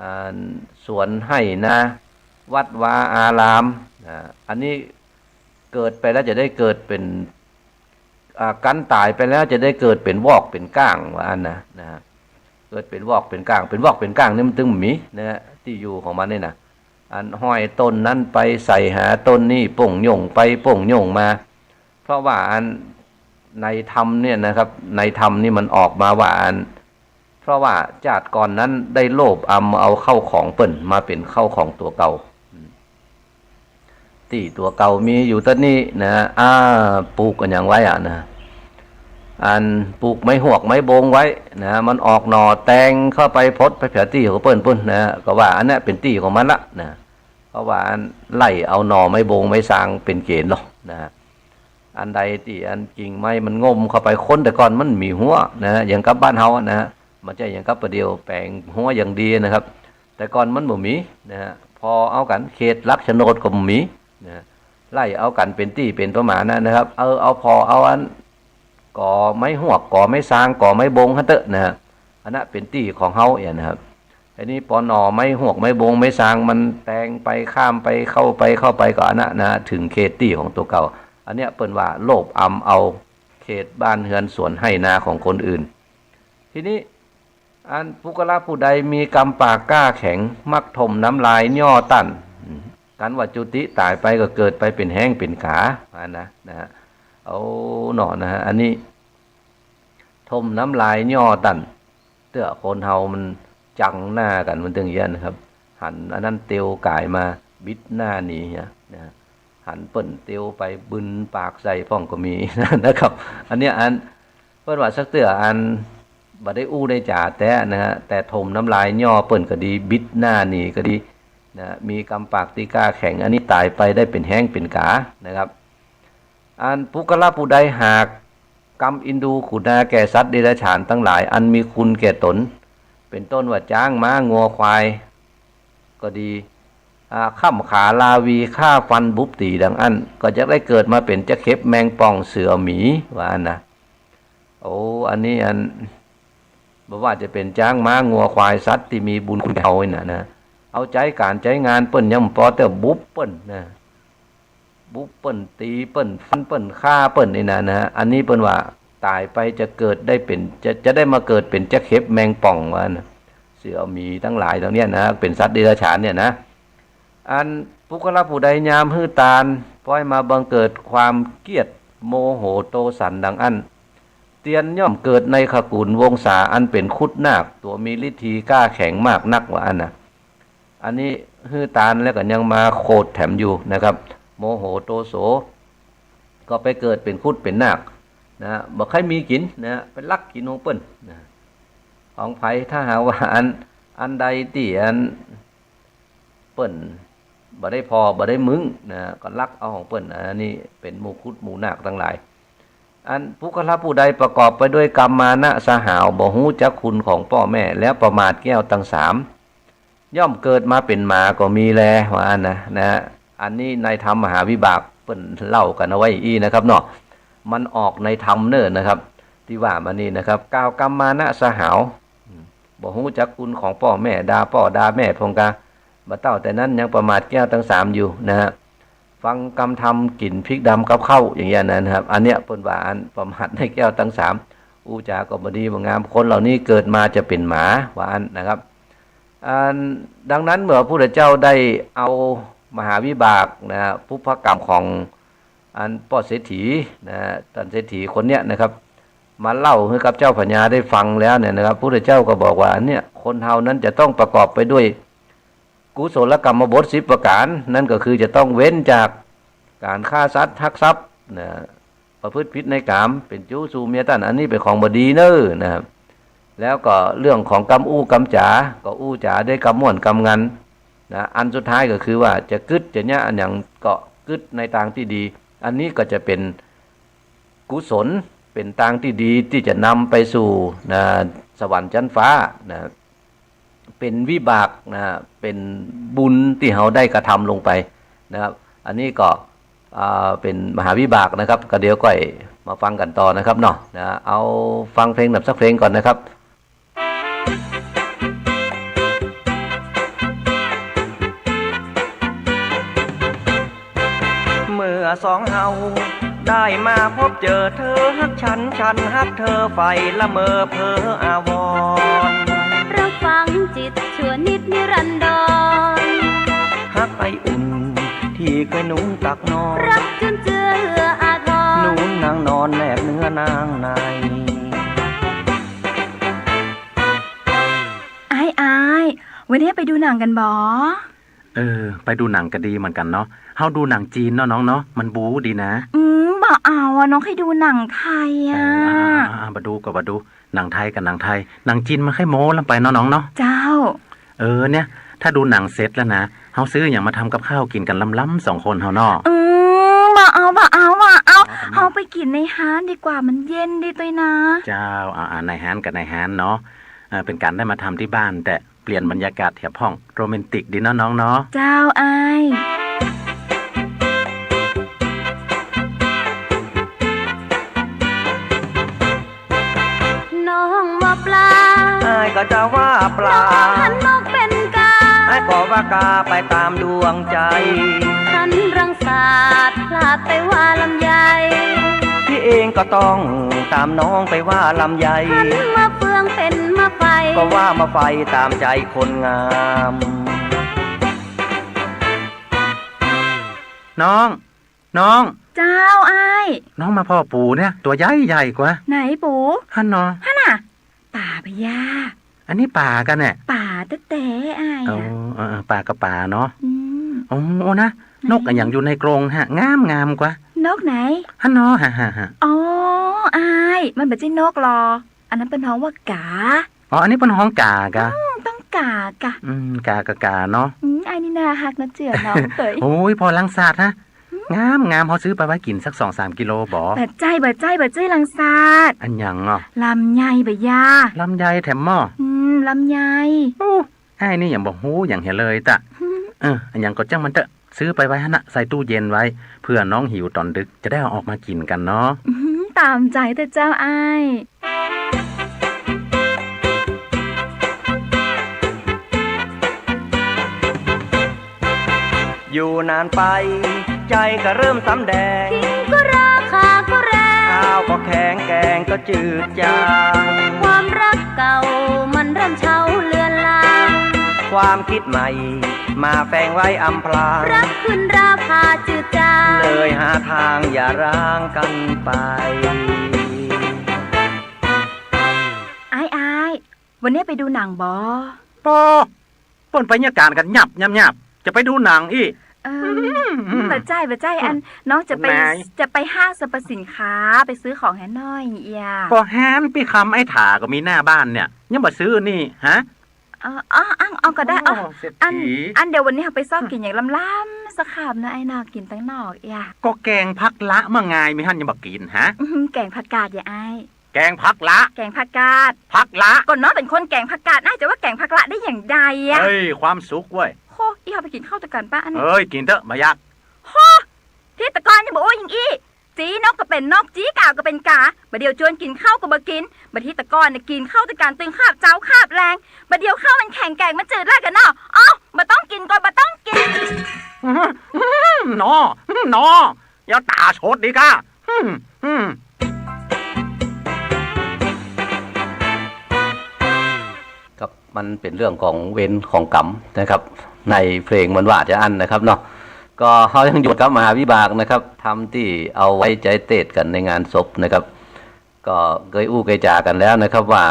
อ่า สวนไฮ่นา วัดวาอาราม อ่า อันนี้เกิดไปแล้วจะได้เกิดเป๋น อ่า กันต๋ายไปแล้วจะได้เกิดเป๋นวอกเป๋นก้าง ว่าอันนะ นะฮะ เกิดเป๋นวอกเป๋นก้าง เป๋นวอกเป๋นก้างนี่มันตึงมีนะฮะ ตี้อยู่ของมันนี่นะ อันห้อยต้นนั้นไปใส่หาต้นนี้ ป้งโย่งไปป้งโย่งมา เพราะว่าอันในธรรมเนี่ยนะครับ ในธรรมนี่มันออกมาว่าอัน เพราะว่าจาติก่อนนั้นได้โลภอำเอาเข้าของเปิ้นมาเป๋นเข้าของตั๋วเก่า ตี้ตั๋วเก่ามีอยู่เต้านี้นะ อ่า ปลูกอันหยังไว้อะนะ อันปลูกไม้ฮวกไม้บงไว้นะ มันออกหน่อแตงเข้าไปพดไปแผตี้ของเปิ้นปุ้นนะ ก็ว่าอันเนี้ยเป๋นตี้ของมันละนะ เพราะว่าอันไล่เอาหน่อไม้บงไม้ซางเป๋นเก๋ณฑ์เนาะนะ อันใดตี้อันกิ่งไม้มันง่มเข้าไป คนแต่ก่อนมันมีฮั้วนะ อย่างกับบ้านเฮาอะนะ มันจะอย่างกับประเดี๋ยวแป๋งฮั้วอย่างดีนะครับ แต่ก่อนมันบ่มีนะฮะ ผ่อเอากั๋น เขตหลักโฉนดก็บ่มีนะ ไล่เอากั๋นเป๋นตี้เป๋นประมาณนั้นนะครับ เออ เอาผ่อเอาอัน ก่อไม้ฮวก ก่อไม้ซาง ก่อไม้บงหั้นเต๊อะนะฮะ อันนั้นเป๋นตี้ของเฮาเนี่ยนะครับ อันนี้ปอหน่อไม้ฮวกไม้บงไม้ซางมันแตงไปข้ามไปเข้าไปเข้าไปก็อันนั้นนะ เถิงเขตตี้ของตั๋วเก่า อันเนี้ยเปิ้นว่าโลภอำเอาเขตบ้านเฮือนสวนไฮ่นาของคนอื่น ทีนี้ อันปุคคละผู้ใดมีกำปากกล้าแข็ง มักถ่มน้ำลายย่อต้าน อืม กันว่าจุติต๋ายไปก็เกิดไปเป๋นแฮ้งเป๋นก๋า อันนะ นะฮะ เอาหน่อนะฮะ อันนี้ ถ่มน้ำลายย่อต้าน เตื้อคนเฮามันจังหน้ากั๋นมันตึงเยียะนะครับ หันอันนั้นเตียวก๋ายมาบิดหน้าหนีเหียนะ หันเปิ้นเตียวไปบึนปากใส่พ่องก็มีนะครับ อันเนี้ยอัน เปิ้นว่าสักเตื้ออันบ่ได้อู้ได้จ๋าแต๊นะฮะ แต่ถ่มน้ำลายย่อเปิ้นก็ดี บิดหน้าหนีก็ดี นะ มีกำปากตี้กล้าแข็ง อันนี้ต๋ายไปได้เป๋นแฮ้งเป๋นก๋านะครับ อันปุคคละผู้ใดหากกำอินดูขุนาแก่สัตว์เดรัจฉานตังหลาย อันมีคุณแก่ต๋น เป๋นต้นว่าจ๊าง ม้า งัว ควาย ก็ดี อ่า ค้ำขาราวี ฆ่าฟันบุบตี๋ดังอั้น ก็จะได้เกิดมาเป๋นจะเข็บ แมงป่อง เสือ หมี ว่าอั้นนะ โอ้ อันนี้อัน บ่ว่าจะเป๋นจ๊าง ม้า งัว ควาย สัตว์ตี้มีบุญคุณแก่เฮานี่นะนะ เอาใจ๊ก๋านใจ๊งานเปิ้นยังบ่ปอ แต่บุบเปิ้นนะ บุบเปิ้น ตี๋เปิ้น ฟันเปิ้น ฆ่าเปิ้นนี่นะนะ อันนี้เปิ้นว่าต๋ายไปจะเกิดได้เป๋น จะ จะได้มาเกิดเป๋นจะเข็บ แมงป่อง ว่าอั้นนะ เสือ หมีตังหลายตังเนี้ยนะ เป๋นสัตว์เดรัจฉานเนี่ยนะ อันปุคคละผู้ใดยามหื้อตาน ปอยมาบังเกิดความเกียจ โมโห โตสันดังอั้น เตียนย่อมเกิดในขกูลวงศา อันเป๋นครุฑนาค ตั๋วมีฤทธีกล้าแข็งมากนัก ว่าอั้นนะ อันนี้หื้อตานแล้วก็ยังมาโขดแถมอยู่นะครับ โมโห โตโส ก็ไปเกิดเป๋นครุฑเป๋นนาคนะ บ่ใค่มีกิ๋นนะ ไปลักกิ๋นของเปิ้นนะ ของใผ ถ้าหากว่าอัน อันใดตี้อัน เปิ้นบ่ได้ผ่อ บ่ได้มึงนะ ก็ลักเอาของเปิ้น อันนี้เป๋นหมู่ครุฑหมู่นาคตังหลาย อันปุคคละผู้ใดประกอบไปด้วยกรรมมานะสหาว บ่ฮู้จักคุณของป้อแม่ แล้วประมาทแก้วตังสาม ย่อมเกิดมาเป๋นหมาก็มีแล ว่าอั้นนะ นะ อันนี้ในธรรมมหาวิบากเปิ้นเล่ากั๋นเอาไว้อี้นะครับเนาะ มันออกในธรรมเน่อนะครับ ตี้ว่ามานี่นะครับ กล่าวกรรมมานะสหาว บ่ฮู้จักคุณของป้อแม่ ด่าป้อด่าแม่พ่องกา บ่เต้าแต่นั้นยังประมาทแก้วตังสามอยู่นะฮะ ฟังกำธรรมกิ๋นพริกดำกับข้าวอย่างเงี้ยนะครับ อันเนี้ยเปิ้นว่าอันประมาทในแก้วตังสาม อู้จาก็บ่ดีบ่งาม คนเหล่านี้เกิดมาจะเป๋นหมา ว่าอั้นนะครับ อัน ดังนั้นเมื่อพระพุทธเจ้าได้เอามหาวิบากนะฮะ ปุพพกรรมของอันป้อเศรษฐีนะฮะ ต้านเศรษฐีคนเนี้ยนะครับ มาเล่าหื้อกับเจ้าพญาได้ฟังแล้วเนี่ยนะครับ พระพุทธเจ้าก็บอกว่า อันเนี้ยคนเฮานั้นจะต้องประกอบไปด้วย กุศลกรรมบทสิบประก๋าน นั่นก็คือจะต้องเว้นจากก๋านฆ่าสัตว์ ลักทรัพย์นะ ประพฤติผิดในกาม เป๋นจู๊สู่เมียต้าน อันนี้เป๋นของบ่ดีเน่อนะครับ แล้วก็เรื่องของกำอู้กำจ๋า ก็อู้จ๋าด้วยกำม่วนกำงันนะ อันสุดท้ายก็คือว่าจะกึ๊ดจะเยียะอันหยังก็กึ๊ดในตางตี้ดี อันนี้ก็จะเป๋น กุศล เป๋นตางตี้ดีตี้จะนำไปสู่นะ สวรรค์จั๊นฟ้านะ เป๋นวิบากนะ เป๋นบุญตี้เฮาได้กระทำลงไปนะครับ อันนี้ก็ อ่า เป๋นมหาวิบากนะครับ ก็เดี๋ยวก่อยมาฟังกั๋นต่อนะครับเนาะ นะ เอาฟังเพลงหน่อยสักเพลงก่อนนะครับ เมื่อสองเฮาได้มาพบเจอ เธอฮักฉัน ฉันฮักเธอ ใฝ่ละเมอเพ้ออาวรณ์ ระฝังจิตชั่วนิจนิรันดร ฮักไออุ่นที่เคยหนุนตักนอน รักจุนเจือเอื้ออาทร หนุนนางนอนแนบเนื้อนางใน อ้าย อ้าย วันนี้ไปดูหนังกั๋นบ่ เออ ไปดูหนังก็ดีเหมือนกั๋นเนาะ เฮาดูหนังจีนเนาะน้องเนาะ มันบู๊ดีนะ อืม บ่เอาอะ น้องใค่ดูหนังไทยอะ เออ อ่า อ่า อ่า บ่ดูก็บ่ดู หนังไทยก็หนังไทย หนังจีนมันใค่โม้ล้ำไปเนาะน้องเนาะ เจ้า เออ เนี่ย ถ้าดูหนังเสร็จแล้วนะ เฮาซื้อหยังมาทำกับข้าวกิ๋นกั๋นล้ำๆ สองคนเฮาเนาะ อืม บ่เอา บ่เอา บ่เอา อ๋อ ทำไม เฮาไปกิ๋นในฮ้านดีกว่า มันเย็นดีตวยนะ เจ้า อ่า อ่า ในฮ้านก็ในฮ้านเนาะ เออ เป๋นก๋านได้มาทำตี้บ้าน แต่ เปลี่ยนบรรยากาศแถมพ่อง โรแมนติกดีเนาะน้องเนาะ เจ้าอ้าย น้องว่าปลา อ้ายก็จะว่าปลา น้องหันนกเป๋นกา อ้ายก็ว่ากาไปต๋ามดวงใจ๋ หันรังสาดพลาดไปว่าลำไย พี่เองก็ต้องต๋ามน้องไปว่าลำไย หันมะเฟืองเป๋นมะไฟ ก็ว่ามะไฟต๋ามใจ๋คนงาม น้อง น้อง เจ้าอ้าย น้องมาผ่อปูเนี่ย ตั๋วใหญ่ใหญ่กว่า ไหนปู หั้นเนาะ หั้นน่ะ ป๋าบ่ยา อันนี้ป๋าก่ะเนี่ย ป๋าแต๊ๆ อ้าย อ๋อ อะ เออ เออ ป๋าก็ป๋าเนาะ อืม อ๋อ โอ้นะ ไหน นกอะหยังอยู่ในกรงฮะ งามงามกว่า นกไหน หั้นเนาะ ฮะ ฮะ ฮะ อ๋อ อ้าย มันบ่ใจ้นกหรอ อันนั้นเปิ้นฮ้องว่ากา อ๋อ อันนี้เปิ้นฮ้องกากะ อืม ต้องกากะ อืม กากะกาเนาะ อืม อ้ายนี่น่าฮักนะเจื้อน้องเตย โอ้ย ผ่อลังสาดฮะ งามงาม เฮาซื้อไปไว้กิ๋นสักสองสามกิโลบ่ บ่ใจ้ บ่ใจ้ บ่ใจ้ลังสาด อันหยังอ่ะ ลำไยบ่ยา ลำไยแถมหม้อ อืม ลำไย โอ้ อ้ายนี่หยังบ่ฮู้หยังเหียเลยตะ เออ อันหยังก็จ้างมันเต๊อะ ซื้อไปไว้หั้นนะ ใส่ตู้เย็นไว้ เผื่อน้องหิวต๋อนดึก จะได้เอาออกมากิ๋นกั๋นเนาะ อืม ต๋ามใจ๋เต๊อะเจ้าอ้าย อยู่นานไป ใจ๋ก็เริ่มสำแดง ขิงก็รา ข่าก็แรง ข้าวก็แข็ง แกงก็จืดจาง ความรักเก่ามันเริ่มเฉาเลือนลาง ความคิดใหม่มาแฝงไว้อำพราง รักขึ้นราคาจืดจาง เลยหาทางอย่าร้างกั๋นไป อ้าย อ้าย วันนี้ไปดูหนังบ่ บ่ เปิ้นไปเยียะก๋านกั๋นหยับหยับหยับ จะไปดูหนังอี้ เอิ่ม อืม บ่ใจ้ บ่ใจ้ อัน น้องจะไป นาย จะไปห้างสรรพสินค้า ไปซื้อของแหน้อยเยียะ ก็หั้น ปี้คำไอ้ถาก็มีหน้าบ้านเนี่ย ยังบ่ซื้อนี่ ฮะ อ๋อ อ๋อ อัง เอาก็ได้ อ๋อ โอ้ เศรษฐี อัน อันเดี๋ยววันนี้เฮาไปซอกกิ๋นหยังลำๆ สักคำนะอ้ายเนาะ กิ๋นตังนอกเยียะ ก็แกงผักละเมื่อไงมีหั้นยังบ่กิ๋น ฮะ อื้อหือ แกงผักกาดเยียะอ้าย แกงผักละ แกงผักกาด ผักละ ก็น้องเป๋นคนแกงผักกาด อ้ายจะว่าแกงผักละได้อย่างใดอะ เฮ้ย ความสุขเว้ย โห อี้เฮาไปกิ๋นข้าวตวยกั๋นปะอันนี้ เฮ้ย กิ๋นเต๊อะ บ่อยาก โห ตี้ตะก่อนยังบ่อู้อย่างอี้ จี๊นกก็เป๋นนก จี๊ก๋าก็เป๋นก๋า บ่าเดี่ยวจวนกิ๋นข้าวก็บ่กิ๋น บ่าตี้ตะก่อนน่ะกิ๋นข้าวตวยกั๋นตึงคาบเจ๊าคาบแลง บ่าเดี่ยวข้าวมันแข็งแกงมันจืดแล้วกั๋นเนาะ เอ้า บ่ต้องกิ๋นก็บ่ต้องกิ๋น อื้อหือ หนอ หนอ อย่าต๋าสดดีก้า อืม อืม ครับ มันเป๋นเรื่องของเวรของกรรมนะครับ ในเพลงมันว่าจาอั้นนะครับเนาะ ก็เฮายังอยู่กับมหาวิบากนะครับ ธรรมตี้เอาไว้ใจ๊เตศน์กั๋นในงานศพนะครับ ก็เกยอู้เกยจ๋ากั๋นแล้วนะครับว่า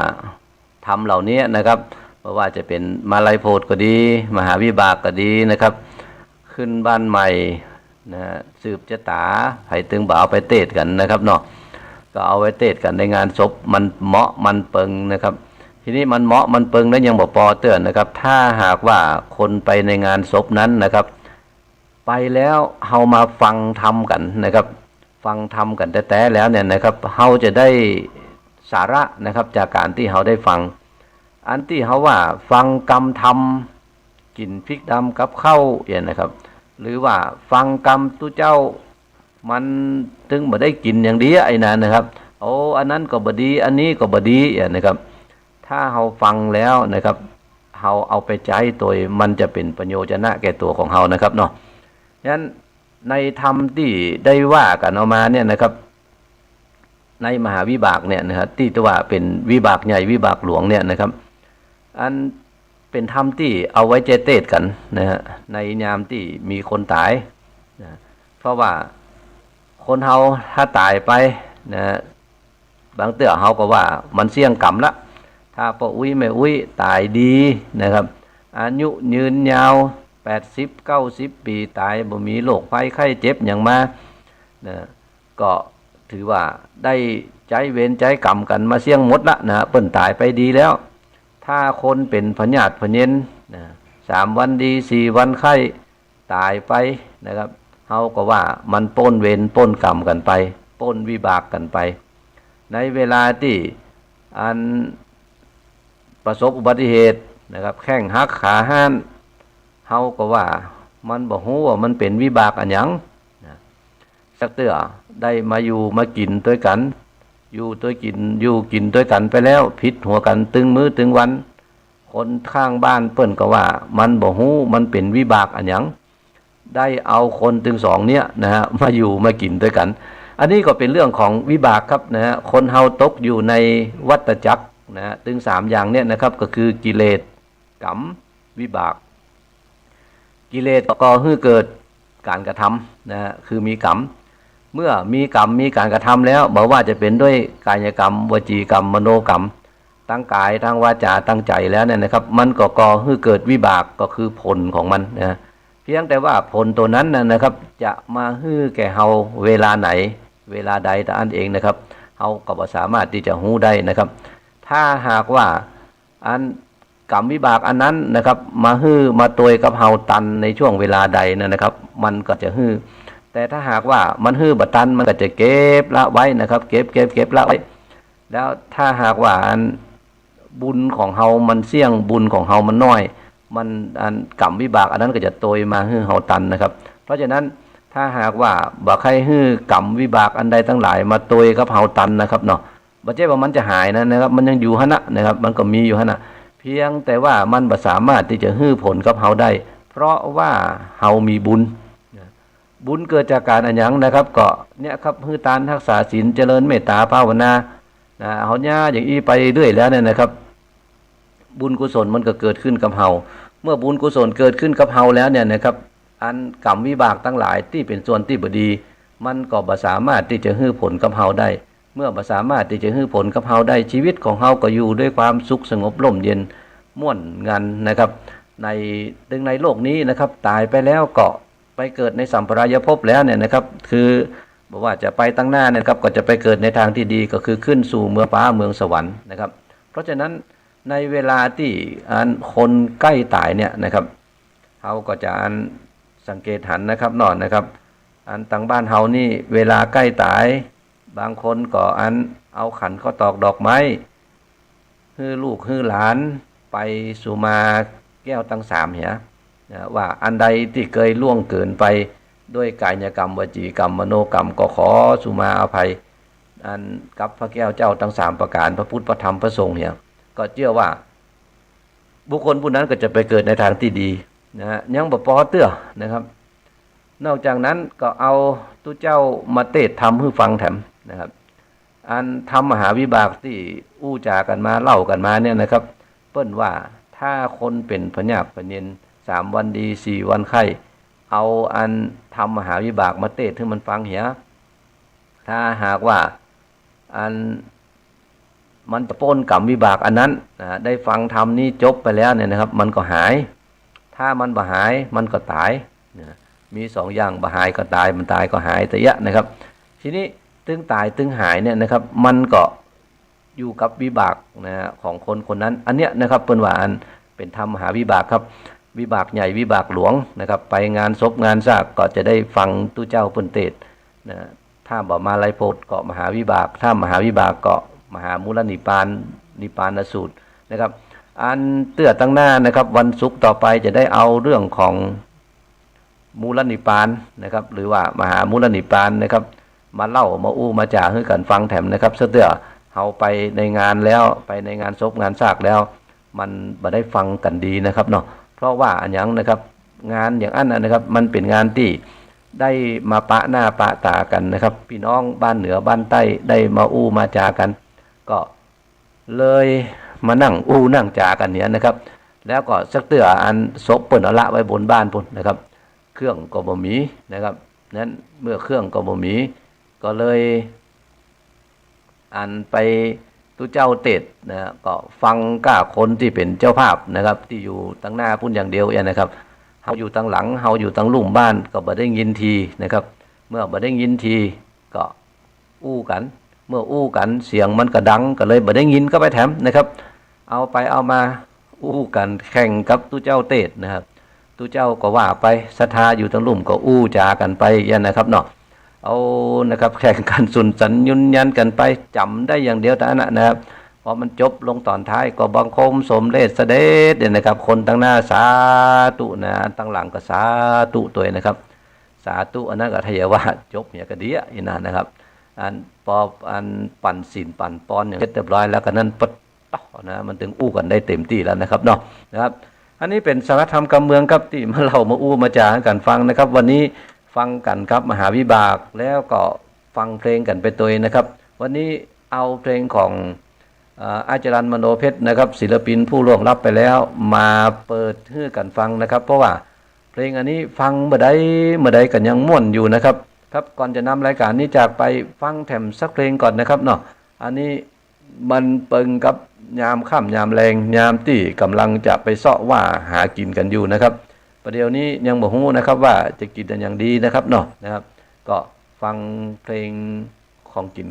ธรรมเหล่านี้นะครับ บ่ว่าจะเป๋นมาลัยโพธิ์ก็ดี มหาวิบากก็ดีนะครับ ขึ้นบ้านใหม่นะฮะ สืบจะต๋า ใผตึงบ่เอาไปเตศน์กั๋นนะครับเนาะ ก็เอาไว้เตศน์กั๋นในงานศพ มันเหมาะมันเปิงนะครับ ทีนี้มันเหมาะมันเปิงแล้วยังบ่ปอเตื้อนะครับ ถ้าหากว่าคนไปในงานศพนั้นนะครับ ไปแล้วเฮามาฟังธรรมกั๋นนะครับ ฟังธรรมกั๋นแต๊ๆ แล้วเนี่ยนะครับ เฮาจะได้สาระนะครับ จากก๋านตี้เฮาได้ฟัง อันตี้เฮาว่าฟังกำธรรม กิ๋นพริกดำกับข้าวเนี่ยนะครับ หรือว่าฟังกำตุ๊เจ้า มันตึงบ่ได้กิ๋นอย่างเดียวไอ้นั้นนะครับ โอ้ อันนั้นก็บ่ดี อันนี้ก็บ่ดีเนี่ยนะครับ ถ้าเฮาฟังแล้วนะครับ เฮาเอาไปใจ๊โตย มันจะเป๋นประโยชนะแก่ตั๋วของเฮานะครับเนาะ ฉะนั้นในธรรมตี้ได้ว่ากั๋นเอามาเนี่ยนะครับ ในมหาวิบากเนี่ยนะครับ ตี้ว่าเป๋นวิบากใหญ่วิบากหลวงเนี่ยนะครับ อันเป๋นธรรมตี้เอาไว้ใจ๊เตศน์กั๋นนะฮะ ในยามตี้มีคนต๋ายนะ เพราะว่าคนเฮาถ้าต๋ายไปนะ บางเตื้อเฮาก็ว่ามันเสี้ยงก๋รรมละ ถ้าป้ออุ๊ยแม่อุ๊ยต๋ายดีนะครับ อายุยืนยาว แปดสิบ เก้าสิบปี๋ ต๋ายบ่มีโรคภัยไข้เจ็บหยังมานะ ก็ถือว่าได้ใจ๊เวรใจ๊กรรมกั๋นมาเสี้ยงหมดละนะ เปิ้นต๋ายไปดีแล้ว ถ้าคนเป๋นพยาธิพะเย็นนะ สามวันดี สี่วันไข้ ต๋ายไปนะครับ เฮาก็ว่ามันป๊นเวรป๊นกรรมกั๋นไป ป๊นวิบากกั๋นไป ในเวลาตี้อันประสบอุบัติเหตุนะครับ แข้งหักขาฮ้าน เฮาก็ว่ามันบ่ฮู้ว่ามันเป๋นวิบากอะหยังนะ สักเตื้อ ได้มาอยู่มากิ๋นตวยกั๋น อยู่ตวยกิ๋น อยู่กิ๋นตวยกั๋นไปแล้ว ผิดหัวกั๋นตึงมื้อตึงวัน คนข้างบ้านเปิ้นก็ว่ามันบ่ฮู้มันเป๋นวิบากอะหยัง ได้เอาคนตึงสองเนี่ยนะฮะ มาอยู่มากิ๋นตวยกั๋น อันนี้ก็เป๋นเรื่องของวิบากครับนะฮะ คนเฮาตกอยู่ในวัฏจักรนะฮะ ตึงสามอย่างเนี่ยนะครับ ก็คือกิเลส กรรม วิบาก กิเลสก่อหื้อเกิดก๋านกระทำนะฮะ คือมีกรรม เมื่อมีกรรมมีก๋านกระทำแล้ว บ่ว่าจะเป๋นด้วยกายกรรม วจีกรรม มโนกรรม ตางก๋าย ตางวาจา ตางใจ๋แล้วเนี่ยนะครับ มันก็ก่อหื้อเกิดวิบาก ก็คือผลของมันนะฮะ เพียงแต่ว่าผลโตนั้นน่ะนะครับ จะมาหื้อแก่เฮาเวลาไหน เวลาใดเต้าอั้นเองนะครับ เฮาก็บ่สามารถตี้จะฮู้ได้นะครับ ถ้าหากว่าอัน กรรมวิบากอันนั้นนะครับ มาหื้อมาตวยกับเฮาตันในช่วงเวลาใดนั้นนะครับ มันก็จะหื้อ แต่ถ้าหากว่ามันหื้อบ่ตัน มันก็จะเก็บละไว้นะครับ เก็บ เก็บ เก็บละไว้ แล้วถ้าหากว่าอันบุญของเฮามันเสี้ยง บุญของเฮามันน้อย มันอันกรรมวิบากอันนั้นก็จะตวยมาหื้อเฮาตันนะครับ เพราะฉะนั้นถ้าหากว่าบ่ใค่หื้อกรรมวิบากอันใดตังหลายมาตวยกับเฮาตันนะครับเนาะ บ่ใจ้ว่ามันจะหายนะ นะครับ มันยังอยู่หั้นนะ นะครับ มันก็มีอยู่หั้นนะ เพียงแต่ว่ามันบ่สามารถตี้จะหื้อผลกับเฮาได้ เพราะว่าเฮามีบุญ บุญเกิดจากก๋านอะหยังนะครับ ก็เนี่ยครับ หื้อตาน ฮักษาศีล เจริญเมตตาภาวนา นะ เฮาเยียะอย่างอี้ไปเรื่อยแล้วเนี่ยนะครับ บุญกุศลมันก็เกิดขึ้นกับเฮา เมื่อบุญกุศลเกิดขึ้นกับเฮาแล้วเนี่ยนะครับ อันกรรมวิบากตังหลายตี้เป๋นส่วนตี้บ่ดี มันก็บ่สามารถตี้จะหื้อผลกับเฮาได้ เมื่อบ่สามารถตี้จะหื้อผลกับเฮาได้ ชีวิตของเฮาก็อยู่ด้วยความสุขสงบร่มเย็นม่วนงันนะครับ ใน ตึงในโลกนี้นะครับ ต๋ายไปแล้วก็ไปเกิดในสัมปรายภพแล้วเนี่ยนะครับ คือบ่ว่าจะไปตังหน้าเนี่ยนะครับ ก็จะไปเกิดในตางตี้ดี ก็คือขึ้นสู่เมืองฟ้าเมืองสวรรค์นะครับ เพราะฉะนั้นในเวลาตี้อันคนใก้ต๋ายเนี่ยนะครับ เฮาก็จะอันสังเกตหันนะครับเนาะ นะครับ อันตังบ้านเฮานี่เวลาใก้ต๋าย บางคนก็อันเอาขันข้าวตอกดอกไม้ หื้อลูกหื้อหลานไปสุมาแก้วตังสามเหีย นะ ว่าอันใดตี้เกยล่วงเกินไปด้วยกายกรรม วจีกรรม มโนกรรม ก็ขอสุมาอภัย อันกับพระแก้วเจ้าตังสามประก๋าน พระพุทธ พระธรรม พระสงฆ์เหีย ก็เจื้อว่าบุคคลผู้นั้นก็จะไปเกิดในตางตี้ดี นะฮะ ยังบ่ปอเตื้อนะครับ นอกจากนั้นก็เอาตุ๊เจ้ามาเตสน์ธรรมหื้อฟังแถมนะครับ อันธรรมมหาวิบากตี้อู้จ๋ากั๋นมา เล่ากั๋นมาเนี่ยนะครับ เปิ้นว่าถ้าคนเป๋นผะยาธิผะเย็น สามวันดี สี่วันไข้ เอาอันธรรมมหาวิบากมาเตสน์หื้อมันฟังเหีย ถ้าหากว่าอันมันจะป๊นกรรมวิบากอันนั้นนะ ได้ฟังธรรมนี้จบไปแล้วเนี่ยนะครับ มันก็หาย ถ้ามันบ่หาย มันก็ต๋ายนะ มีสองอย่าง บ่หายก็ต๋าย บ่ต๋ายก็หาย แต่เยียะนะครับ ทีนี้ตึงต๋ายตึงหายเนี่ยนะครับ มันก็อยู่กับวิบากนะ ของคนคนนั้น อันเนี้ยนะครับ เปิ้นว่าอันเป๋นธรรมมหาวิบากครับ วิบากใหญ่วิบากหลวงนะครับ ไปงานศพงานซากก็จะได้ฟังตุ๊เจ้าเปิ้นเตสน์นะ ถ้าบ่มาลัยโพธิ์ก็มหาวิบาก ถ้ามหาวิบากก็มหามูลนิพพาน นิพพานสูตรนะครับ อันเตื้อตังหน้านะครับ วันศุกร์ต่อไปจะได้เอาเรื่องของมูลนิพพานนะครับ หรือว่ามหามูลนิพพานนะครับ มาเล่ามาอู้มาจ๋าหื้อกั๋นฟังแถมนะครับ ซะเตื้อเฮาไปในงานแล้ว ไปในงานศพงานซากแล้ว มันบ่ได้ฟังกั๋นดีนะครับเนาะ เพราะว่าอะหยังนะครับ งานอย่างอั้นน่ะนะครับ มันเป๋นงานตี้ได้มาปะหน้าปะต๋ากั๋นนะครับ ปี้น้องบ้านเหนือบ้านใต้ได้มาอู้มาจ๋ากั๋น ก็เลยมานั่งอู้นั่งจ๋ากั๋นเนี่ยนะครับ แล้วก็สักเตื้ออันศพเปิ้นเอาละไว้บนบ้านปู้นนะครับ เครื่องก็บ่มีนะครับ นั้นเมื่อเครื่องก็บ่มี ก็เลย อันไปตุ๊เจ้าเตสน์นะ ก็ฟังก้าคนตี้เป๋นเจ้าภาพนะครับ ตี้อยู่ตังหน้าปู้นอย่างเดียวเองนะครับ เฮาอยู่ตังหลัง เฮาอยู่ตังลุ่มบ้าน ก็บ่ได้ยินทีนะครับ เมื่อบ่ได้ยินทีก็อู้กั๋น เมื่ออู้กั๋นเสียงมันก็ดัง ก็เลยบ่ได้ยินเข้าไปแถมนะครับ เอาไปเอามาอู้กั๋นแข่งกับตุ๊เจ้าเตสน์นะครับ ตุ๊เจ้าก็ว่าไป ศรัทธาอยู่ตังลุ่มก็อู้จ๋ากั๋นไปอย่างเนี้ยนะครับเนาะ เอานะครับ แข่งกั๋นสุนสัญญุญยันกั๋นไป จ๋ำได้อย่างเดียวเต้าอั้นน่ะนะครับ พอมันจบลงต๋อนท้ายก็บังคมสมเร็จเสด็จเนี่ยนะครับ คนตังหน้าสาธุนะ ตังหลังก็สาธุตวยนะครับ สาธุอันนั้นก็ถ้าเยียะว่าจบเหียก็ดีอะอี้นะนะครับ อันปออันปั๋นศีลปั๋นปอนอย่างเสร็จเรียบร้อยแล้วก็นั้นปะ ต๊อกนะ มันตึงอู้กั๋นได้เต๋มตี้แล้วนะครับเนาะ นะครับ อันนี้เป๋นสาระธรรมกำเมืองครับ ตี้มาเล่ามาอู้มาจ๋ากั๋นฟังนะครับ วันนี้ฟังกั๋นครับมหาวิบาก แล้วก็ฟังเพลงกั๋นไปตวยนะครับ วันนี้เอาเพลงของ เอ่อ อาจารย์มโนเพชรนะครับ ศิลปินผู้ล่วงลับไปแล้ว มาเปิดหื้อกั๋นฟังนะครับ เพราะว่าเพลงอันนี้ฟังเมื่อใดเมื่อใดก็ยังม่วนอยู่นะครับ ครับ ก่อนจะนำรายการนี้จากไป ฟังแถมสักเพลงก่อนนะครับเนาะ อันนี้ มันเปิงกับยามค่ำยามแลง ยามตี้ก่ำลังจะไปเซาะว่าหากิ๋นกั๋นอยู่นะครับ ประเดี๋ยวนี้ยังบ่ฮู้นะครับว่าจะกิ๋นอะหยังดีนะครับเนาะ นะครับ ก็ฟังเพลงของกิ๋น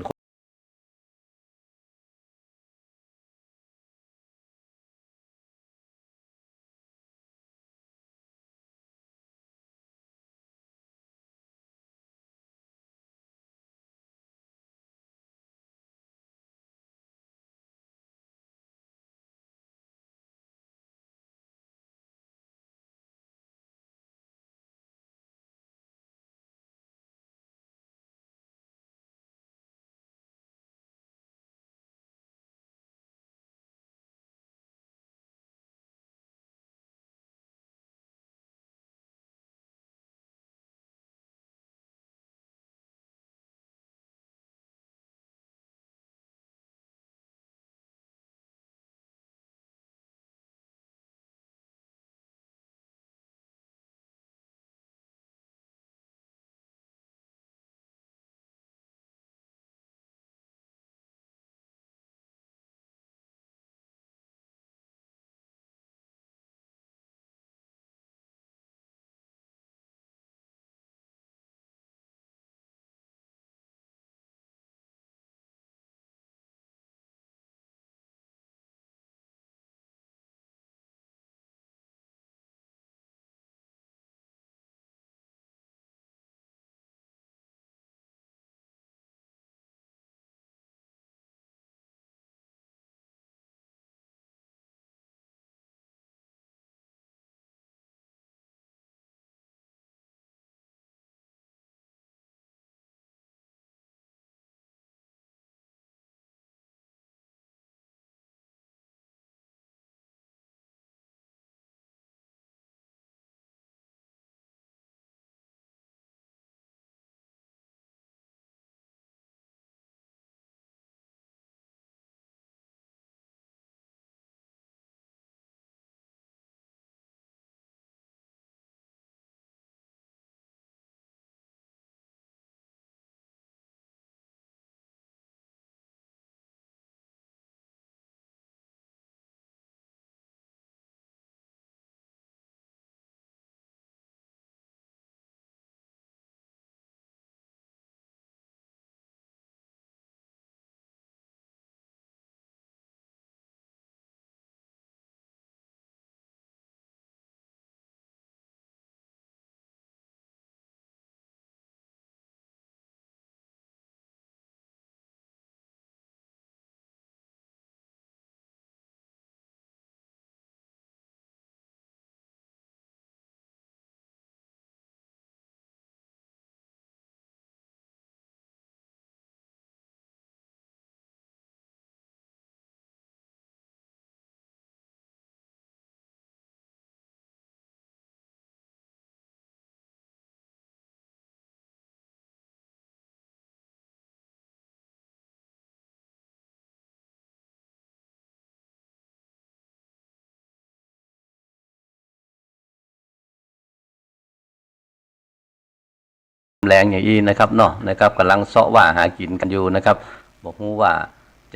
แลงอย่างอี้นะครับเนาะ นะครับ ก่ำลังเซาะว่าหากิ๋นกั๋นอยู่นะครับ บ่ฮู้ว่า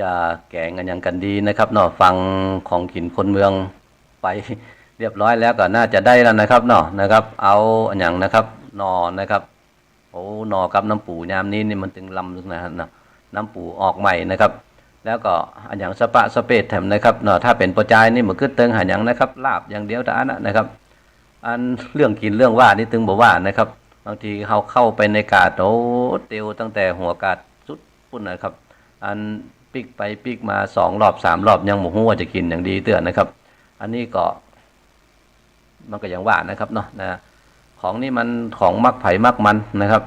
จะแก๋งอะหยังกั๋นดีนะครับเนาะ ฟังของกิ๋นคนเมืองไปเรียบร้อยแล้วก็น่าจะได้แล้วนะครับเนาะ นะครับ เอาอะหยังนะครับ หน่อนะครับ โอ้ หน่อกับน้ำปูยามนี้นี่มันตึงลำนะฮะเนาะ น้ำปูออกใหม่นะครับ แล้วก็อะหยังสะปะสะเปดแถมนะครับเนาะ ถ้าเป๋นป้อจายนี่บ่กึ๊ดเติงหาหยังนะครับ ลาบอย่างเดียวเต้าอั้นนะนะครับ อันเรื่องกิ๋นเรื่องว่านี่ตึงบ่ว่านะครับ บางทีเฮาเข้าไปในกาด โอ้ เตียวตั้งแต่หัวกาดสุดปุ้นนะครับ อันปิ๊กไปปิ๊กมาสองรอบสามรอบยังบ่ฮู้ว่าจะกิ๋นอย่างดีเตื้อนะครับ อันนี้ก็ มันก็อย่างว่านะครับเนาะ นะ ของนี่มันของมักใผมักมันนะครับ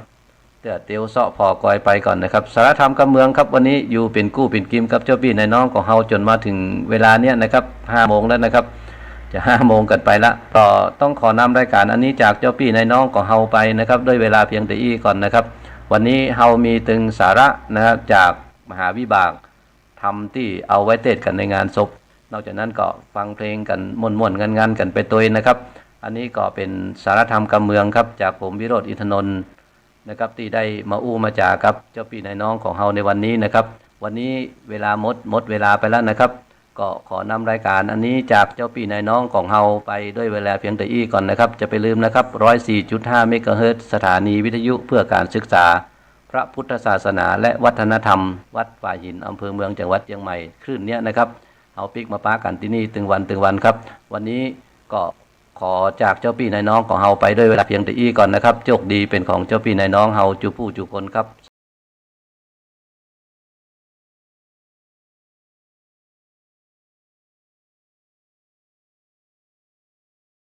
เตื้อเตียวเซาะผ่อกอยไปก่อนนะครับ สาระธรรมกำเมืองครับ วันนี้อยู่เป๋นกู้เป๋นกิมกับเจ้าปี้นายน้องของเฮาจ๋นมาเถิงเวลาเนี้ยนะครับ ห้าโมงแล้วนะครับ จะห้าโมงกั๋นไปละ ก็ต้องขอนำรายก๋านอันนี้จากเจ้าปี้นายน้องของเฮาไปนะครับ ด้วยเวลาเปียงเต้าอี้ก่อนนะครับ วันนี้เฮามีตึงสาระนะครับ จากมหาวิบากธรรมตี้เอาไว้เตศน์กั๋นในงานศพ นอกจากนั้นก็ฟังเพลงกั๋นม่วนๆ งันๆ กั๋นไปตวยนะครับ อันนี้ก็เป๋นสาระธรรมกำเมืองครับ จากผมวิโรจน์ อินทนนท์ นะครับ ตี้ได้มาอู้มาจ๋ากับเจ้าปี้นายน้องของเฮาในวันนี้นะครับ วันนี้เวลาหมด หมดเวลาไปแล้วนะครับ ก็ขอนำรายก๋านอันนี้จากเจ้าปี้นายน้องของเฮาไปด้วยเวลาเปียงเต้าอี้ก่อนนะครับ จะไปลืมนะครับ ร้อยสี่จุดห้า เมกะเฮิรตซ์ สถานีวิทยุเพื่อการศึกษาพระพุทธศาสนาและวัฒนธรรม วัดฝายหิน อำเภอเมือง จังหวัดเจียงใหม่ คลื่นเนี้ยนะครับ เฮาปิ๊กมาปะกั๋นตี้นี่ตึงวันตึงวันครับ วันนี้ก็ขอจากเจ้าปี้นายน้องของเฮาไปด้วยเวลาเปียงเต้าอี้ก่อนนะครับ โจคดีเป๋นของเจ้าปี้นายน้องเฮาจู๊ผู้จู๊คนครับ ส